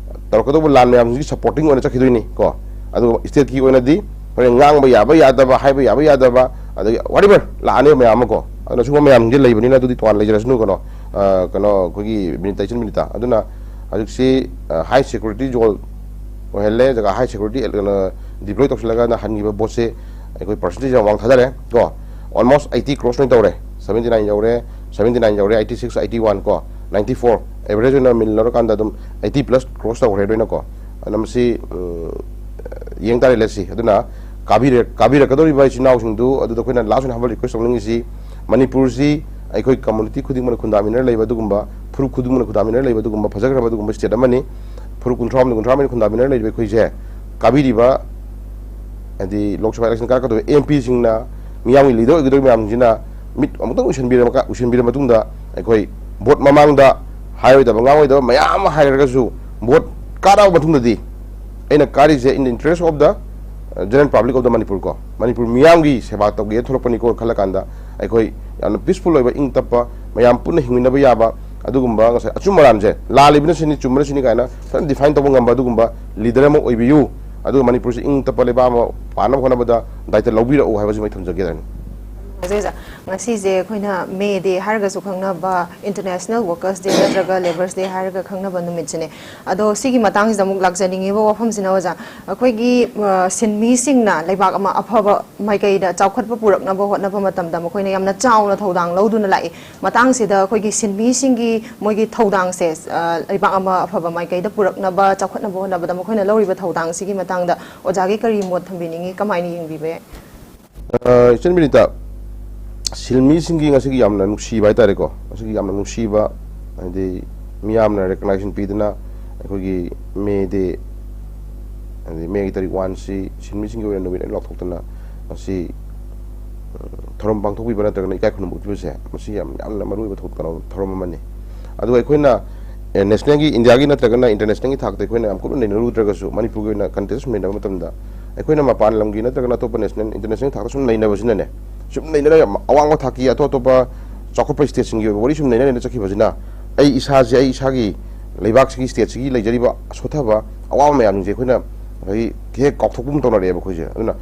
ꯇꯧꯔꯛꯀꯗꯧꯕ ꯂꯥꯟ ꯃꯌꯥꯝꯁꯤꯒꯤ ꯁꯄꯣꯔꯇꯤꯡ ꯑꯣꯏꯅ ꯆꯠꯈꯤꯗꯣꯏꯅꯤ ꯀꯣ꯫ ꯑꯗꯨꯒ ꯁ꯭ꯇꯦꯠꯀꯤ ꯑꯣꯏꯅꯗꯤ ꯍꯣꯔꯦꯟ ꯉꯥꯡꯕ ꯌꯥꯕ ꯌꯥꯗꯕ, ꯍꯥꯏꯕ ꯌꯥꯕ ꯌꯥꯗꯕ, ꯑꯗꯒꯤ whatever ꯂꯥꯛꯑꯅꯦꯕ ꯃꯌꯥꯝ ꯑꯃ ꯀꯣ꯫ ꯑꯗꯨꯅ ꯁꯤꯒꯨꯝꯕ ꯃꯌꯥꯝꯁꯤꯡꯁꯦ ꯂꯩꯕꯅꯤꯅ ꯑꯗꯨꯗꯤ ꯇꯣꯉꯥꯟꯅ ꯂꯩꯖꯔꯁꯅꯨ ꯀꯩꯅꯣ, ꯑ, ꯀꯩꯅꯣ ꯑꯩꯈꯣꯏꯒꯤ ꯃꯤꯅꯤꯠ ꯇꯩꯆꯟ ꯃꯤꯅꯤꯠꯇ꯫ ꯑꯗꯨꯅ ꯍꯧꯖꯤꯛꯁꯤ, ꯑ, ꯍꯥꯏ ꯁꯦꯀ꯭ꯌꯨꯔꯤꯇꯤ ꯖꯣꯟ ꯑꯣꯏꯍꯜꯂꯦ, ꯖꯒꯥ ꯍꯥꯏ ꯁꯦꯀ꯭ꯌꯨꯔꯤꯇꯤ, ꯀꯩꯅꯣ, ꯗꯤꯄ꯭ꯂꯣꯏ ꯇꯧꯁꯤꯜꯂꯒ ꯍꯟꯈꯤꯕ ꯚꯣꯠꯁꯦ ꯑꯩꯈꯣꯏ ꯄꯥꯔꯁꯦꯟꯇꯦꯖ ꯌꯥꯝ ꯋꯥꯡ ꯊꯥꯗꯔꯦ ꯀꯣ꯫ Almost eighty cross ꯂꯣꯏ ꯇꯧꯔꯦ, seventy nine ꯌꯧꯔꯦ, seventy nine ꯌꯧꯔꯦ, eighty six, eighty one ꯀꯣ, ninety four, average ꯑꯣꯏꯅ ꯃꯤꯟ ꯂꯧꯔꯀꯥꯟꯗ ꯑꯗꯨꯝ eighty plus cross ꯇꯧꯈ꯭ꯔꯦ ꯂꯣꯏꯅꯀꯣ꯫ ꯑꯗꯨꯅ ꯃꯁꯤ, ꯎꯝ, ꯌꯦꯡ ꯇꯥꯔꯦ, let's see꯫ ꯑꯗꯨꯅ ꯀꯥꯕꯤꯔ-, ꯀꯥꯕꯤꯔꯛꯀꯗꯧꯔꯤꯕ ꯏꯆꯤꯟ ꯏꯅꯥꯎꯁꯤꯡꯗꯨ ꯑꯗꯨꯗ ꯑꯩꯈꯣꯏꯅ ꯂꯥꯁ ꯑꯣꯏꯅ ꯍꯥꯏꯕ ꯔꯤꯀ꯭ꯋꯦꯁ ꯇꯧꯅꯤꯡꯉꯤꯁꯤ, ꯃꯅꯤꯄꯨꯔꯁꯤ ꯑꯩꯈꯣꯏ ꯀꯝꯃꯨꯅꯤꯇꯤ ꯈꯨꯗꯤꯡꯃꯛꯅ ꯈꯨꯟꯗꯥꯃꯤꯟꯅꯔ ꯂꯩꯕ ꯑꯗꯨꯒꯨꯝꯕ, ꯐꯨꯔꯨꯞ ꯈꯨꯗꯤꯡꯃꯛꯅ ꯈꯨꯟꯗꯥꯃꯤꯟꯅꯔ ꯂꯩꯕ ꯑꯗꯨꯒꯨꯝꯕ ꯐꯖꯈ꯭ꯔꯕ ꯑꯗꯨꯒꯨꯝꯕ ꯁ꯭ꯇꯦꯠ ꯑꯃꯅꯤ꯫ ꯐꯨꯔꯨꯞ ꯀꯨꯟꯊ꯭ꯔꯥ ꯍꯨꯝꯗꯣꯏ, ꯀꯨꯟꯊ꯭ꯔꯥ ꯃꯔꯤ ꯈꯨꯟꯗꯥꯃꯤꯟꯅꯔ ꯂꯩꯔꯤꯕ ꯑꯩꯈꯣꯏꯁꯦ, ꯀꯥꯕꯤꯔꯤꯕ, ꯍꯥꯏꯗꯤ ꯂꯣꯛ ꯁꯚꯥ ꯏꯂꯦꯛꯁꯟ ꯀꯥꯔꯛꯀꯗꯧꯔꯤꯕ ꯑꯦꯝ ꯄꯤꯁꯤꯡꯅ, ꯃꯤꯌꯥꯝꯒꯤ ꯂꯤꯗꯔ ꯑꯣꯏꯒꯗꯧꯔꯤꯕ ꯃꯌꯥꯝꯁꯤꯅ ꯃꯤꯠ ꯑꯃꯨꯛꯇꯪ ꯎꯏꯁꯟꯕꯤꯔ-, ꯎꯏꯁꯟꯕꯤꯔ ꯃꯇꯨꯡꯗ ꯑꯩꯈꯣꯏ ꯚꯣꯠ ꯃꯃꯥꯡꯗ ꯍꯥꯏꯔꯣꯏꯗꯕ, ꯉꯥꯡꯉꯣꯏꯗꯕ ꯃꯌꯥꯝ ꯑꯃ ꯍꯥꯏꯔꯒꯁꯨ, ꯚꯣꯠ ꯀꯥꯔꯛꯑꯕ ꯃꯇꯨꯡꯗꯗꯤ ꯑꯩꯅ ꯀꯥꯔꯤꯁꯦ in the interest of the, uh, general public of the Manipur ꯀꯣ, ꯃꯅꯤꯄꯨꯔ ꯃꯤꯌꯥꯝꯒꯤ ꯁꯦꯕꯥ ꯇꯧꯒꯦꯅ ꯊꯣꯛꯂꯛꯄꯅꯤꯀꯣ ꯈꯜꯂꯀꯥꯟꯗ, ꯑꯩꯈꯣꯏ ꯌꯥꯝꯅ peaceful ꯑꯣꯏꯕ, ꯏꯪ ꯇꯞꯄ, ꯃꯌꯥꯝ ꯄꯨꯟꯅ ꯍꯤꯡꯃꯤꯟꯅꯕ ꯌꯥꯕ, ꯑꯗꯨꯒꯨꯝꯕ, ꯉꯁꯥꯏ ꯑꯆꯨꯝ ꯑꯔꯥꯟꯁꯦ, ꯂꯥꯜꯂꯤꯕꯅ ꯁꯤꯅꯤ, ꯆꯨꯝꯕꯅ ꯁꯤꯅꯤ ꯀꯥꯏꯅ ꯐꯖꯅ define ꯇꯧꯕ ꯉꯝꯕ ꯑꯗꯨꯒꯨꯝꯕ leader ꯑꯃ ꯑꯣꯏꯕꯤꯌꯨ꯫ ꯑꯗꯨꯒ ꯃꯅꯤꯄꯨꯔꯁꯤ ꯏꯪ ꯇꯞꯄ ꯂꯩꯕꯥꯛ ꯑꯃ ꯄꯥꯟꯅꯕ ꯍꯣꯠꯅꯕꯗ ꯗꯥꯏꯇ ꯂꯧꯕꯤꯔꯛꯎ ꯍꯥꯏꯕꯁꯤꯃ ꯑꯩ ꯊꯝꯖꯒꯦ꯫ ꯉꯁꯤꯁꯦ, ꯉꯁꯤꯁꯦ ꯑꯩꯈꯣꯏꯅ May Day ꯍꯥꯏꯔꯒꯁꯨ ꯈꯪꯅꯕ, International Workers Day ꯅꯠꯇ꯭ꯔꯒ Labour's Day ꯍꯥꯏꯔꯒ ꯈꯪꯅꯕ ꯅꯨꯃꯤꯠꯁꯤꯅꯦ꯫ ꯑꯗꯣ ꯁꯤꯒꯤ ꯃꯇꯥꯡꯁꯤꯗ ꯑꯃꯨꯛ ꯂꯥꯛꯆꯅꯤꯡꯉꯤꯕ ꯋꯥꯐꯝꯁꯤꯅ, ꯑꯣꯖꯥ, ꯑꯩꯈꯣꯏꯒꯤ, ꯑ, ꯁꯤꯟꯃꯤꯁꯤꯡꯅ ꯂꯩꯕꯥꯛ ꯑꯃ ꯑꯐꯕ ꯃꯥꯏꯀꯩꯗ ꯆꯥꯎꯈꯠꯄ ꯄꯨꯔꯛꯅꯕ ꯍꯣꯠꯅꯕ ꯃꯇꯝꯗ ꯃꯈꯣꯏꯅ ꯌꯥꯝꯅ ꯆꯥꯎꯅ ꯊꯧꯗꯥꯡ ꯂꯧꯗꯨꯅ ꯂꯥꯛꯏ꯫ ꯃꯇꯥꯡꯁꯤꯗ ꯑꯩꯈꯣꯏꯒꯤ ꯁꯤꯟꯃꯤꯁꯤꯡꯒꯤ ꯃꯣꯏꯒꯤ ꯊꯧꯗꯥꯡꯁꯦ, ꯑ, ꯂꯩꯕꯥꯛ ꯑꯃ ꯑꯐꯕ ꯃꯥꯏꯀꯩꯗ ꯄꯨꯔꯛꯅꯕ, ꯆꯥꯎꯈꯠꯅꯕ ꯍꯣꯠꯅꯕꯗ ꯃꯈꯣꯏꯅ ꯂꯧꯔꯤꯕ ꯊꯧꯗꯥꯡꯁꯤꯒꯤ ꯃꯇꯥꯡꯗ ꯑꯣꯖꯥꯒꯤ ꯀꯔꯤ ꯃꯣꯠ ꯊꯝꯕꯤꯅꯤꯡꯉꯤ? ꯀꯃꯥꯏꯅ ꯌꯦꯡꯕꯤꯕ ꯌꯥꯏ? ꯑ, ꯏꯆꯟ ꯕꯤꯅꯤꯇꯥ, ꯁꯤꯟꯃꯤꯁꯤꯡꯒꯤ ꯉꯁꯤꯒꯤ ꯌꯥꯝꯅ ꯅꯨꯡꯁꯤꯕ ꯍꯥꯏꯇꯥꯔꯦꯀꯣ, ꯉꯁꯤꯒꯤ ꯌꯥꯝꯅ ꯅꯨꯡꯁꯤꯕ, ꯍꯥꯏꯗꯤ ꯃꯤꯌꯥꯝꯅ recognition ꯄꯤꯗꯅ ꯑꯩꯈꯣꯏꯒꯤ May Day, ꯍꯥꯏꯗꯤ May ꯒꯤ ꯇꯥꯔꯤꯛ ꯋꯥꯟꯁꯤ ꯁꯤꯟꯃꯤꯁꯤꯡꯒꯤ ꯑꯣꯏꯅ ꯅꯨꯃꯤꯠ ꯑꯣꯏꯅ ꯂꯥꯎꯊꯣꯛꯇꯅ ꯉꯁꯤ, ꯎꯝ, ꯊꯧꯔꯝ ꯄꯥꯡꯊꯣꯛꯄꯤꯕ ꯅꯠꯇ꯭ꯔꯒꯅ ꯏꯀꯥꯏ ꯈꯨꯝꯅꯕ ꯎꯠꯄꯤꯕꯁꯦ, ꯃꯁꯤ ꯌꯥꯝ, ꯌꯥꯝꯅ ꯃꯔꯨꯑꯣꯏꯕ ꯊꯧ-, ꯀꯩꯅꯣ, ꯊꯧꯔꯝ ꯑꯃꯅꯤ꯫ ꯑꯗꯨꯒ ꯑꯩꯈꯣꯏꯅ, ꯑꯦ, national ꯒꯤ, India ꯒꯤ ꯅꯠꯇ꯭ꯔꯒꯅ international ꯒꯤ ꯊꯥꯛꯇ ꯑꯩꯈꯣꯏꯅ ꯌꯥꯝ ꯀꯨꯞꯅ ꯅꯩꯅꯔꯨꯗ꯭ꯔꯒꯁꯨ, ꯃꯅꯤꯄꯨꯔꯒꯤ ꯑꯣꯏꯅ context ꯁꯨꯝ ꯅꯩꯅꯕ ꯃꯇꯝꯗ, ꯑꯩꯈꯣꯏꯅ ꯃꯄꯥꯟ ꯂꯝꯒꯤ ꯅꯠꯇ꯭ꯔꯒꯅ ꯑꯇꯣꯞꯄ national, international ꯊꯥꯛꯇ ꯁꯨꯝ ꯅꯩꯅꯕꯁꯤꯅꯅꯦ, ꯁꯨꯝ ꯅꯩꯅꯔ ꯌꯥꯝ ꯑꯋꯥꯡꯕ ꯊꯥꯛꯀꯤ ꯑꯇꯣꯞ ꯑꯇꯣꯞꯄ ꯆꯥꯎꯈꯠꯄ state ꯁꯤꯡꯒꯤ ꯑꯣꯏꯕ ꯋꯥꯔꯤ ꯁꯨꯝ ꯅꯩꯅ ꯅꯩꯅ ꯆꯠꯈꯤꯕꯁꯤꯅ, ꯑꯩ ꯏꯁꯥꯁꯦ, ꯑꯩ ꯏꯁꯥꯒꯤ ꯂꯩꯕꯥꯛꯁꯤꯒꯤ, state ꯁꯤꯒꯤ ꯂꯩꯖꯔꯤꯕ ꯁꯣꯠꯊꯕ ꯑꯋꯥꯕ ꯃꯌꯥꯝꯁꯤꯡꯁꯦ ꯑꯩꯈꯣꯏꯅ ꯉꯁꯥꯏꯒꯤ ꯍꯦꯛ ꯀꯥꯎꯊꯣꯛꯄꯒꯨꯝ ꯇꯧꯅꯔꯛꯑꯦꯕ ꯑꯩꯈꯣꯏꯁꯦ꯫ ꯑꯗꯨꯅ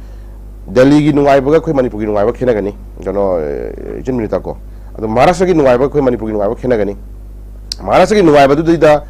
ꯗꯦꯜꯂꯤꯒꯤ ꯅꯨꯡꯉꯥꯏꯕꯒ ꯑꯩꯈꯣꯏ ꯃꯅꯤꯄꯨꯔꯒꯤ ꯅꯨꯡꯉꯥꯏꯕ ꯈꯦꯠꯅꯒꯅꯤ, ꯀꯩꯅꯣ, ꯑꯦ, ꯏꯆꯟ ꯕꯤꯅꯤꯇꯥ ꯀꯣ꯫ ꯑꯗꯣ ꯃꯍꯥꯔꯥꯁꯇ꯭ꯔꯒꯤ ꯅꯨꯡꯉꯥꯏꯕꯒ ꯑꯩꯈꯣꯏ ꯃꯅꯤꯄꯨꯔꯒꯤ ꯅꯨꯡꯉꯥꯏꯕ ꯈꯦꯠꯅꯒꯅꯤ꯫ ꯃꯍꯥꯔꯥꯁꯇ꯭ꯔꯒꯤ ꯅꯨꯡꯉꯥꯏꯕꯗꯨꯗꯩꯗ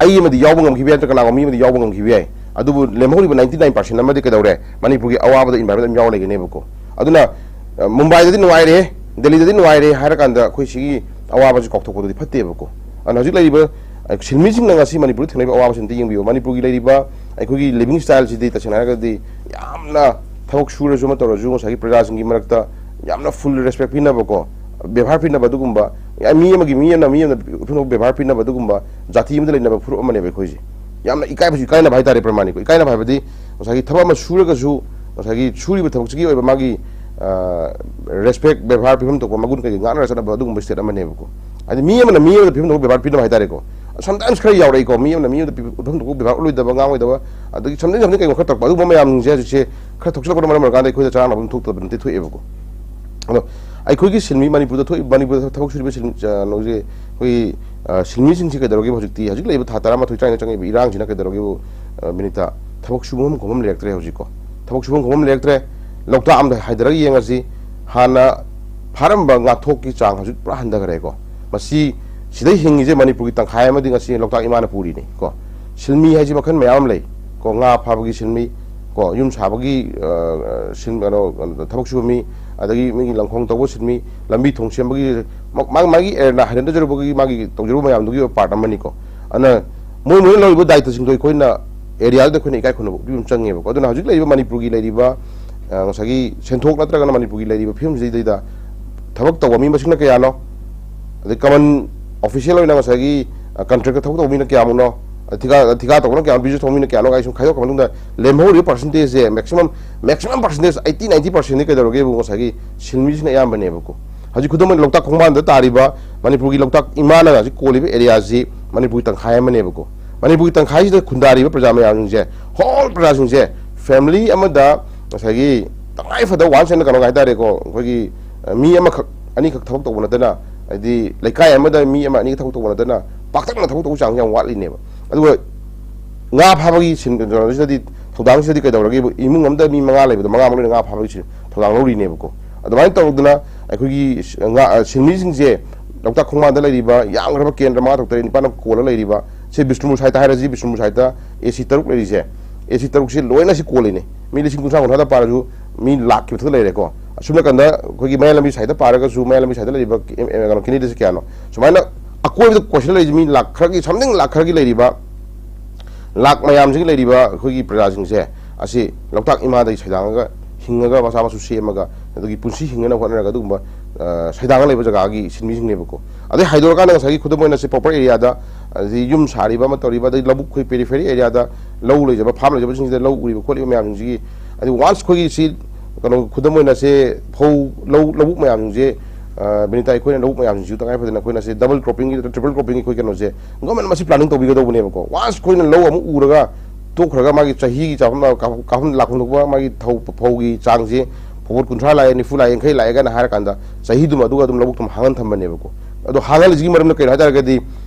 ꯑꯩ ꯑꯃꯗꯤ ꯌꯥꯎꯕ ꯉꯝꯈꯤꯕ ꯌꯥꯏ, ꯅꯠꯇ꯭ꯔꯒ ꯀꯅꯥꯒꯨꯝꯕ ꯃꯤ ꯑꯃꯗꯤ ꯌꯥꯎꯕ ꯉꯝꯈꯤꯕ ꯌꯥꯏ꯫ ꯑꯗꯨꯕꯨ ꯂꯦꯝꯍꯧꯔꯤꯕ ninety nine percent ꯑꯃꯗꯤ ꯀꯩꯗꯧꯔꯦ? ꯃꯅꯤꯄꯨꯔꯒꯤ ꯑꯋꯥꯕꯗ environment ꯑꯗꯨꯝ ꯌꯥꯎꯔ ꯂꯩꯒꯅꯦꯕꯀꯣ꯫ ꯑꯗꯨꯅ, ꯑ, ꯃꯨꯝꯕꯥꯏꯗꯗꯤ ꯅꯨꯡꯉꯥꯏꯔꯦ, ꯗꯦꯜꯂꯤꯗꯗꯤ ꯅꯨꯡꯉꯥꯏꯔꯦ ꯍꯥꯏꯔꯀꯥꯟꯗ ꯑꯩꯈꯣꯏ ꯁꯤꯒꯤ ꯑꯋꯥꯕꯁꯤ ꯀꯥꯎꯊꯣꯛꯄꯗꯨꯗꯤ ꯐꯠꯇꯦꯕꯀꯣ꯫ ꯑꯗꯨꯅ ꯍꯧꯖꯤꯛ ꯂꯩꯔꯤꯕ, ꯑ, ꯁꯤꯟꯃꯤꯁꯤꯡꯅ ꯉꯁꯤ ꯃꯅꯤꯄꯨꯔꯗ ꯊꯦꯡꯅꯔꯤꯕ ꯑꯋꯥꯕꯁꯤ ꯑꯝꯇ ꯌꯦꯡꯕꯤꯌꯨ꯫ ꯃꯅꯤꯄꯨꯔꯒꯤ ꯂꯩꯔꯤꯕ ꯑꯩꯈꯣꯏꯒꯤ living style ꯁꯤꯗꯤ ꯇꯁꯦꯡꯅ ꯍꯥꯏꯔꯒꯗꯤ ꯌꯥꯝꯅ ꯊꯕꯛ ꯁꯨꯔꯁꯨ ꯑꯃ ꯇꯧꯔꯁꯨ ꯉꯁꯥꯏꯒꯤ ꯄ꯭ꯔꯖꯥꯁꯤꯡꯒꯤ ꯃꯔꯛꯇ ꯌꯥꯝꯅ full respect ꯄꯤꯅꯕꯀꯣ, ꯕꯦꯕꯥꯔ ꯄꯤꯅꯕ ꯑꯗꯨꯒꯨꯝꯕ, ꯌꯥꯝ ꯃꯤ ꯑꯃꯒꯤ, ꯃꯤ ꯑꯃꯅ ꯃꯤ ꯑꯃꯗ ꯎꯊꯨꯅ ꯕꯦꯕꯥꯔ ꯄꯤꯅꯕ ꯑꯗꯨꯒꯨꯝꯕ ꯖꯥꯇꯤ ꯑꯃꯗ ꯂꯩꯅꯕ ꯐꯨꯔꯨꯞ ꯑꯃꯅꯦꯕ ꯑꯩꯈꯣꯏꯁꯦ꯫ ꯌꯥꯝꯅ ꯏꯀꯥꯏꯕꯁꯨ ꯏꯀꯥꯏꯅꯕ ꯍꯥꯏꯇꯥꯔꯦ, ꯄ꯭ꯔꯃꯥꯅꯤꯀꯣ꯫ ꯏꯀꯥꯏꯅꯕ ꯍꯥꯏꯕꯗꯤ ꯉꯁꯥꯏꯒꯤ ꯊꯕꯛ ꯑꯃ ꯁꯨꯔꯒꯁꯨ ꯉꯁꯥꯏꯒꯤ ꯁꯨꯔꯤꯕ ꯊꯕꯛꯁꯤꯒꯤ ꯑꯣꯏꯕ ꯃꯥꯒꯤ ꯔꯦꯁꯄꯦꯛ, ꯕꯦꯕꯥꯔ ꯄꯤꯐꯝ ꯊꯣꯛꯄ, ꯃꯒꯨꯟ ꯀꯩꯀꯩ ꯉꯥꯛꯅꯔ ꯆꯠꯅꯕ ꯑꯗꯨꯒꯨꯝꯕ ꯁ꯭ꯇꯦꯠ ꯑꯃꯅꯦꯕꯀꯣ꯫ ꯍꯥꯏꯗꯤ ꯃꯤ ꯑꯃꯅ ꯃꯤ ꯑꯃꯗ ꯄꯤꯐꯝ ꯊꯣꯛꯄ ꯕꯦꯕꯥꯔ ꯄꯤꯅꯕ ꯍꯥꯏꯇꯥꯔꯦꯀꯣ꯫ ꯁꯝꯇꯥꯏꯝꯁ ꯈꯔ ꯌꯥꯎꯔꯛꯏꯀꯣ, ꯃꯤ ꯑꯃꯅ ꯃꯤ ꯑꯃꯗ ꯄꯤ- ꯄꯤꯐꯝ ꯊꯣꯛꯄ ꯕꯦꯕꯥꯔ ꯎꯠꯂꯣꯏꯗꯕ, ꯉꯥꯡꯉꯣꯏꯗꯕ, ꯑꯗꯒꯤ ꯁꯝꯊꯤꯡ ꯁꯝꯊꯤꯡ ꯀꯩꯒꯨꯝꯕ ꯈꯔ ꯇꯧꯔꯛꯄ, ꯑꯗꯨꯒꯨꯝꯕ ꯃꯌꯥꯝꯁꯤꯡꯁꯦ ꯍꯧꯖꯤꯛꯁꯦ ꯈꯔ ꯊꯣꯛꯆꯜꯂꯛꯄꯅ ꯃꯔꯝ ꯑꯣꯏꯔꯀꯥꯟꯗ ꯑꯩꯈꯣꯏꯗ ꯆꯔꯥꯡꯅꯕ ꯑꯃ ꯊꯣꯛꯇꯕ ꯅꯠꯇꯦ, ꯊꯣꯛꯑꯦꯕꯀꯣ꯫ ꯑꯗꯣ ꯑꯩꯈꯣꯏꯒꯤ ꯁꯤꯟꯃꯤ, ꯃꯅꯤꯄꯨꯔꯗ ꯊꯣꯛꯏ, ꯃꯅꯤꯄꯨꯔꯗ ꯊꯕꯛ ꯁꯨꯔꯤꯕ ꯁꯤꯟ- ꯀꯩꯅꯣꯁꯦ, ꯑꯩꯈꯣꯏꯒꯤ, ꯑ, ꯁꯤꯟꯃꯤꯁꯤꯡꯁꯤ ꯀꯩꯗꯧꯔꯒꯦꯕ ꯍꯧꯖꯤꯛꯇꯤ? ꯍꯧꯖꯤꯛ ꯂꯩꯕ ꯊꯥ ꯇꯔꯥꯃꯥꯊꯣꯏ, ꯇꯔꯥꯅꯤꯊꯣꯏ ꯆꯪꯉꯛꯏꯕ ꯏꯔꯥꯡꯁꯤꯅ ꯀꯩꯗꯧꯔꯒꯦꯕꯨ, ꯑ, ꯕꯤꯅꯤꯇꯥ? ꯊꯕꯛ ꯁꯨꯐꯝ ꯈꯣꯠꯐꯝ ꯂꯩꯔꯛꯇ꯭ꯔꯦ ꯍꯧꯖꯤꯛꯀꯣ꯫ ꯊꯕꯛ ꯁꯨꯐꯝ ꯈꯣꯠꯐꯝ ꯂꯩꯔꯛꯇ꯭ꯔꯦ꯫ ꯂꯣꯛꯇꯥꯛ ꯑꯃꯗ ꯍꯥꯏꯊꯔꯒ ꯌꯦꯡꯉꯁꯤ, ꯍꯥꯟꯅ ꯐꯥꯔꯝꯕ ꯉꯥꯊꯣꯛꯀꯤ ꯆꯥꯡ ꯍꯧꯖꯤꯛ ꯄꯨꯔꯥ ꯍꯟꯊꯈ꯭ꯔꯦꯀꯣ꯫ ꯃꯁꯤ, ꯁꯤꯗ ꯍꯤꯡꯉꯤꯁꯦ ꯃꯅꯤꯄꯨꯔꯒꯤ ꯇꯪꯈꯥꯏ ꯑꯃꯗꯤ ꯉꯁꯤ ꯂꯣꯛꯇꯥꯛ ꯏꯃꯥꯅ ꯄꯨꯔꯤꯅꯤ ꯀꯣ꯫ ꯁꯤꯟꯃꯤ ꯍꯥꯏꯁꯤ ꯃꯈꯜ ꯃꯌꯥꯝ ꯑꯃ ꯂꯩ ꯀꯣ꯫ ꯉꯥ ꯐꯥꯕꯒꯤ ꯁꯤꯟꯃꯤ ꯀꯣ, ꯌꯨꯝ ꯁꯥꯕꯒꯤ, ꯑ, ꯁꯤꯟ-, ꯀꯩꯅꯣ, ꯊꯕꯛ ꯁꯨꯕ ꯃꯤ, ꯑꯗꯒꯤ ꯃꯤꯒꯤ ꯂꯪꯈꯣꯡ ꯇꯧꯕ ꯁꯤꯟꯃꯤ, ꯂꯝꯕꯤ ꯊꯣꯡ ꯁꯦꯝꯕꯒꯤ, ꯃꯥ-, ꯃꯥꯒꯤ, ꯃꯥꯒꯤ ꯑꯦꯔꯦꯅꯥ ꯍꯩꯅꯖꯔꯨꯕꯒꯤ ꯃꯥꯒꯤ ꯇꯧꯖꯔꯨꯕ ꯃꯌꯥꯝꯗꯨꯒꯤ ꯑꯣꯏꯕ ꯄꯥꯔꯠ ꯑꯃꯅꯤꯀꯣ꯫ ꯑꯗꯨꯅ ꯃꯣꯏ ꯃꯣꯏꯅ ꯂꯧꯔꯤꯕ ꯗꯥꯏꯇꯁꯤꯡꯗꯣ ꯑꯩꯈꯣꯏꯅ ꯑꯦꯔꯤꯌꯥꯗꯨꯗ ꯑꯩꯈꯣꯏꯅ ꯏꯀꯥꯏ ꯈꯨꯝꯅꯕ ꯎꯠꯄꯤꯕ ꯑꯃ ꯆꯪꯉꯦꯕꯀꯣ꯫ ꯑꯗꯨꯅ ꯍꯧꯖꯤꯛ ꯂꯩꯔꯤꯕ ꯃꯅꯤꯄꯨꯔꯒꯤ ꯂꯩꯔꯤꯕ, ꯑ, ꯉꯁꯥꯏꯒꯤ ꯁꯦꯟꯊꯣꯛ ꯅꯠꯇ꯭ꯔꯒꯅ ꯃꯅꯤꯄꯨꯔꯒꯤ ꯂꯩꯔꯤꯕ ꯐꯤꯕꯝꯁꯤꯗꯩꯗ ꯊꯕꯛ ꯇꯧꯕ ꯃꯤ ꯃꯁꯤꯡꯅ ꯀꯌꯥꯅꯣ, ꯑꯗꯩ ꯀꯃꯟ ꯑꯣꯐꯤꯁꯤꯌꯦꯜ ꯑꯣꯏꯅ ꯉꯁꯥꯏꯒꯤ, ꯑ, ꯀꯟꯇ꯭ꯔꯦꯛꯇ ꯊꯕꯛ ꯇꯧꯕ ꯃꯤꯅ ꯀꯌꯥꯃꯨꯛꯅꯣ, ꯑꯗꯩ ꯊꯤꯀꯥ, ꯊꯤꯀꯥ ꯇꯧꯕꯅ ꯀꯌꯥꯅꯣ, ꯕꯤꯖꯤꯅꯦꯁ ꯇꯧꯕ ꯃꯤꯅ ꯀꯌꯥꯅꯣ ꯀꯥꯏ ꯁꯨꯝ ꯈꯥꯏꯗꯣꯛꯈ꯭ꯔ ꯃꯇꯨꯡꯗ ꯂꯦꯝꯍꯧꯔꯤꯕ ꯄꯥꯔꯁꯦꯟꯇꯦꯖꯁꯦ maximum, maximum percentage eighty ninety ꯄꯥꯔꯁꯦꯟꯗꯤ ꯀꯩꯗꯧꯔꯒꯦꯕꯨ ꯉꯁꯥꯏꯒꯤ ꯁꯤꯟꯃꯤꯁꯤꯡꯅ ꯑꯌꯥꯝꯕꯅꯦꯕꯀꯣ꯫ ꯍꯧꯖꯤꯛ ꯈꯨꯗꯝ ꯑꯣꯏꯅ ꯂꯣꯛꯇꯥꯛ ꯈꯣꯡꯕꯥꯟꯗ ꯇꯥꯔꯤꯕ ꯃꯅꯤꯄꯨꯔꯒꯤ ꯂꯣꯛꯇꯥꯛ ꯏꯃꯥꯅ ꯍꯧꯖꯤꯛ ꯀꯣꯜꯂꯤꯕ ꯑꯦꯔꯤꯌꯥꯁꯤ ꯃꯅꯤꯄꯨꯔꯒꯤ ꯇꯪꯈꯥꯏ ꯑꯃꯅꯦꯕꯀꯣ꯫ ꯃꯅꯤꯄꯨꯔꯒꯤ ꯇꯪꯈꯥꯏꯁꯤꯗ ꯈꯨꯟꯗꯥꯔꯤꯕ ꯄ꯭ꯔꯖꯥ ꯃꯌꯥꯝꯁꯤꯡꯁꯦ, ꯍꯣꯜ ꯄ꯭ꯔꯖꯥꯁꯤꯡꯁꯦ, ꯐꯦꯃꯤꯂꯤ ꯑꯃꯗ ꯉꯁꯥꯏꯒꯤ ꯇꯉꯥꯏ ꯐꯗꯕ ꯋꯥꯟꯁ ꯑꯦꯟ ꯀꯩꯅꯣ ꯍꯥꯏꯇꯥꯔꯦꯀꯣ, ꯑꯩꯈꯣꯏꯒꯤ, ꯑ, ꯃꯤ ꯑꯃꯈꯛ ꯑꯅꯤꯈꯛ ꯊꯕꯛ ꯇꯧꯕ ꯅꯠꯇꯅ, ꯍꯥꯏꯗꯤ ꯂꯩꯀꯥꯏ ꯑꯃꯗ ꯃꯤ ꯑꯃ ꯑꯅꯤꯈꯛ ꯊꯕꯛ ꯇꯧꯕ ꯅꯠꯇꯅ ꯄꯥꯛꯇꯛꯅ ꯊꯕꯛ ꯇꯧꯕ ꯆꯥꯡꯁꯦ ꯌꯥꯝ ꯋꯥꯠꯂꯤꯅꯦꯕ꯫ ꯑꯗꯨꯒ ꯉꯥ ꯐꯥꯕꯒꯤ ꯁꯤꯟ-, ꯀꯩꯅꯣꯁꯤꯗꯗꯤ, ꯊꯧꯗꯥꯡꯁꯤꯗꯗꯤ ꯀꯩꯗꯧꯔꯒꯦꯕꯨ, ꯏꯃꯨꯡ ꯑꯃꯗ ꯃꯤ ꯃꯉꯥ ꯂꯩꯕꯗꯣ ꯃꯉꯥꯃꯛ ꯂꯣꯏꯅ ꯉꯥ ꯐꯥꯕꯒꯤ ꯁꯤ-, ꯊꯧꯗꯥꯡ ꯂꯧꯔꯤꯅꯦꯕꯀꯣ꯫ ꯑꯗꯨꯃꯥꯏꯅ ꯇꯧꯗꯅ ꯑꯩꯈꯣꯏꯒꯤ ꯁ-, ꯉꯥ, ꯑ, ꯁꯤꯟꯃꯤꯁꯤꯡꯁꯦ ꯂꯣꯛꯇꯥꯛ ꯈꯣꯡꯕꯥꯟꯗ ꯂꯩꯔꯤꯕ ꯌꯥꯝꯈ꯭ꯔꯕ ꯀꯦꯟꯗ꯭ꯔ ꯃꯉꯥ, ꯇꯔꯨꯛ, ꯇꯔꯦꯠ, ꯅꯤꯄꯥꯟ ꯑꯃ ꯀꯣꯜꯂ ꯂꯩꯔꯤꯕ, ꯁꯤ ꯕꯤꯁꯅꯨꯄꯨꯔ ꯁꯥꯏꯠꯇ ꯍꯥꯏꯔꯁꯤ, ꯕꯤꯁꯅꯨꯄꯨꯔ ꯁꯥꯏꯠꯇ ꯑꯦ ꯁꯤ ꯇꯔꯨꯛ ꯂꯩꯔꯤꯁꯦ, ꯑꯦ ꯁꯤ ꯇꯔꯨꯛꯁꯤ ꯂꯣꯏꯅ ꯁꯤ ꯀꯣꯜꯂꯤꯅꯦ꯫ ꯃꯤ ꯂꯤꯁꯤꯡ ꯀꯨꯟꯊ꯭ꯔꯥ, ꯀꯨꯟꯊ꯭ꯔꯥꯗ ꯄꯥꯔꯁꯨ ꯃꯤ ꯂꯥꯛꯀꯤ ꯃꯊꯛꯇ ꯂꯩꯔꯦꯀꯣ꯫ ꯑꯁꯨꯝ ꯅꯥꯀꯟꯗ ꯑꯩꯈꯣꯏꯒꯤ ꯃꯌꯥꯏ ꯂꯝꯕꯤ ꯁꯥꯏꯠꯇ ꯄꯥꯔꯒꯁꯨ, ꯃꯌꯥꯏ ꯂꯝꯕꯤ ꯁꯥꯏꯠꯇ ꯂꯩꯔꯤꯕ ꯀꯦ-, ꯑꯦꯝ-, ꯑꯦꯝ-, ꯀꯩꯅꯣ, ꯀꯦꯟꯗꯤꯗꯦꯠꯁꯦ ꯀꯌꯥꯅꯣ? ꯁꯨꯃꯥꯏꯅ ꯑꯀꯣꯏꯕꯗ ꯀꯣꯏꯁꯤꯜꯂ ꯂꯩꯔꯤꯁꯦ ꯃꯤ ꯂꯥꯛ ꯈꯔꯒꯤ, ꯁꯝꯊꯤꯡ ꯂꯥꯛ ꯈꯔꯒꯤ ꯂꯩꯔꯤꯕ, ꯂꯥꯛ ꯃꯌꯥꯝꯁꯤꯒꯤ ꯂꯩꯔꯤꯕ ꯑꯩꯈꯣꯏꯒꯤ ꯄ꯭ꯔꯖꯥꯁꯤꯡꯁꯦ ꯑꯁꯤ ꯂꯣꯛꯇꯥꯛ ꯏꯃꯥꯗꯒꯤ ꯁꯩꯗꯥꯡꯉꯒ ꯍꯤꯡꯉꯒ ꯃꯆꯥ ꯃꯁꯨ ꯁꯦꯝꯃꯒ ꯑꯗꯨꯒꯤ ꯄꯨꯟꯁꯤ ꯍꯤꯡꯅꯅꯕ ꯍꯣꯠꯅꯔꯒ ꯑꯗꯨꯒꯨꯝꯕ, ꯑ, ꯁꯩꯗꯥꯡꯉ ꯂꯩꯕ ꯖꯒꯥꯒꯤ ꯁꯤꯟꯃꯤꯁꯤꯡꯅꯦꯕꯀꯣ꯫ ꯑꯗꯩ ꯍꯥꯏꯗꯣꯔꯛꯀꯥꯟꯗ ꯉꯁꯥꯏꯒꯤ ꯈꯨꯗꯝ ꯑꯣꯏꯅ ꯁꯤ ꯄ꯭ꯔꯣꯄꯔ ꯑꯦꯔꯤꯌꯥꯗ, ꯑꯗꯩ ꯌꯨꯝ ꯁꯥꯔꯤꯕ ꯑꯃ ꯇꯧꯔꯤꯕ, ꯑꯗꯩ ꯂꯧꯕꯨꯛ ꯑꯩꯈꯣꯏ ꯄꯦꯔꯤꯐꯦꯔꯤ ꯑꯦꯔꯤꯌꯥꯗ ꯂꯧ ꯂꯩꯖꯕ, ꯐꯥꯝ ꯂꯩꯖꯕꯁꯤꯡꯁꯤꯗ ꯂꯧ ꯎꯔꯤꯕ ꯈꯣꯠꯂꯤꯕ ꯃꯌꯥꯝꯁꯤꯡꯁꯤꯒꯤ, ꯑꯗꯩ ꯋꯥꯟꯁ ꯑꯩꯈꯣꯏꯒꯤ ꯁꯤ ꯀꯩꯅꯣ, ꯈꯨꯗꯝ ꯑꯣꯏꯅ ꯁꯦ, ꯐꯧ, ꯂꯧ, ꯂꯧꯕꯨꯛ ꯃꯌꯥꯝꯁꯤꯡꯁꯦ, ꯑ, ꯕꯤꯅꯤꯇꯥ, ꯑꯩꯈꯣꯏꯅ ꯂꯧꯕꯨꯛ ꯃꯌꯥꯝꯁꯤꯡꯁꯤ ꯇꯉꯥꯏ ꯐꯗꯅ ꯑꯩꯈꯣꯏꯅ ꯁꯦ double croppingꯒꯤ, triple croppingꯒꯤ ꯑꯩꯈꯣꯏ ꯀꯩꯅꯣꯁꯦ, government ꯃꯁꯤ planning ꯇꯧꯕꯤꯒꯗꯧꯕꯅꯦꯕꯀꯣ꯫ Once ꯑꯩꯈꯣꯏꯅ ꯂꯧ ꯑꯃꯨꯛ ꯎꯔꯒ ꯇꯣꯛꯈ꯭ꯔꯒ ꯃꯥꯒꯤ ꯆꯍꯤꯒꯤ ꯆꯥꯐꯝ, ꯀꯥꯐꯝ, ꯀꯥꯐꯝ ꯂꯥꯛꯐꯝ ꯊꯣꯛꯄ ꯃꯥꯒꯤ ꯊꯧ, ꯐꯧꯒꯤ ꯆꯥꯡꯁꯦ ꯐꯧꯕꯣꯠ ꯀꯨꯟꯊ꯭ꯔꯥ ꯂꯥꯛꯑꯦ, ꯅꯤꯐꯨ ꯂꯥꯛꯑꯦ, ꯌꯥꯡꯈꯩ ꯂꯥꯛꯑꯦ ꯀꯥꯏꯅ ꯍꯥꯏꯔꯀꯥꯟꯗ ꯆꯍꯤꯗꯨꯃ ꯑꯗꯨꯒ ꯑꯗꯨꯝ ꯂꯧꯕꯨꯛꯇꯨ ꯍꯥꯡꯍꯟ ꯊꯝꯕꯅꯦꯕꯀꯣ꯫ ꯑꯗꯣ ꯍꯥꯡꯍꯜꯂꯤꯁꯤꯒꯤ ꯃꯔꯝꯅ ꯀꯩꯅꯣ ꯍꯥꯏ ꯇꯥꯔꯒꯗꯤ,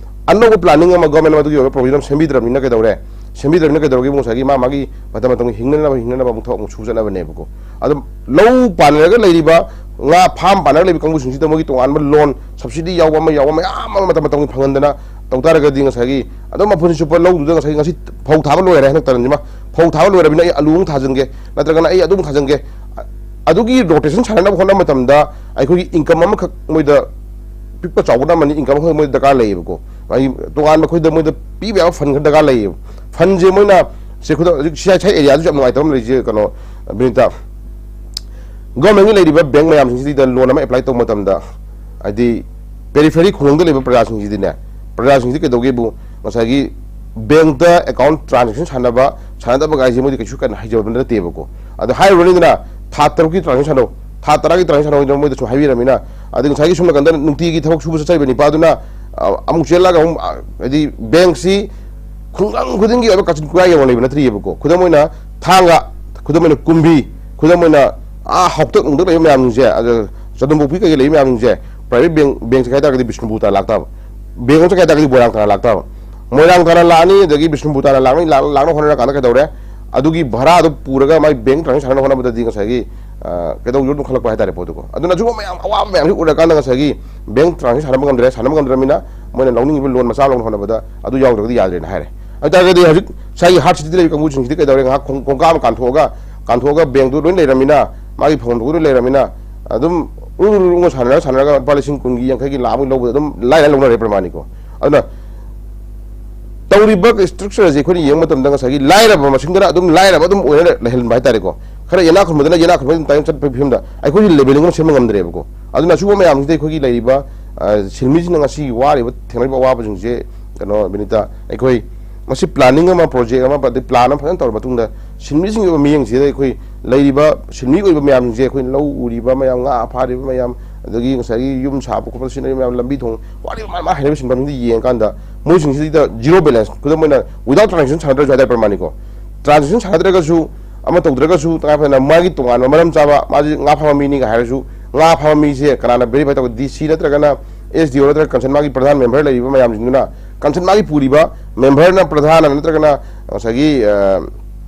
ꯑꯅꯧꯕ planning ꯑꯃ government ꯑꯃ ꯑꯗꯨꯒꯤ ꯑꯣꯏꯕ provision ꯑꯃ ꯁꯦꯝꯕꯤꯗ꯭ꯔꯕꯅꯤꯅ ꯀꯩꯗꯧꯔꯦ? ꯁꯦꯝꯕꯤꯗ꯭ꯔꯕꯅꯤꯅ ꯀꯩꯗꯧꯔꯒꯦ? ꯉꯁꯥꯏꯒꯤ ꯃꯥ ꯃꯥꯒꯤ ꯃꯇꯝ ꯃꯇꯝꯒꯤ ꯍꯤꯡꯅꯅꯕ, ꯍꯤꯡꯅꯅꯕ ꯑꯃꯨꯛ ꯊꯕꯛ ꯑꯃꯨꯛ ꯁꯨ ꯆꯠꯅꯕꯅꯦꯕꯀꯣ꯫ ꯑꯗꯨꯝ ꯂꯧ ꯄꯥꯟꯅꯔꯒ ꯂꯩꯔꯤꯕ, ꯉꯥ farm ꯄꯥꯟꯅꯔꯒ ꯂꯩꯕ ꯀꯥꯡꯕꯨꯁꯤꯡꯁꯤꯗ ꯃꯣꯏꯒꯤ ꯇꯣꯉꯥꯟꯕ loan, subsidy ꯌꯥꯎꯕ ꯑꯃ ꯌꯥꯎꯕ ꯃꯌꯥꯝ ꯑꯃ ꯃꯇꯝ ꯃꯇꯝꯒꯤ ꯐꯪꯍꯟꯗꯅ ꯇꯧ ꯇꯥꯔꯒꯗꯤ, ꯉꯁꯥꯏꯒꯤ ꯑꯗꯨꯝ ꯃꯄꯨꯟꯁꯤ ꯆꯨꯞꯄ ꯂꯧꯗꯨꯗ ꯉꯁꯥꯏ, ꯉꯁꯤ ꯐꯧ ꯊꯥꯕ ꯂꯣꯏꯔꯦ, ꯍꯟꯗꯛ ꯇꯔꯟꯁꯤꯃ ꯐꯧ ꯊꯥꯕ ꯂꯣꯏꯔꯕꯅꯤꯅ ꯑꯩ ꯑꯂꯨ ꯑꯃꯨꯛ ꯊꯥꯖꯤꯟꯒꯦ, ꯅꯠꯇ꯭ꯔꯒꯅ ꯑꯩ ꯑꯗꯨ ꯑꯃꯨꯛ ꯊꯥꯖꯤꯟꯒꯦ, ꯑ-, ꯑꯗꯨꯒꯤ rotation ꯁꯥꯟꯅꯅꯕ ꯍꯣꯠꯅꯕ ꯃꯇꯝꯗ ꯑꯩꯈꯣꯏꯒꯤ income ꯑꯃꯈꯛ ꯃꯣꯏꯗ ꯄꯤꯛꯄ ꯆꯥꯎꯕꯅ ꯑꯃꯅꯤ, income ꯑꯃꯈꯛ ꯃꯣꯏꯗ ꯗꯔꯀꯥꯔ ꯂꯩꯌꯦꯕꯀꯣ꯫ ꯃꯥꯒꯤ ꯇꯣꯉꯥꯟꯕ ꯑꯩꯈꯣꯏꯗ ꯃꯣꯏꯗ ꯄꯤꯕ ꯌꯥꯕ fund ꯈꯔ ꯗꯔꯀꯥꯔ ꯂꯩꯌꯦꯕ꯫ Fundꯁꯦ ꯃꯣꯏꯅ ꯁꯦ, ꯈꯨꯗꯝ, ꯍꯧꯖꯤꯛ ꯁꯤ side areaꯗꯁꯨ ꯌꯥꯝ ꯅꯨꯡꯉꯥꯏꯇꯕ ꯑꯃ ꯂꯩꯔꯤꯁꯦ, ꯀꯩꯅꯣ, ꯕꯤꯅꯤꯇꯥ, governmentꯀꯤ ꯂꯩꯔꯤꯕ bank ꯃꯌꯥꯝꯁꯤꯡꯁꯤꯗ loan ꯑꯃ apply ꯇꯧꯕ ꯃꯇꯝꯗ, ꯍꯥꯏꯗꯤ periphery ꯈꯨꯡꯒꯪꯗ ꯂꯩꯕ ꯄ꯭ꯔꯖꯥꯁꯤꯡꯁꯤꯗꯤꯅꯦ, ꯄ꯭ꯔꯖꯥꯁꯤꯡꯁꯤ ꯀꯩꯗꯧꯒꯦꯕꯨ, ꯉꯁꯥꯏꯒꯤ bankꯇ account transaction ꯁꯥꯟꯅꯕ, ꯁꯥꯟꯅꯗꯕ ꯀꯥꯏꯁꯦ ꯃꯣꯏꯗꯤ ꯀꯩꯁꯨ ꯀꯟꯅ ꯍꯩꯖꯕ ꯅꯠꯇꯦꯕꯀꯣ꯫ ꯑꯗꯣ ꯍꯥꯏꯔꯨꯔꯅꯤꯗꯅ, ꯊꯥ ꯇꯔꯨꯛꯀꯤ transaction ꯁꯥꯟꯅꯧ, ꯊꯥ ꯇꯔꯥꯒꯤ transaction ꯁꯥꯟꯅꯧ ꯍꯥꯏꯗꯅ ꯃꯣꯏꯗ ꯁꯨꯝ ꯍꯥꯏꯕꯤꯔꯃꯤꯅ, ꯑꯗꯩ ꯉꯁꯥꯏꯒꯤ ꯁꯣꯝ ꯅꯥꯀꯟꯗ ꯅꯨꯡꯇꯤꯒꯤ ꯊꯕꯛ ꯁꯨꯕ ꯆꯠꯂꯤꯕ ꯅꯤꯄꯥꯗꯨꯅ, ꯑ, ꯑꯃꯨꯛ ꯆꯦꯜꯂꯒ ꯑꯃꯨꯛ, ꯑ, ꯍꯥꯏꯗꯤ bankꯁꯤ ꯈꯨꯡꯒꯪ ꯈꯨꯗꯤꯡꯒꯤ ꯑꯣꯏꯕ ꯀꯥꯆꯤꯟ ꯀꯣꯏꯌꯥ ꯌꯧꯅ ꯂꯩꯕ ꯅꯠꯇ꯭ꯔꯤꯑꯕꯀꯣ꯫ ꯈꯨꯗꯝ ꯑꯣꯏꯅ ꯊꯥꯡꯒ, ꯈꯨꯗꯝ ꯑꯣꯏꯅ ꯀꯨꯝꯕꯤ, ꯈꯨꯗꯝ ꯑꯣꯏꯅ ꯑꯥ ꯍꯥꯎꯇꯛ ꯅꯨꯡꯗꯛ ꯂꯩꯕ ꯃꯌꯥꯝꯁꯤꯡꯁꯦ, ꯑꯗ ꯆꯥꯗꯝꯕꯣꯛꯄꯤ ꯀꯩꯀꯩ ꯂꯩꯕ ꯃꯌꯥꯝꯁꯤꯡꯁꯦ, private bank, bank ꯆꯠꯀꯦ ꯍꯥꯏ ꯇꯥꯔꯒꯗꯤ ꯕꯤꯁꯅꯨꯄꯨꯔ ꯇꯥꯟꯅ ꯂꯥꯛꯇꯥꯕ, bank ꯑꯃ ꯆꯠꯀꯦ ꯍꯥꯏ ꯇꯥꯔꯒꯗꯤ ꯃꯣꯏꯔꯥꯡ ꯇꯥꯟꯅ ꯂꯥꯛꯇꯥꯕ, ꯃꯣꯏꯔꯥꯡ ꯇꯥꯟꯅ ꯂꯥꯛꯑꯅꯤ, ꯑꯗꯒꯤ ꯕꯤꯁꯅꯨꯄꯨꯔ ꯇꯥꯟꯅ ꯂꯥꯛꯅꯤ, ꯂꯥꯛ-, ꯂꯥꯛꯅ ꯍꯣꯠꯅꯔꯀꯥꯟꯗ ꯀꯩꯗꯧꯔꯦ? ꯑꯗꯨꯒꯤ ꯚꯔꯥꯗꯣ ꯄꯨꯔꯒ ꯃꯥꯏ bank transaction ꯁꯥꯟꯅꯕ ꯍꯣꯠꯅꯕꯗꯗꯤ ꯉꯁꯥꯏꯒꯤ, ꯑ, ꯀꯩꯗꯧꯗꯣꯏꯅꯣ ꯈꯜꯂꯛꯄ ꯍꯥꯏꯇꯥꯔꯦ ꯄꯣꯠꯇꯨꯀꯣ꯫ ꯑꯗꯨꯅ ꯑꯁꯤꯒꯨꯝꯕ ꯃꯌꯥꯝ ꯑꯋꯥꯕ ꯃꯌꯥꯝꯁꯤ ꯎꯔꯀꯥꯟꯗ ꯉꯁꯥꯏꯒꯤ bank transaction ꯁꯥꯟꯅꯕ ꯉꯝꯗ꯭ꯔꯦ, ꯁꯥꯟꯅꯕ ꯉꯝꯗ꯭ꯔꯕꯅꯤꯅ ꯃꯣꯏꯅ ꯂꯧꯅꯤꯡꯉꯤꯕ loan ꯃꯆꯥ ꯂꯧꯅ ꯍꯣꯠꯅꯕꯗ ꯑꯗꯨ ꯌꯥꯎꯗ꯭ꯔꯒꯗꯤ ꯌꯥꯗ꯭ꯔꯦꯅ ꯍꯥꯏꯔꯦ꯫ ꯑꯗꯨ ꯇꯥꯔꯒꯗꯤ ꯍꯧꯖꯤꯛ ꯁ꯭ꯋꯥꯏꯒꯤ heart cityꯗ ꯂꯩꯕ ꯀꯥꯡꯕꯨꯁꯤꯡꯁꯤꯗꯤ ꯀꯩꯗꯧꯔꯦ? ꯉꯥꯏꯍꯥꯛ ꯈꯣꯡ-, ꯈꯣꯡꯀꯥꯞ ꯑꯃ ꯀꯥꯟꯊꯣꯛꯑꯒ, ꯀꯥꯟꯊꯣꯛꯑꯒ bankꯗꯨ ꯂꯣꯏ ꯂꯩꯔꯃꯤꯅ, ꯃꯥꯒꯤ ꯐꯪꯐꯝ ꯊꯣꯛꯄ ꯂꯣꯏ ꯂꯩꯔꯃꯤꯅ, ꯑꯗꯨꯝ ꯎꯔꯨ ꯎꯔꯨ ꯎꯔꯨ ꯁꯥꯟꯅꯔ ꯁꯥꯟꯅꯔꯒ ꯂꯨꯄꯥ ꯂꯤꯁꯤꯡ ꯀꯨꯟꯒꯤ, ꯌꯥꯡꯈꯩꯒꯤ, ꯂꯥꯛ ꯑꯃꯒꯤ ꯂꯧꯕꯗ ꯑꯗꯨꯝ ꯂꯥꯏ ꯂꯥꯏ ꯂꯧꯅꯔꯦ ꯄ꯭ꯔꯃꯥꯅꯤꯀꯣ꯫ ꯑꯗꯨꯅ ꯇꯧꯔꯤꯕ structureꯁꯦ ꯑꯩꯈꯣꯏꯅ ꯌꯦꯡꯕ ꯃꯇꯝꯗ ꯉꯁꯥꯏꯒꯤ ꯂꯥꯏꯔꯕ ꯃꯁꯤꯡꯗꯅ ꯑꯗꯨꯝ ꯂꯥꯏꯔꯕ ꯑꯗꯨꯝ ꯑꯣꯏꯅ ꯂꯩꯍꯟꯕ ꯍꯥꯏꯇꯥꯔꯦꯀꯣ꯫ ꯈꯔ ꯌꯦꯅꯥꯛ ꯈꯨꯟꯕꯗꯅ ꯌꯦꯅꯥꯛ ꯈꯨꯟꯕ ꯑꯗꯨꯝ ꯇꯥꯏꯝ ꯆꯠꯄꯒꯤ ꯐꯤꯕꯝꯗ ꯑꯩꯈꯣꯏꯒꯤ levelling ꯑꯃ ꯁꯦꯝꯕ ꯉꯝꯗ꯭ꯔꯦꯕꯀꯣ꯫ ꯑꯗꯨꯅ ꯑꯁꯤꯒꯨꯝꯕ ꯃꯌꯥꯝꯁꯤꯗ ꯑꯩꯈꯣꯏꯒꯤ ꯂꯩꯔꯤꯕ, ꯑ, ꯁꯤꯟꯃꯤꯁꯤꯡꯅ ꯉꯁꯤ ꯋꯥꯔꯤꯕ, ꯊꯦꯡꯅꯔꯤꯕ ꯑꯋꯥꯕꯁꯤꯡꯁꯦ, ꯀꯩꯅꯣ, ꯕꯤꯅꯤꯇꯥ, ꯑꯩꯈꯣꯏ, ꯃꯁꯤ planning ꯑꯃ, project ꯑꯃ, ꯑꯗꯩ plan ꯑꯃ ꯐꯖꯅ ꯇꯧꯔ ꯃꯇꯨꯡꯗ ꯁꯤꯟꯃꯤꯁꯤꯡꯒꯤ ꯑꯣꯏꯕ ꯃꯤꯠꯌꯦꯡꯁꯤꯗ ꯑꯩꯈꯣꯏ ꯂꯩꯔꯤꯕ ꯁꯤꯟꯃꯤ ꯑꯣꯏꯕ ꯃꯌꯥꯝꯁꯤꯡꯁꯦ, ꯑꯩꯈꯣꯏ ꯂꯧ ꯎꯔꯤꯕ ꯃꯌꯥꯝ, ꯉꯥ ꯐꯥꯔꯤꯕ ꯃꯌꯥꯝ, ꯑꯗꯒꯤ ꯉꯁꯥꯏꯒꯤ ꯌꯨꯝ ꯁꯥꯕ ꯈꯣꯠꯄꯗ ꯁꯤꯖꯤꯟꯅꯔꯤꯕ ꯃꯌꯥꯝ, ꯂꯝꯕꯤ ꯊꯣꯡ, ꯋꯥꯔꯤꯕ ꯃꯥ ꯃꯥ ꯍꯥꯏꯅꯕ ꯁꯤꯟꯐꯝꯁꯤꯡꯗ ꯌꯦꯡꯉꯀꯥꯟꯗ ꯃꯣꯏꯁꯤꯡꯁꯤꯗ zero balance, ꯈꯨꯗꯝ ꯑꯣꯏꯅ without transaction ꯁꯥꯟꯅꯗ꯭ꯔꯁꯨ ꯍꯥꯏꯇꯥꯔꯦ, ꯄ꯭ꯔꯃꯥꯅꯤꯀꯣ, transaction ꯁꯥꯟꯅꯗ꯭ꯔꯒꯁꯨ, ꯑꯃ ꯇꯧꯗ꯭ꯔꯒꯁꯨ, ꯇꯉꯥꯏ ꯐꯗꯅ ꯃꯥꯒꯤ ꯇꯣꯉꯥꯟꯕ ꯃꯔꯝ ꯆꯥꯕ, ꯃꯥꯁꯤ ꯉꯥ ꯐꯥꯕ ꯃꯤꯅꯤꯒ ꯍꯥꯏꯔꯁꯨ, ꯉꯥ ꯐꯥꯕ ꯃꯤꯁꯦ ꯀꯅꯥꯅ verify ꯇꯧꯕ? DC ꯅꯠꯇ꯭ꯔꯒꯅ SDO ꯅꯠꯇ꯭ꯔꯒ concern ꯃꯥꯒꯤ ꯄ꯭ꯔꯙꯥꯟ member ꯂꯩꯔꯤꯕ ꯃꯌꯥꯝꯁꯤꯡꯗꯨꯅ, concern ꯃꯥꯒꯤ ꯄꯨꯔꯤꯕ memberꯅ, ꯄ꯭ꯔꯙꯥꯟꯅ ꯅꯠꯇ꯭ꯔꯒꯅ ꯉꯁꯥꯏꯒꯤ, ꯑ,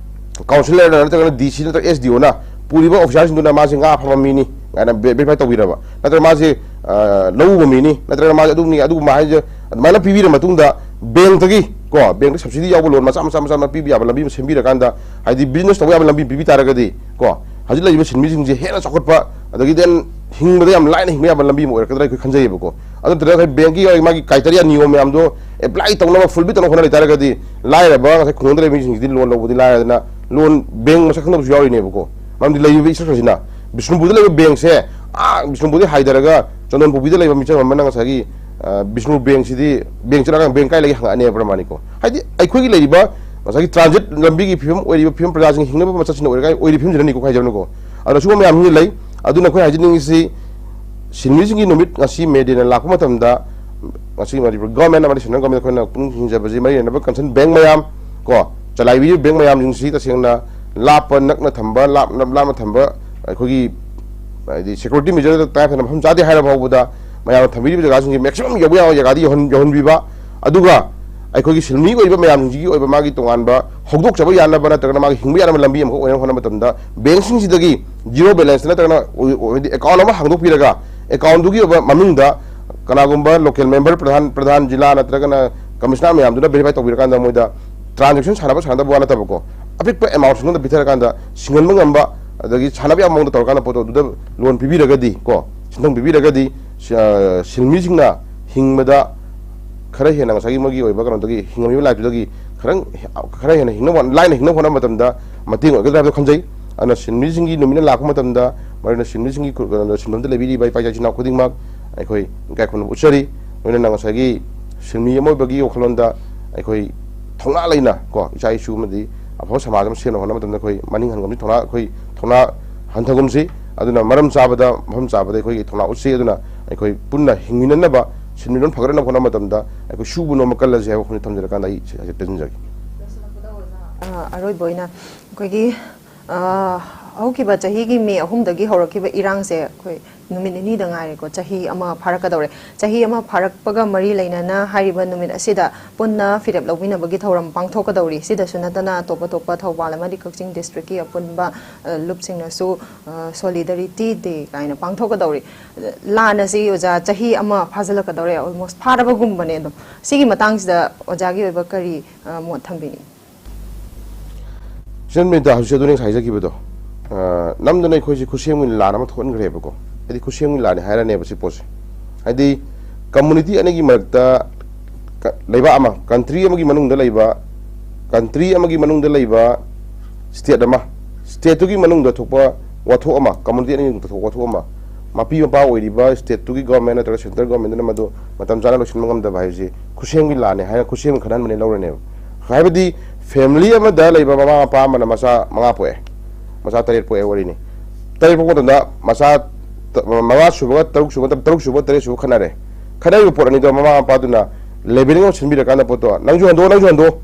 councillorꯅ ꯅꯠꯇ꯭ꯔꯒꯅ DC ꯅꯠꯇ꯭ꯔꯒ SDOꯅ ꯄꯨꯔꯤꯕ officerꯁꯤꯡꯗꯨꯅ ꯃꯥꯁꯦ ꯉꯥ ꯐꯥꯕ ꯃꯤꯅꯤ ꯀꯥꯏꯅ verify ꯇꯧꯕꯤꯔꯕ, ꯅꯠꯇ꯭ꯔꯒ ꯃꯥꯁꯦ, ꯑ, ꯂꯧ ꯎꯕ ꯃꯤꯅꯤ, ꯅꯠꯇ꯭ꯔꯒꯅ ꯃꯥꯁꯦ ꯑꯗꯨꯝꯅꯤ, ꯑꯗꯨꯒꯨꯝꯕ ꯍꯥꯏꯁꯦ ꯑꯗꯨꯃꯥꯏꯅ ꯄꯤꯕꯤꯔ ꯃꯇꯨꯡꯗ, bankꯇꯒꯤ ꯀꯣ, bankꯇ subsidy ꯌꯥꯎꯕ loan ꯃꯆꯥ ꯃꯆꯥ ꯃꯆꯥ ꯑꯃ ꯄꯤꯕ ꯌꯥꯕ ꯂꯝꯕꯤ ꯑꯃ ꯁꯦꯝꯕꯤꯔꯀꯥꯟꯗ, ꯍꯥꯏꯗꯤ business ꯇꯧꯕ ꯌꯥꯕ ꯂꯝꯕꯤ ꯄꯤꯕꯤ ꯇꯥꯔꯒꯗꯤ ꯀꯣ, ꯍꯧꯖꯤꯛ ꯂꯩꯔꯤꯕ ꯁꯤꯟꯃꯤꯁꯤꯡꯁꯦ ꯍꯦꯟꯅ ꯆꯥꯎꯈꯠꯄ, ꯑꯗꯒꯤ then ꯍꯤꯡꯕꯗ ꯌꯥꯝ ꯂꯥꯏꯅ ꯍꯤꯡꯕ ꯌꯥꯕ ꯂꯝꯕꯤ ꯑꯃ ꯑꯣꯏꯔꯛꯀꯗ꯭ꯔꯥ ꯑꯩꯈꯣꯏ ꯈꯟꯖꯩꯌꯦꯕꯀꯣ꯫ ꯑꯗꯨ ꯅꯠꯇ꯭ꯔꯒ ꯑꯩꯈꯣꯏ bankꯀꯤ ꯃꯥꯒꯤ criteria ꯅꯤꯌꯣꯝ ꯃꯌꯥꯝꯗꯣ apply ꯇꯧꯅꯕ, fulfil ꯇꯧꯅꯕ ꯍꯣꯠꯅ ꯂꯩꯇꯥꯔꯒꯗꯤ, ꯂꯥꯏꯔꯕ ꯉꯁꯥꯏ ꯈꯨꯡꯒꯪꯗ ꯂꯩꯕ ꯃꯤꯁꯤꯡꯁꯤꯗꯤ loan ꯂꯧꯕꯗꯤ ꯂꯥꯏꯔꯗꯅ, loan bank ꯃꯁꯛ ꯈꯪꯗꯕꯁꯨ ꯌꯥꯎꯔꯤꯅꯦꯕꯀꯣ꯫ ꯃꯔꯝꯗꯤ ꯂꯩꯔꯤꯕ structureꯁꯤꯅ, ꯑꯥ, ꯕꯤꯁꯅꯨꯄꯨꯔꯗ ꯂꯩꯕ bankꯁꯦ, ꯑꯥ, ꯕꯤꯁꯅꯨꯄꯨꯔꯗꯒꯤ ꯍꯥꯏꯊꯔꯒ ꯆꯟꯗꯣꯟꯄꯣꯛꯄꯤꯗ ꯂꯩꯕ ꯃꯤꯆꯝ ꯑꯃꯅ ꯉꯁꯥꯏꯒꯤ, ꯑ, ꯕꯤꯁꯅꯨ bankꯁꯤꯗꯤ, bank ꯆꯠꯂꯒ bank ꯀꯥꯏ ꯂꯩꯒꯦ ꯍꯪꯉꯛꯑꯅꯦꯕ, ꯄ꯭ꯔꯃꯥꯅꯤꯀꯣ꯫ ꯍꯥꯏꯗꯤ ꯑꯩꯈꯣꯏꯒꯤ ꯂꯩꯔꯤꯕ ꯉꯁꯥꯏꯒꯤ transit ꯂꯝꯕꯤꯒꯤ ꯐꯤꯕꯝ, ꯑꯣꯏꯔꯤꯕ ꯐꯤꯕꯝ, ꯄ꯭ꯔꯖꯥꯁꯤꯡꯒꯤ ꯍꯤꯡꯅꯕ ꯃꯆꯠꯁꯤꯡꯗ ꯑꯣꯏꯔꯒ ꯑꯣꯏꯔꯤꯕ ꯐꯤꯕꯝꯁꯤꯗꯅꯤꯀꯣ ꯍꯥꯏꯖꯕꯅꯤꯀꯣ꯫ ꯑꯗꯣ ꯁꯤꯒꯨꯝꯕ ꯃꯌꯥꯝ ꯑꯃ ꯂꯩ꯫ ꯑꯗꯨꯅ ꯑꯩꯈꯣꯏ ꯍꯥꯏꯖꯅꯤꯡꯉꯤꯁꯤ, ꯁꯤꯟꯃꯤꯁꯤꯡꯒꯤ ꯅꯨꯃꯤꯠ ꯉꯁꯤ May Dayꯅ ꯂꯥꯛꯄ ꯃꯇꯝꯗ, ꯉꯁꯤ ꯃꯅꯤꯄꯨꯔ government ꯑꯃꯗꯤ central government ꯑꯩꯈꯣꯏꯅ ꯄꯨꯛꯅꯤꯡ ꯆꯤꯡꯁꯤꯟꯖꯕꯁꯤ, ꯃꯔꯤ ꯂꯩꯅꯕ concern bank ꯃꯌꯥꯝ ꯀꯣ, ꯆꯂꯥꯏꯕꯤꯔꯤꯕ bank ꯃꯌꯥꯝꯁꯤꯡꯁꯤ ꯇꯁꯦꯡꯅ ꯂꯥꯞꯄ, ꯅꯛꯅ ꯊꯝꯕ, ꯂꯥꯞꯅ, ꯂꯥꯞꯅ ꯊꯝꯕ, ꯑꯩꯈꯣꯏꯒꯤ ꯍꯥꯏꯗꯤ security measureꯗ ꯇꯉꯥꯏ ꯐꯗꯅ ꯃꯐꯝ ꯆꯥꯗꯦ ꯍꯥꯏꯔ ꯐꯥꯎꯕꯗ, ꯃꯌꯥꯝꯅ ꯊꯝꯕꯤꯔꯤꯕ ꯖꯒꯥꯁꯤꯡꯁꯦ maximum ꯌꯧꯕ ꯌꯥꯕ ꯖꯒꯥꯗ ꯌꯧꯍꯟ-, ꯌꯧꯍꯟꯕꯤꯕ꯫ ꯑꯗꯨꯒ ꯑꯩꯈꯣꯏꯒꯤ ꯁꯤꯟꯃꯤ ꯑꯣꯏꯔꯤꯕ ꯃꯌꯥꯝꯁꯤꯡꯁꯤꯒꯤ ꯑꯣꯏꯕ ꯃꯥꯒꯤ ꯇꯣꯉꯥꯟꯕ ꯍꯧꯗꯣꯛꯆꯕ ꯌꯥꯅꯕ ꯅꯠꯇ꯭ꯔꯒꯅ ꯃꯥꯒꯤ ꯍꯤꯡꯕ ꯌꯥꯅꯕ ꯂꯝꯕꯤ ꯑꯃꯈꯛ ꯑꯣꯏꯅꯕ ꯍꯣꯠꯅꯕ ꯃꯇꯝꯗ, bankꯁꯤꯡꯁꯤꯗꯒꯤ zero balance ꯅꯠꯇ꯭ꯔꯒꯅ ꯑꯣꯏ-, ꯑꯣꯏ-, ꯍꯥꯏꯗꯤ account ꯑꯃ ꯍꯥꯡꯗꯣꯛꯄꯤꯔꯒ, accountꯗꯨꯒꯤ ꯑꯣꯏꯕ ꯃꯃꯤꯡꯗ ꯀꯅꯥꯒꯨꯝꯕ local member, ꯄ꯭ꯔꯙꯥꯟ, ꯄ꯭ꯔꯙꯥꯟ ꯖꯤꯂꯥ ꯅꯠꯇ꯭ꯔꯒꯅ commissioner ꯃꯌꯥꯝꯗꯨꯅ verify ꯇꯧꯕꯤꯔꯀꯥꯟꯗ ꯃꯣꯏꯗ transaction ꯁꯥꯟꯅꯕ ꯁꯥꯟꯅꯗꯕ ꯋꯥ ꯅꯠꯇꯕꯀꯣ, ꯑꯄꯤꯛꯄ amountꯁꯤꯡꯗ ꯄꯤꯊꯔꯀꯥꯟꯗ ꯁꯤꯡꯍꯟꯕ ꯉꯝꯕ, ꯑꯗꯒꯤ ꯁꯥꯟꯅꯕ ꯌꯥꯕ ꯃꯑꯣꯡꯗ ꯇꯧꯔꯀꯥꯟꯗ ꯄꯣꯠꯇꯣ ꯑꯗꯨꯗ loan ꯄꯤꯕꯤꯔꯒꯗꯤ ꯀꯣ, ꯁꯦꯟꯐꯝ ꯄꯤꯕꯤꯔꯒꯗꯤ, ꯁꯤ-, ꯑ, ꯁꯤꯟꯃꯤꯁꯤꯡꯅ ꯍꯤꯡꯕꯗ ꯈꯔ ꯍꯦꯟꯅ ꯉꯁꯥꯏꯒꯤ ꯃꯣꯏꯒꯤ ꯑꯣꯏꯕ ꯀꯩꯅꯣꯗꯒꯤ, ꯍꯤꯡꯉꯝꯃꯤꯕ life ꯇꯨꯗꯒꯤ ꯈꯔꯪ-, ꯈꯔ ꯍꯦꯟꯅ ꯍꯤꯡꯅꯕ, ꯂꯥꯏꯅ ꯍꯤꯡꯅꯕ ꯍꯣꯠꯅꯕ ꯃꯇꯝꯗ ꯃꯇꯦꯡ ꯑꯣꯏꯒꯗ꯭ꯔꯥ ꯍꯥꯏꯕꯗꯣ ꯈꯟꯖꯩ꯫ ꯑꯗꯨꯅ ꯁꯤꯟꯃꯤꯁꯤꯡꯒꯤ ꯅꯨꯃꯤꯠꯅ ꯂꯥꯛꯄ ꯃꯇꯝꯗ, ꯃꯔꯨꯑꯣꯏꯅ ꯁꯤꯟꯃꯤꯁꯤꯡꯒꯤ ꯈꯨ-, ꯀꯩꯅꯣꯗ, ꯁꯤꯟꯐꯝꯗ ꯂꯩꯕꯤꯔꯤꯕ ꯏꯄꯥ ꯏꯆꯥ ꯏꯆꯤꯟ ꯏꯅꯥꯎ ꯈꯨꯗꯤꯡꯃꯛ ꯑꯩꯈꯣꯏ ꯏꯀꯥꯏ ꯈꯨꯝꯅꯕ ꯎꯠꯆꯔꯤ꯫ ꯂꯣꯏꯅꯅ ꯉꯁꯥꯏꯒꯤ ꯁꯤꯟꯃꯤ ꯑꯃ ꯑꯣꯏꯕꯒꯤ ꯋꯥꯈꯜꯂꯣꯟꯗ ꯑꯩꯈꯣꯏ ꯊꯧꯅꯥ ꯂꯩꯅ ꯀꯣ, ꯏꯆꯥ ꯏꯁꯨ ꯑꯃꯗꯤ ꯑꯐꯕ ꯁꯃꯥꯖ ꯑꯃ ꯁꯦꯝꯅꯕ ꯍꯣꯠꯅꯕ ꯃꯇꯝꯗ ꯑꯩꯈꯣꯏ ꯃꯅꯤꯡ ꯍꯟꯒꯨꯝꯁꯤ, ꯊꯧꯅꯥ, ꯑꯩꯈꯣꯏ ꯊꯧꯅꯥ ꯍꯟꯊꯒꯨꯝꯁꯤ꯫ ꯑꯗꯨꯅ ꯃꯔꯝ ꯆꯥꯕꯗ, ꯃꯐꯝ ꯆꯥꯕꯗ ꯑꯩꯈꯣꯏꯒꯤ ꯊꯧꯅꯥ ꯎꯠꯁꯤ꯫ ꯑꯗꯨꯅ ꯑꯩꯈꯣꯏ ꯄꯨꯟꯅ ꯍꯤꯡꯃꯤꯟꯅꯅꯕ, ꯁꯤꯟꯃꯤꯠꯂꯣꯟ ꯐꯒꯠꯅꯕ ꯍꯣꯠꯅꯕ ꯃꯇꯝꯗ ꯑꯩꯈꯣꯏ ꯁꯨꯕ ꯅꯣꯝꯕ ꯀꯜꯂꯁꯤ ꯍꯥꯏꯕ ꯋꯥꯐꯝꯁꯤ ꯊꯝꯖꯔꯀꯥꯟꯗ ꯑꯩ ꯁꯤ ꯍꯥꯏꯐꯦꯠ ꯇꯦꯟꯖꯒꯦ꯫ ꯑ, ꯑꯔꯣꯏꯕ ꯑꯣꯏꯅ ꯑꯩꯈꯣꯏꯒꯤ, ꯑ, ꯍꯧꯈꯤꯕ ꯆꯍꯤꯒꯤ ꯃꯦ ꯑꯍꯨꯝꯗꯒꯤ ꯍꯧꯔꯛꯈꯤꯕ ꯏꯔꯥꯡꯁꯦ ꯑꯩꯈꯣꯏ ꯅꯨꯃꯤꯠ ꯅꯤꯅꯤꯗ ꯉꯥꯏꯔꯦꯀꯣ, ꯆꯍꯤ ꯑꯃ ꯐꯥꯔꯛꯀꯗꯧꯔꯦ꯫ ꯆꯍꯤ ꯑꯃ ꯐꯥꯔꯛꯄꯒ ꯃꯔꯤ ꯂꯩꯅꯅ ꯍꯥꯏꯔꯤꯕ ꯅꯨꯃꯤꯠ ꯑꯁꯤꯗ ꯄꯨꯟꯅ ꯐꯤꯔꯦꯞ ꯂꯧꯃꯤꯟꯅꯕꯒꯤ ꯊꯧꯔꯝ ꯄꯥꯡꯊꯣꯛꯀꯗꯧꯔꯤ꯫ ꯁꯤꯗꯁꯨ ꯅꯠꯇꯅ ꯑꯇꯣꯞ ꯑꯇꯣꯞꯄ ꯊꯧꯕꯥꯜ ꯑꯃꯗꯤ ꯀꯛꯆꯤꯡ ꯗꯤꯁꯇ꯭ꯔꯤꯛꯀꯤ ꯑꯄꯨꯟꯕ, ꯑ, ꯂꯨꯞꯁꯤꯡꯅꯁꯨ, ꯑ, ꯁꯣꯂꯤꯗꯔꯤꯇꯤ ꯗꯦ ꯀꯥꯏꯅ ꯄꯥꯡꯊꯣꯛꯀꯗꯧꯔꯤ꯫ ꯂꯥꯟ ꯑꯁꯤ, ꯑꯣꯖꯥ, ꯆꯍꯤ ꯑꯃ ꯐꯥꯖꯤꯜꯂꯛꯀꯗꯧꯔꯦ, almost ꯐꯥꯔꯕꯒꯨꯝꯕꯅꯦ꯫ ꯑꯗꯨꯝ ꯁꯤꯒꯤ ꯃꯇꯥꯡꯁꯤꯗ ꯑꯣꯖꯥꯒꯤ ꯑꯣꯏꯕ ꯀꯔꯤ, ꯑ, ꯃꯣꯠ ꯊꯝꯕꯤꯅꯤ? ꯏꯆꯟ ꯕꯤꯅꯤꯇꯥ, ꯍꯧꯖꯤꯛ ꯑꯗꯨꯅꯤ ꯉꯁꯥꯏ ꯍꯥꯏꯖꯈꯤꯕꯗꯣ꯫ ꯑ, ꯅꯝꯗꯅ ꯑꯩꯈꯣꯏꯁꯤ ꯈꯨꯠꯁꯦꯝꯒꯤ ꯂꯥꯟ ꯑꯃ ꯊꯣꯛꯍꯟꯈ꯭ꯔꯦꯕꯀꯣ꯫ ꯍꯥꯏꯗꯤ ꯈꯨꯠꯁꯦꯝꯒꯤ ꯂꯥꯟꯅꯤ ꯍꯥꯏꯔꯅꯦꯕ ꯁꯤ ꯄꯣꯠꯁꯦ꯫ ꯍꯥꯏꯗꯤ community ꯑꯅꯤꯒꯤ ꯃꯔꯛꯇ ꯀ-, ꯂꯩꯕꯥꯛ ꯑꯃ, country ꯑꯃꯒꯤ ꯃꯅꯨꯡꯗ ꯂꯩꯕ, country ꯑꯃꯒꯤ ꯃꯅꯨꯡꯗ ꯂꯩꯕ state ꯑꯃ, stateꯇꯨꯒꯤ ꯃꯅꯨꯡꯗ ꯊꯣꯛꯄ ꯋꯥꯊꯣꯛ ꯑꯃ, community ꯑꯅꯤꯒꯤ ꯃꯔꯛꯇ ꯊꯣꯛꯄ ꯋꯥꯊꯣꯛ ꯑꯃ, ꯃꯄꯤ ꯃꯄꯥ ꯑꯣꯏꯔꯤꯕ stateꯇꯨꯒꯤ government ꯅꯠꯇ꯭ꯔꯒ central governmentꯅ ꯃꯗꯨ ꯃꯇꯝ ꯆꯥꯅ ꯂꯣꯏꯁꯤꯟꯕ ꯉꯝꯗꯕ ꯍꯥꯏꯕꯁꯤ ꯈꯨꯠꯁꯦꯝꯒꯤ ꯂꯥꯟꯅꯤ ꯍꯥꯏꯅ ꯈꯨꯠꯁꯦꯝꯒꯤ ꯈꯟꯍꯟꯕꯅꯤ ꯂꯧꯔꯅꯦꯕ꯫ ꯍꯥꯏꯕꯗꯤ family ꯑꯃꯗ ꯂꯩꯕ ꯃꯃꯥ ꯃꯄꯥ ꯑꯃꯅ ꯃꯆꯥ ꯃꯉꯥ ꯄꯣꯛꯑꯦ, ꯃꯆꯥ ꯇꯔꯦꯠ ꯄꯣꯛꯑꯦ ꯋꯥꯔꯤꯅꯤ꯫ ꯇꯔꯦꯠ ꯄꯣꯛꯄ ꯃꯇꯝꯗ ꯃꯆꯥ ꯇ-, ꯃꯉꯥ ꯁꯨꯕꯒ ꯇꯔꯨꯛ ꯁꯨꯕ ꯅꯠꯇ꯭ꯔ ꯇꯔꯨꯛ ꯁꯨꯕ ꯇꯔꯦꯠ ꯁꯨꯕ ꯈꯠꯅꯔꯦ꯫ ꯈꯠꯅꯔꯤꯕ ꯄꯣꯠ ꯑꯅꯤꯗꯣ ꯃꯃꯥ ꯃꯄꯥꯗꯨꯅ levelling ꯑꯃ ꯁꯤꯟꯕꯤꯔꯀꯥꯟꯗ ꯄꯣꯠꯇꯣ, "ꯅꯪꯁꯨ ꯍꯟꯗꯣꯛꯑꯣ, ꯅꯪꯁꯨ ꯍꯟꯗꯣꯛꯑꯣ,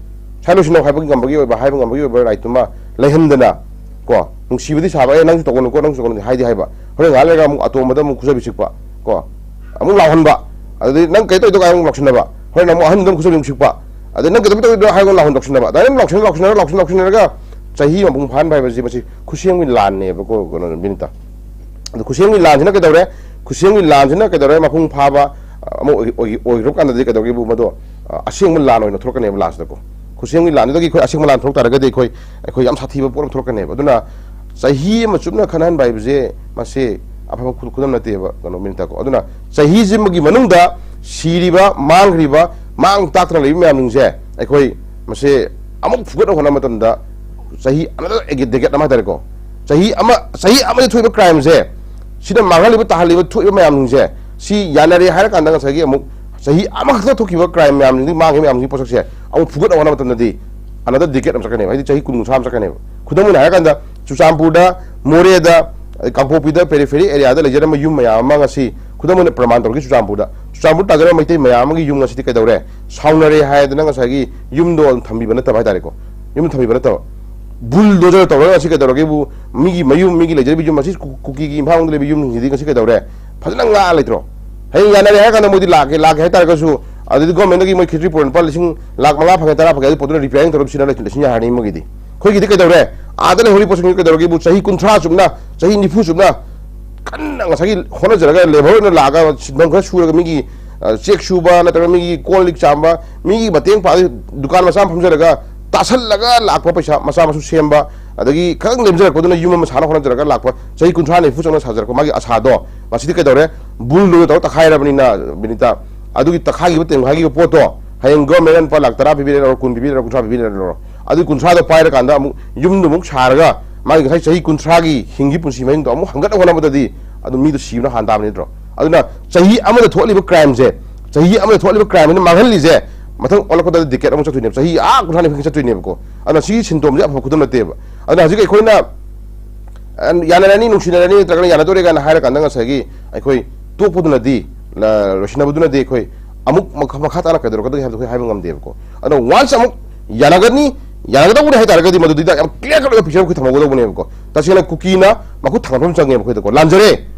ꯁꯥꯏ ꯂꯣꯏꯁꯤꯟꯅꯧ" ꯍꯥꯏꯕ ꯉꯝꯕꯒꯤ ꯑꯣꯏꯕ, ꯍꯥꯏꯕ ꯉꯝꯕꯒꯤ ꯑꯣꯏꯕ rightꯇꯨꯃ ꯂꯩꯍꯟꯗꯅ ꯀꯣ, ꯅꯨꯡꯁꯤꯕꯗꯤ ꯁꯥꯕ, "ꯑꯦ, ꯅꯪꯁꯨ ꯇꯧꯒꯅꯨꯀꯣ, ꯅꯪꯁꯨ ꯇꯧꯒꯅꯨ" ꯍꯥꯏꯗꯤ ꯍꯥꯏꯕ꯫ ꯍꯣꯔꯦꯟ ꯉꯥꯏꯍꯥꯛ ꯂꯩꯔꯒ ꯑꯃꯨꯛ ꯑꯇꯣꯝꯕꯗ ꯑꯃꯨꯛ ꯈꯨꯖꯕꯤ ꯆꯤꯛꯄ ꯀꯣ, ꯑꯃꯨꯛ ꯂꯥꯎꯍꯟꯕ, ꯑꯗꯨꯗꯩ "ꯅꯪ ꯀꯩ ꯇꯧꯔꯤꯗꯣ?" ꯀꯥꯏꯅ ꯑꯃꯨꯛ ꯂꯥꯎꯁꯤꯟꯅꯕ, ꯍꯣꯔꯦꯟ ꯑꯃꯨꯛ ꯑꯍꯟꯗ ꯑꯃꯨꯛ ꯈꯨꯖꯕꯤ ꯑꯃꯨꯛ ꯆꯤꯛꯄ, ꯑꯗꯩ "ꯅꯪ ꯀꯩꯗꯧꯕꯩ ꯇꯧꯔꯤꯗꯣ?" ꯍꯥꯏꯔꯒ ꯂꯥꯎꯍꯟ-, ꯂꯥꯎꯁꯤꯟꯅꯕ, ꯑꯗꯨꯃꯥꯏꯅ ꯑꯃꯨꯛ ꯂꯥꯎꯁꯤꯟꯅ, ꯂꯥꯎꯁꯤꯟꯅꯔ, ꯂꯥꯎꯁꯤꯟ-, ꯂꯥꯎꯁꯤꯟꯅꯔꯒ ꯆꯍꯤ ꯑꯃ ꯃꯄꯨꯡ ꯐꯥꯍꯟꯕ ꯍꯥꯏꯕꯁꯤ ꯃꯁꯤ ꯈꯨꯠꯁꯦꯝꯒꯤ ꯂꯥꯟꯅꯦꯕꯀꯣ, ꯀꯩꯅꯣ, ꯕꯤꯅꯤꯇꯥ꯫ ꯑꯗꯣ ꯈꯨꯠꯁꯦꯝꯒꯤ ꯂꯥꯟꯁꯤꯅ ꯀꯩꯗꯧꯔꯦ? ꯈꯨꯠꯁꯦꯝꯒꯤ ꯂꯥꯟꯁꯤꯅ ꯀꯩꯗꯧꯔꯦ? ꯃꯄꯨꯡ ꯐꯥꯕ, ꯑ, ꯑꯃ ꯑꯣꯏ-, ꯑꯣꯏ-, ꯑꯣꯏꯈ꯭ꯔꯕ ꯀꯥꯟꯗꯗꯤ ꯀꯩꯗꯧꯒꯦꯕꯨ ꯃꯗꯣ, ꯑ, ꯑꯁꯦꯡꯕ ꯂꯥꯟ ꯑꯣꯏꯅ ꯊꯣꯛꯂꯛꯀꯅꯦꯕ ꯂꯥꯁꯇꯀꯣ꯫ ꯈꯨꯠꯁꯦꯝꯒꯤ ꯂꯥꯟꯗꯨꯗꯒꯤ ꯑꯩꯈꯣꯏ ꯑꯁꯦꯡꯕ ꯂꯥꯟ ꯊꯣꯛꯂꯛ ꯇꯥꯔꯒꯗꯤ ꯑꯩꯈꯣꯏ, ꯑꯩꯈꯣꯏ ꯌꯥꯝ ꯁꯥꯊꯤꯕ ꯄꯣꯠ ꯑꯃ ꯊꯣꯛꯂꯛꯀꯅꯦꯕ꯫ ꯑꯗꯨꯅ ꯆꯍꯤ ꯑꯃ ꯆꯨꯞꯅ ꯈꯠꯅꯍꯟꯕ ꯍꯥꯏꯕꯁꯦ ꯃꯁꯤ ꯑꯐꯕ ꯈꯨ-, ꯈꯨꯗꯝ ꯅꯠꯇꯦꯕ, ꯀꯩꯅꯣ, ꯕꯤꯅꯤꯇꯥꯀꯣ꯫ ꯑꯗꯨꯅ ꯆꯍꯤꯁꯤꯃꯒꯤ ꯃꯅꯨꯡꯗ ꯁꯤꯔꯤꯕ, ꯃꯥꯡꯈ꯭ꯔꯤꯕ, ꯃꯥꯡ ꯇꯥꯛꯇꯅ ꯂꯩꯕ ꯃꯌꯥꯝꯁꯤꯡꯁꯦ ꯑꯩꯈꯣꯏ ꯃꯁꯤ ꯑꯃꯨꯛ ꯐꯨꯒꯠꯅꯕ ꯍꯣꯠꯅꯕ ꯃꯇꯝꯗ ꯆꯍꯤ another decade ꯑꯃ ꯍꯥꯏꯇꯥꯔꯦꯀꯣ, ꯆꯍꯤ ꯑꯃ, ꯆꯍꯤ ꯑꯃꯗ ꯊꯣꯛꯏꯕ crimeꯁꯦ, ꯁꯤꯅ ꯃꯥꯡꯍꯜꯂꯤꯕ, ꯇꯥꯍꯜꯂꯤꯕ, ꯊꯣꯛꯏꯕ ꯃꯌꯥꯝꯁꯤꯡꯁꯦ, ꯁꯤ ꯌꯥꯅꯔꯦ ꯍꯥꯏꯔꯀꯥꯟꯗ ꯉꯁꯥꯏꯒꯤ ꯑꯃꯨꯛ ꯆꯍꯤ ꯑꯃꯈꯛꯇ ꯊꯣꯛꯈꯤꯕ ꯀ꯭ꯔꯥꯏꯝ ꯃꯌꯥꯝꯁꯤꯡꯗꯒꯤ ꯃꯥꯡꯈꯤꯕ ꯃꯌꯥꯝꯁꯤꯒꯤ ꯄꯣꯠꯁꯛꯁꯦ ꯑꯃꯨꯛ ꯐꯨꯒꯠꯅꯕ ꯍꯣꯠꯅꯕ ꯃꯇꯝꯗꯗꯤ another decade ꯑꯃ ꯆꯠꯀꯅꯦꯕ, ꯍꯥꯏꯗꯤ ꯆꯍꯤ ꯀꯨꯟ ꯀꯨꯟꯊ꯭ꯔꯥ ꯑꯃ ꯆꯠꯀꯅꯦꯕ꯫ ꯈꯨꯗꯝ ꯑꯣꯏꯅ ꯍꯥꯏꯔꯀꯥꯟꯗ ꯆꯨꯔꯆꯥꯟꯄꯨꯔꯗ, ꯃꯣꯔꯦꯗ, ꯀꯥꯡꯄꯣꯛꯄꯤꯗ, ꯄꯦꯔꯤꯐꯦꯔꯤ ꯑꯦꯔꯤꯌꯥꯗ ꯂꯩꯖꯔꯝꯕ ꯌꯨꯝ ꯃꯌꯥꯝ ꯑꯃ ꯉꯁꯤ ꯈꯨꯗꯝ ꯑꯣꯏꯅ ꯄ꯭ꯔꯃꯥꯟ ꯇꯧꯔꯒ ꯆꯨꯔꯆꯥꯟꯄꯨꯔꯗ, ꯆꯨꯔꯆꯥꯟꯄꯨꯔ ꯇꯥꯖꯔꯝꯕ ꯃꯩꯇꯩ ꯃꯌꯥꯝ ꯑꯃꯒꯤ ꯌꯨꯝ ꯉꯁꯤꯗꯤ ꯀꯩꯗꯧꯔꯦ? ꯁꯥꯎꯅꯔꯦ ꯍꯥꯏꯗꯅ ꯉꯁꯥꯏꯒꯤ ꯌꯨꯝꯗꯣ ꯑꯗꯨꯝ ꯊꯝꯕꯤꯕ ꯅꯠꯇꯕ ꯍꯥꯏꯇꯥꯔꯦꯀꯣ, ꯌꯨꯝ ꯊꯝꯕꯤꯕ ꯅꯠꯇꯕ, ꯕꯨꯜꯗꯣꯖꯔ ꯇꯧꯔꯒ ꯉꯁꯤ ꯀꯩꯗꯧꯔꯒꯦꯕꯨ, ꯃꯤꯒꯤ ꯃꯌꯨꯝ, ꯃꯤꯒꯤ ꯂꯩꯖꯔꯤꯕ ꯌꯨꯝ ꯑꯁꯤ ꯀꯨ-, ꯀꯨꯀꯤꯒꯤ ꯏꯝꯐꯥꯜ ꯃꯅꯨꯡꯗ ꯂꯩꯕ ꯌꯨꯝꯁꯤꯡꯁꯤꯗꯤ ꯉꯁꯤ ꯀꯩꯗꯧꯔꯦ? ꯐꯖꯅ ꯉꯥꯛꯑ ꯂꯩꯇ꯭ꯔꯣ? ꯍꯌꯦꯡ ꯌꯥꯅꯔꯦ ꯍꯥꯏꯔ ꯀꯥꯟꯗ ꯃꯣꯏꯗꯤ ꯂꯥꯛꯀꯦ, ꯂꯥꯛꯀꯦ ꯍꯥꯏꯇꯥꯔꯒꯁꯨ, ꯑꯗꯨꯗꯤ ꯒꯣꯔꯃꯦꯟꯗꯒꯤ ꯃꯣꯏ ꯈꯦꯇ꯭ꯔꯤ ꯄꯨꯔ ꯂꯨꯄꯥ ꯂꯤꯁꯤꯡ, ꯂꯥꯛ ꯃꯉꯥ ꯐꯪꯉꯦ, ꯇꯔꯥ ꯐꯪꯉꯦ, ꯑꯗꯨ ꯄꯣꯠꯇꯨꯅ ꯔꯤꯄꯤꯌꯥꯔꯤꯡ ꯇꯧꯔꯒ ꯁꯤꯟꯅ ꯂꯩ-, ꯂꯩꯁꯤꯟ ꯌꯥꯔꯅꯤ ꯃꯣꯏꯒꯤꯗꯤ꯫ ꯑꯩꯈꯣꯏꯒꯤꯗꯤ ꯀꯩꯗꯧꯔꯦ? ꯑꯥꯗ ꯂꯩꯍꯧꯔꯤ ꯄꯣꯠꯁꯤꯡꯗꯨ ꯀꯩꯗꯧꯔꯒꯦꯕꯨ, ꯆꯍꯤ ꯀꯨꯟꯊ꯭ꯔꯥ ꯆꯨꯞꯅ, ꯆꯍꯤ ꯅꯤꯐꯨ ꯆꯨꯞꯅ ꯀꯟꯅ ꯉꯁꯥꯏꯒꯤ ꯍꯣꯠꯅꯖꯔꯒ, ꯂꯦꯕꯔ ꯑꯣꯏꯅ ꯂꯥꯛꯑꯒ ꯁꯤꯟꯐꯝ ꯈꯔ ꯁꯨꯔꯒ, ꯃꯤꯒꯤ, ꯑ, ꯆꯦꯛ ꯁꯨꯕ ꯅꯠꯇ꯭ꯔꯒ ꯃꯤꯒꯤ ꯀꯣꯜ ꯂꯤꯛ ꯆꯥꯝꯕ, ꯃꯤꯒꯤ ꯃꯇꯦꯡ ꯄꯥꯡ, ꯗꯨꯀꯥꯟ ꯃꯆꯥ ꯑꯃ ꯐꯝꯖꯔꯒ ꯇꯥꯁꯜꯂꯒ ꯂꯥꯛꯄ ꯄꯩꯁꯥ ꯃꯆꯥ ꯃꯁꯨ ꯁꯦꯝꯕ, ꯑꯗꯒꯤ ꯈꯤꯇꯪ ꯂꯦꯝꯖꯔꯛꯄꯗꯨꯅ ꯌꯨꯝ ꯑꯃ ꯁꯥꯅ ꯍꯣꯠꯅꯖꯔꯒ ꯂꯥꯛꯄ, ꯆꯍꯤ ꯀꯨꯟꯊ꯭ꯔꯥ ꯅꯤꯐꯨ ꯆꯪꯅ ꯁꯥꯖꯔꯛꯄ ꯃꯥꯒꯤ ꯑꯁꯥꯗꯣ ꯉꯁꯤꯗꯤ ꯀꯩꯗꯧꯔꯦ? ꯕꯨꯜꯗꯣꯖꯔ ꯇꯧꯔ ꯇꯛꯈꯥꯏꯔꯕꯅꯤꯅ, ꯕꯤꯅꯤꯇꯥ, ꯑꯗꯨꯒꯤ ꯇꯛꯈꯥꯏꯈꯤꯕ, ꯇꯦꯝꯈꯥꯏꯈꯤꯕ ꯄꯣꯠꯇꯣ ꯍꯌꯦꯡ ꯒꯣꯔꯃꯦꯟꯅ ꯂꯨꯄꯥ ꯂꯥꯛ ꯇꯔꯥ ꯄꯤꯕꯤꯔꯦ ꯂꯧꯔꯣ, ꯀꯨꯟ ꯄꯤꯕꯤꯔꯦ ꯂꯧꯔꯣ, ꯀꯨꯟꯊ꯭ꯔꯥ ꯄꯤꯕꯤꯔꯦ ꯂꯧꯔꯣ, ꯑꯗꯨ ꯀꯨꯟꯊ꯭ꯔꯥꯗꯣ ꯄꯥꯏꯔꯀꯥꯟꯗ ꯑꯃꯨꯛ ꯌꯨꯝꯗꯨ ꯑꯃꯨꯛ ꯁꯥꯔꯒ ꯃꯥꯒꯤ ꯉꯁꯥꯏ ꯆꯍꯤ ꯀꯨꯟꯊ꯭ꯔꯥꯒꯤ ꯍꯤꯡꯒꯤ ꯄꯨꯟꯁꯤ ꯃꯍꯤꯡꯗꯣ ꯑꯃꯨꯛ ꯍꯪꯒꯠꯅ ꯍꯣꯠꯅꯕꯗꯗꯤ ꯑꯗꯨ ꯃꯤꯗꯣ ꯁꯤꯕꯅ ꯍꯥꯟ ꯇꯥꯕ ꯅꯠꯇ꯭ꯔꯣ? ꯑꯗꯨꯅ ꯆꯍꯤ ꯑꯃꯗ ꯊꯣꯛꯍꯜꯂꯤꯕ ꯀ꯭ꯔꯥꯏꯝꯁꯦ, ꯆꯍꯤ ꯑꯃꯗ ꯊꯣꯛꯍꯜꯂꯤꯕ ꯀ꯭ꯔꯥꯏꯝ ꯑꯃꯅ ꯃꯥꯡꯍꯜꯂꯤꯁꯦ, ꯃꯊꯪ ꯑꯣꯜꯂꯛꯄꯗ ꯗꯤꯀꯦꯠ ꯑꯃꯨꯛ ꯆꯠꯇꯣꯏꯅꯦꯕ, ꯆꯍꯤ ꯑꯥ ꯀꯨꯟꯊ꯭ꯔꯥ ꯅꯤꯐꯨ ꯆꯠꯇꯣꯏꯅꯦꯕꯀꯣ꯫ ꯑꯗꯨꯅ ꯁꯤꯒꯤ ꯁꯤꯟꯇꯣꯝꯁꯦ ꯑꯐꯕ ꯈꯨꯗꯝ ꯅꯠꯇꯦꯕ꯫ ꯑꯗꯨꯅ ꯍꯧꯖꯤꯛ ꯑꯩꯈꯣꯏꯅ, ꯑ, ꯌꯥꯅꯔꯅꯤ, ꯅꯨꯡꯁꯤꯅꯔꯅꯤ, ꯅꯠꯇ꯭ꯔꯒꯅ ꯌꯥꯅꯗꯣꯔꯦ ꯀꯥꯏꯅ ꯍꯥꯏꯔꯀꯥꯟꯗ ꯉꯁꯥꯏꯒꯤ ꯑꯩꯈꯣꯏ ꯇꯣꯛꯄꯗꯨꯅꯗꯤ, ꯂ-, ꯂꯣꯏꯁꯤꯟꯅꯕꯗꯨꯅꯗꯤ ꯑꯩꯈꯣꯏ ꯑꯃꯨꯛ ꯃꯈ-, ꯃꯈꯥ ꯇꯥꯅ ꯀꯩꯗꯧꯔꯛꯀꯗꯒꯦ ꯍꯥꯏꯕꯗꯨ ꯑꯩꯈꯣꯏ ꯍꯥꯏꯕ ꯉꯝꯗꯦꯕꯀꯣ꯫ ꯑꯗꯣ ꯋꯥꯟꯁ ꯑꯃꯨꯛ ꯌꯥꯅꯒꯅꯤ, ꯌꯥꯅꯒꯗꯧꯕꯅꯤ ꯍꯥꯏ ꯇꯥꯔꯒꯗꯤ ꯃꯗꯨꯗꯩꯗ ꯌꯥꯝ ꯀ꯭ꯂꯤꯌꯥꯔ ꯀꯠ ꯑꯣꯏꯕ ꯄꯤꯛꯆꯔ ꯑꯩꯈꯣꯏ ꯊꯝꯍꯧꯒꯗꯧꯕꯅꯦꯕꯀꯣ꯫ ꯇꯁꯦꯡꯅ ꯀꯨꯀꯤꯅ ꯃꯈꯨꯠ ꯊꯥꯡꯒꯠꯄ ꯑꯃ ꯆꯪꯉꯦꯕ ꯑꯩꯈꯣꯏꯗꯀꯣ꯫ ꯂꯥꯟꯖꯔꯦ,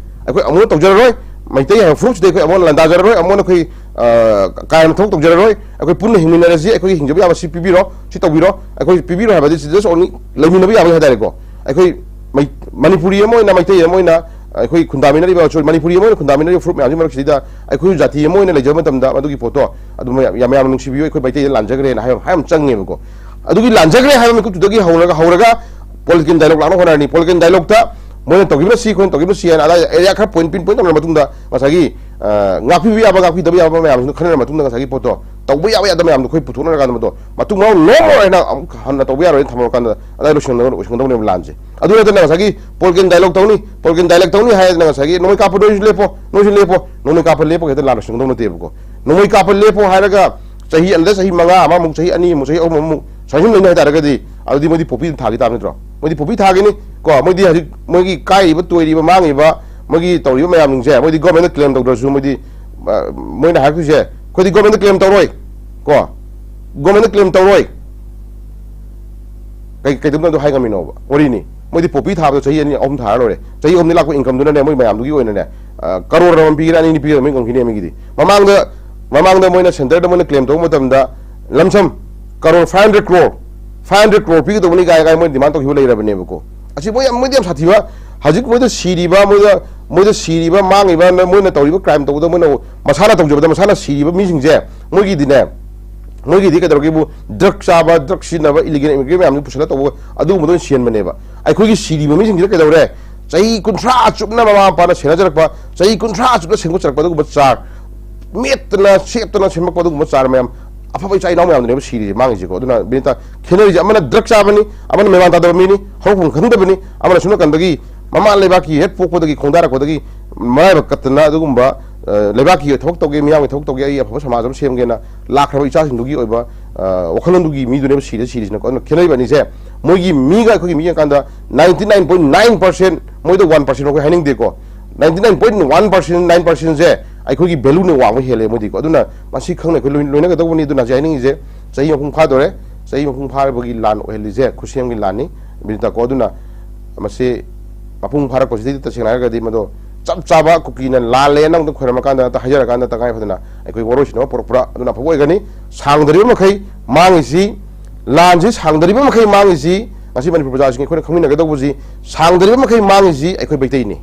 ꯑꯩꯈꯣꯏ ꯑꯃꯨꯛ ꯇꯧꯖꯔꯔꯣꯏ, ꯃꯩꯇꯩ ꯍꯥꯏꯕ ꯐꯨꯔꯨꯞꯁꯤꯗ ꯑꯩꯈꯣꯏ ꯑꯃꯨꯛ ꯂꯥꯟꯗꯥꯖꯔꯔꯣꯏ, ꯑꯃꯨꯛ ꯑꯩꯈꯣꯏ, ꯑ, ꯀꯥ ꯍꯦꯟꯅ ꯊꯕꯛ ꯇꯧꯖꯔꯔꯣꯏ, ꯑꯩꯈꯣꯏ ꯄꯨꯟꯅ ꯍꯤꯡꯃꯤꯟꯅꯔꯁꯤ, ꯑꯩꯈꯣꯏꯒꯤ ꯍꯤꯡꯖꯕ ꯌꯥꯕ ꯁꯤ ꯄꯤꯕꯤꯔꯣ, ꯁꯤ ꯇꯧꯕꯤꯔꯣ, ꯑꯩꯈꯣꯏ ꯄꯤꯕꯤꯔꯣ ꯍꯥꯏꯕꯗꯤ just only ꯂꯩꯃꯤꯟꯅꯕ ꯌꯥꯕꯒꯤ ꯍꯥꯏꯇꯥꯔꯦꯀꯣ꯫ ꯑꯩꯈꯣꯏ ꯃꯩ-, ꯃꯅꯤꯄꯨꯔꯤ ꯑꯃ ꯑꯣꯏꯅ, ꯃꯩꯇꯩ ꯑꯃ ꯑꯣꯏꯅ, ꯑꯩꯈꯣꯏ ꯈꯨꯟꯗꯥꯃꯤꯟꯅꯔꯤꯕ, sorry, ꯃꯅꯤꯄꯨꯔꯤ ꯑꯃ ꯑꯣꯏꯅ ꯈꯨꯟꯗꯥꯃꯤꯟꯅꯔꯤꯕ ꯐꯨꯔꯨꯞ ꯃꯌꯥꯝꯁꯤ ꯃꯔꯛꯁꯤꯗ ꯑꯩꯈꯣꯏ ꯖꯥꯇꯤ ꯑꯃ ꯑꯣꯏꯅ ꯂꯩꯖꯕ ꯃꯇꯝꯗ ꯃꯗꯨꯒꯤ ꯄꯣꯠꯇꯣ ꯑꯗꯨ ꯃꯌꯥꯝ, ꯌꯥꯝ, ꯌꯥꯝꯅ ꯅꯨꯡꯁꯤꯕꯤꯌꯨ, ꯑꯩꯈꯣꯏ ꯃꯩꯇꯩꯗ ꯂꯥꯟꯖꯈ꯭ꯔꯦꯅ ꯍꯥꯏꯕ, ꯍꯥꯏꯕ ꯑꯃ ꯆꯪꯉꯦꯕꯀꯣ꯫ ꯑꯗꯨꯒꯤ ꯂꯥꯟꯖꯈ꯭ꯔꯦ ꯍꯥꯏꯕ ꯃꯤꯀꯨꯞꯇꯨꯗꯒꯤ ꯍꯧꯔꯒ, ꯍꯧꯔꯒ political dialogue ꯂꯥꯛꯅꯕ ꯍꯣꯠꯅꯔꯅꯤ꯫ Political dialogueꯇ ꯃꯣꯏꯅ ꯇꯧꯈꯤꯕꯅ ꯁꯤ, ꯑꯩꯈꯣꯏꯅ ꯇꯧꯈꯤꯕꯅ ꯁꯤ ꯍꯥꯏꯅ ꯑꯗꯥꯏꯗ ꯑꯦꯔꯤꯌꯥ ꯈꯔ ꯄꯣꯏꯟ ꯄꯤꯟ ꯄꯣꯏꯟ ꯇꯧꯅꯔ ꯃꯇꯨꯡꯗ ꯉꯁꯥꯏꯒꯤ, ꯑ, ꯉꯥꯛꯄꯤꯕ ꯌꯥꯕ, ꯉꯥꯛꯄꯤꯗꯕ ꯌꯥꯕ ꯃꯌꯥꯝꯁꯤꯡꯗꯣ ꯈꯟꯅꯔ ꯃꯇꯨꯡꯗ ꯉꯁꯥꯏꯒꯤ ꯄꯣꯠꯇꯣ ꯇꯧꯕ ꯌꯥꯕ ꯌꯥꯗꯕ ꯃꯌꯥꯝꯗꯣ ꯑꯩꯈꯣꯏ ꯄꯨꯊꯣꯛꯅꯔꯀꯥꯟꯗ ꯃꯗꯣ ꯃꯇꯨꯡ ꯃꯅꯥꯎ no more ꯍꯥꯏꯅ ꯑꯃꯨꯛ ꯍꯟꯅ ꯇꯧꯕ ꯌꯥꯔꯣꯏꯅ ꯊꯝꯃꯀꯥꯟꯗ ꯑꯗꯥꯏ ꯂꯣꯏꯁꯤꯟꯒꯗꯧꯅꯦ, ꯂꯣꯏꯁꯤꯟꯒꯗꯧꯅꯦꯕ ꯂꯥꯟꯁꯦ꯫ ꯑꯗꯨ ꯅꯠꯇꯅ ꯉꯁꯥꯏꯒꯤ political dialogue ꯇꯧꯅꯤ, political dialogue ꯇꯧꯅꯤ ꯍꯥꯏꯗꯅ ꯉꯁꯥꯏꯒꯤ ꯅꯣꯡꯃꯩ ꯀꯥꯞꯄ ꯅꯣꯏꯁꯨ ꯂꯦꯞꯄꯣ, ꯅꯣꯏꯁꯨ ꯂꯦꯞꯄꯣ, ꯅꯣꯡꯃꯩ ꯀꯥꯞꯄ ꯂꯦꯞꯄꯒ ꯍꯦꯛꯇ ꯂꯥꯟ ꯂꯣꯏꯁꯤꯟꯒꯗꯧ ꯅꯠꯇꯦꯕꯀꯣ꯫ ꯅꯣꯡꯃꯩ ꯀꯥꯞꯄ ꯂꯦꯞꯄꯣ ꯍꯥꯏꯔꯒ ꯆꯍꯤ ꯑꯅꯤꯗ ꯆꯍꯤ ꯃꯉꯥ ꯑꯃꯃꯨꯛ, ꯆꯍꯤ ꯑꯅꯤꯃꯨꯛ, ꯆꯍꯤ ꯑꯍꯨꯝꯃꯨꯛ ꯁꯨꯃꯥꯏꯅ ꯁꯨꯝ ꯂꯩꯅꯤ ꯍꯥꯏꯇꯥꯔꯒꯗꯤ ꯑꯗꯨꯗꯤ ꯃꯣꯏꯗꯤ poppy ꯑꯗꯨꯝ ꯊꯥꯈꯤ ꯇꯥꯕ ꯅꯠꯇ꯭ꯔꯣ? ꯃꯣꯏꯗꯤ poppy ꯊꯥꯈꯤꯅꯤ ꯀꯣ꯫ ꯃꯣꯏꯗꯤ ꯍꯧꯖꯤꯛ ꯃꯣꯏꯒꯤ ꯀꯥꯏꯔꯤꯕ, ꯇꯣꯏꯔꯤꯕ, ꯃꯥꯡꯉꯤꯕ, ꯃꯣꯏꯒꯤ ꯇꯧꯔꯤꯕ ꯃꯌꯥꯝꯁꯤꯡꯁꯦ ꯃꯣꯏꯗꯤ government ꯅ claim ꯇꯧꯗ꯭ꯔꯁꯨ ꯃꯣꯏꯗꯤ, ꯑ, ꯃꯣꯏꯅ ꯍꯥꯏꯔꯛꯇꯣꯏꯁꯦ, "ꯑꯩꯈꯣꯏꯗꯤ government ꯅ claim ꯇꯧꯔꯣꯏ ꯀꯣ, government ꯅ claim ꯇꯧꯔꯣꯏ"꯫ ꯀꯩ, ꯀꯩꯗꯧꯅ ꯑꯗꯨ ꯍꯥꯏ ꯉꯝꯃꯤꯅꯣꯕ? ꯋꯥꯔꯤꯅꯤ꯫ ꯃꯣꯏꯗꯤ poppy ꯊꯥꯕꯗꯣ ꯆꯍꯤ ꯑꯅꯤ ꯑꯍꯨꯝ ꯊꯥꯔ ꯂꯣꯏꯔꯦ꯫ ꯆꯍꯤ ꯑꯍꯨꯝꯗꯤ ꯂꯥꯛꯄ income ꯗꯨꯅꯅꯦ ꯃꯣꯏ ꯃꯌꯥꯝꯗꯨꯒꯤ ꯑꯣꯏꯅꯅꯦ, ꯑ, ꯀꯔꯣꯔ ꯑꯃꯃꯝ ꯄꯤꯒꯦꯔꯥ, ꯑꯅꯤ ꯑꯅꯤ ꯄꯤꯒꯦꯔꯥ, ꯃꯣꯏ ꯉꯝꯈꯤꯅꯦ ꯃꯤꯒꯤꯗꯤ꯫ ꯃꯃꯥꯡꯗ, ꯃꯃꯥꯡꯗ ꯃꯣꯏꯅ centre ꯗ ꯃꯣꯏꯅ claim ꯇꯧꯕ ꯃꯇꯝꯗ ꯂꯝꯁꯝ crore five hundred crore, five hundred crore ꯄꯤꯒꯗꯧꯕꯅꯤ ꯀꯥꯏ, ꯀꯥꯏ ꯃꯣꯏꯅ demand ꯇꯧꯈꯤꯕ ꯂꯩꯔꯕꯅꯦꯕꯀꯣ꯫ ꯑꯁꯤ ꯃꯣꯏ ꯌꯥꯝ, ꯃꯣꯏꯗꯤ ꯌꯥꯝ ꯁꯥꯊꯤꯕ꯫ ꯍꯧꯖꯤꯛ ꯃꯣꯏꯗ ꯁꯤꯔꯤꯕ, ꯃꯣꯏꯗ, ꯃꯣꯏꯗ ꯁꯤꯔꯤꯕ, ꯃꯥꯡꯉꯤꯕ, ꯃꯣꯏꯅ ꯇꯧꯔꯤꯕ crime ꯇꯧꯕꯗ ꯃꯣꯏꯅ ꯃꯁꯥꯅ ꯇꯧꯖꯕꯗ ꯃꯁꯥꯅ ꯁꯤꯔꯤꯕ ꯃꯤꯁꯤꯡꯁꯦ ꯃꯣꯏꯒꯤꯗꯤꯅꯦ, ꯃꯣꯏꯒꯤꯗꯤ ꯀꯩꯗꯧꯔꯒꯦꯕꯨ drug ꯆꯥꯕ, drug ꯁꯤꯖꯤꯟꯅꯕ, illegal immigrant ꯃꯌꯥꯝꯗꯨ ꯄꯨꯁꯜꯂ ꯇꯧꯕ ꯑꯗꯨꯒꯨꯝꯕꯗ ꯑꯣꯏꯅ ꯁꯤꯍꯟꯕꯅꯦꯕ꯫ ꯑꯩꯈꯣꯏꯒꯤ ꯁꯤꯔꯤꯕ ꯃꯤꯁꯤꯡꯁꯤꯅ ꯀꯩꯗꯧꯔꯦ? ꯆꯍꯤ ꯀꯨꯟꯊ꯭ꯔꯥ ꯆꯨꯞꯅ ꯃꯃꯥ ꯃꯄꯥꯅ ꯁꯦꯟꯅꯖꯔꯛꯄ, ꯆꯍꯤ ꯀꯨꯟꯊ꯭ꯔꯥ ꯆꯨꯞꯅ ꯁꯦꯝꯒꯠꯆꯔꯛꯄ ꯑꯗꯨꯒꯨꯝꯕ ꯆꯥꯔ, ꯃꯦꯠꯇꯅ ꯁꯦꯠꯇꯅ ꯁꯦꯝꯃꯛꯄ ꯑꯗꯨꯒꯨꯝꯕ ꯆꯥꯔ ꯃꯌꯥꯝ, ꯑꯐꯕ ꯏꯆꯥ ꯏꯅꯥꯎ ꯃꯌꯥꯝꯗꯨꯅꯦꯕ ꯁꯤꯔꯤꯁꯦ, ꯃꯥꯡꯉꯤꯁꯦꯀꯣ꯫ ꯑꯗꯨꯅ ꯕꯤꯅꯤꯇꯥ, ꯈꯦꯠꯅꯔꯤꯁꯦ ꯑꯃꯅ drug ꯆꯥꯕꯅꯤ, ꯑꯃꯅ ꯃꯦꯃꯥꯟ ꯇꯥꯗꯕ ꯃꯤꯅꯤ, ꯍꯧꯔꯛꯐꯝ ꯈꯪꯗꯕꯅꯤ, ꯑꯃꯅ ꯁꯣꯝ ꯅꯥꯀꯟꯗꯒꯤ ꯃꯃꯥ ꯂꯩꯕꯥꯛꯀꯤ ꯍꯦꯛ ꯄꯣꯛꯄꯗꯒꯤ ꯈꯣꯡꯗꯥꯔꯛꯄꯗꯒꯤ ꯃꯔꯥꯏꯕꯛ ꯀꯠꯇꯅ ꯑꯗꯨꯒꯨꯝꯕ, ꯑ, ꯂꯩꯕꯥꯛꯀꯤ ꯊꯕꯛ ꯇꯧꯒꯦ, ꯃꯤꯌꯥꯝꯒꯤ ꯊꯕꯛ ꯇꯧꯒꯦ, ꯑꯩ ꯑꯐꯕ ꯁꯃꯥꯖ ꯑꯃ ꯁꯦꯝꯒꯦꯅ ꯂꯥꯛꯈ꯭ꯔꯕ ꯏꯆꯥꯁꯤꯡꯗꯨꯒꯤ ꯑꯣꯏꯕ, ꯑ, ꯋꯥꯈꯜꯂꯣꯟꯗꯨꯒꯤ ꯃꯤꯗꯨꯅꯦꯕ ꯁꯤꯔꯤꯁꯦ, ꯁꯤꯔꯤꯁꯤꯅꯀꯣ꯫ ꯑꯗꯨꯅ ꯈꯦꯠꯅꯔꯤꯕ ꯑꯅꯤꯁꯦ, ꯃꯣꯏꯒꯤ ꯃꯤꯒ ꯑꯩꯈꯣꯏꯒꯤ ꯃꯤ ꯌꯦꯡꯀꯥꯟꯗ ninety nine point nine percent, ꯃꯣꯏꯗ one percent ꯑꯩꯈꯣꯏ ꯍꯥꯏꯅꯤꯡꯗꯦꯀꯣ, ninety nine point one percent, nine percent ꯁꯦ ꯑꯩꯈꯣꯏꯒꯤ value ꯅ ꯋꯥꯡꯕ ꯍꯦꯜꯂꯦ ꯃꯣꯏꯗꯤꯀꯣ꯫ ꯑꯗꯨꯅ ꯃꯁꯤ ꯈꯪꯅ ꯑꯩꯈꯣꯏ ꯂꯣꯏ-, ꯂꯣꯏꯅꯒꯗꯧꯕꯅꯤ꯫ ꯑꯗꯨꯅ ꯍꯧꯖꯤꯛ ꯍꯥꯏꯅꯤꯡꯉꯤꯁꯦ, ꯆꯍꯤ ꯃꯄꯨꯡ ꯐꯥꯗꯣꯔꯦ, ꯆꯍꯤ ꯃꯄꯨꯡ ꯐꯥꯔꯕꯒꯤ ꯂꯥꯟ ꯑꯣꯏꯍꯜꯂꯤꯁꯦ ꯈꯨꯠꯁꯦꯝꯒꯤ ꯂꯥꯟꯅꯤ, ꯕꯤꯅꯤꯇꯥꯀꯣ꯫ ꯑꯗꯨꯅ ꯃꯁꯤ ꯃꯄꯨꯡ ꯐꯥꯔꯛꯄꯁꯤꯗꯤ ꯇꯁꯦꯡꯅ ꯍꯥꯏꯔꯒꯗꯤ ꯃꯗꯣ ꯆꯞ ꯆꯥꯕ ꯀꯨꯀꯤꯅ ꯂꯥꯜꯂꯦꯅ ꯑꯃꯨꯛꯇ ꯈꯣꯏꯔꯝꯃꯀꯥꯟꯗ, ꯅꯠꯇ ꯍꯥꯏꯖꯔꯀꯥꯟꯗ ꯇꯉꯥꯏ ꯐꯗꯅ ꯑꯩꯈꯣꯏ ꯋꯥꯔꯣꯏꯁꯤꯟ ꯑꯃ ꯄꯨꯔꯛꯄ꯭ꯔꯥ, ꯑꯗꯨꯅ ꯑꯐꯕ ꯑꯣꯏꯒꯅꯤ꯫ ꯁꯥꯡꯗꯔꯤꯕ ꯃꯈꯩ ꯃꯥꯡꯉꯤꯁꯤ, ꯂꯥꯟꯁꯤ ꯁꯥꯡꯗꯔꯤꯕ ꯃꯈꯩ ꯃꯥꯡꯉꯤꯁꯤ, ꯉꯁꯤ ꯃꯅꯤꯄꯨꯔ ꯄ꯭ꯔꯖꯥꯁꯤꯡ ꯑꯩꯈꯣꯏꯅ ꯈꯪꯃꯤꯟꯅꯒꯗꯧꯕꯁꯤ, ꯁꯥꯡꯗꯔꯤꯕ ꯃꯈꯩ ꯃꯥꯡꯉꯤꯁꯤ ꯑꯩꯈꯣꯏ ꯃꯩꯇꯩꯅꯤ꯫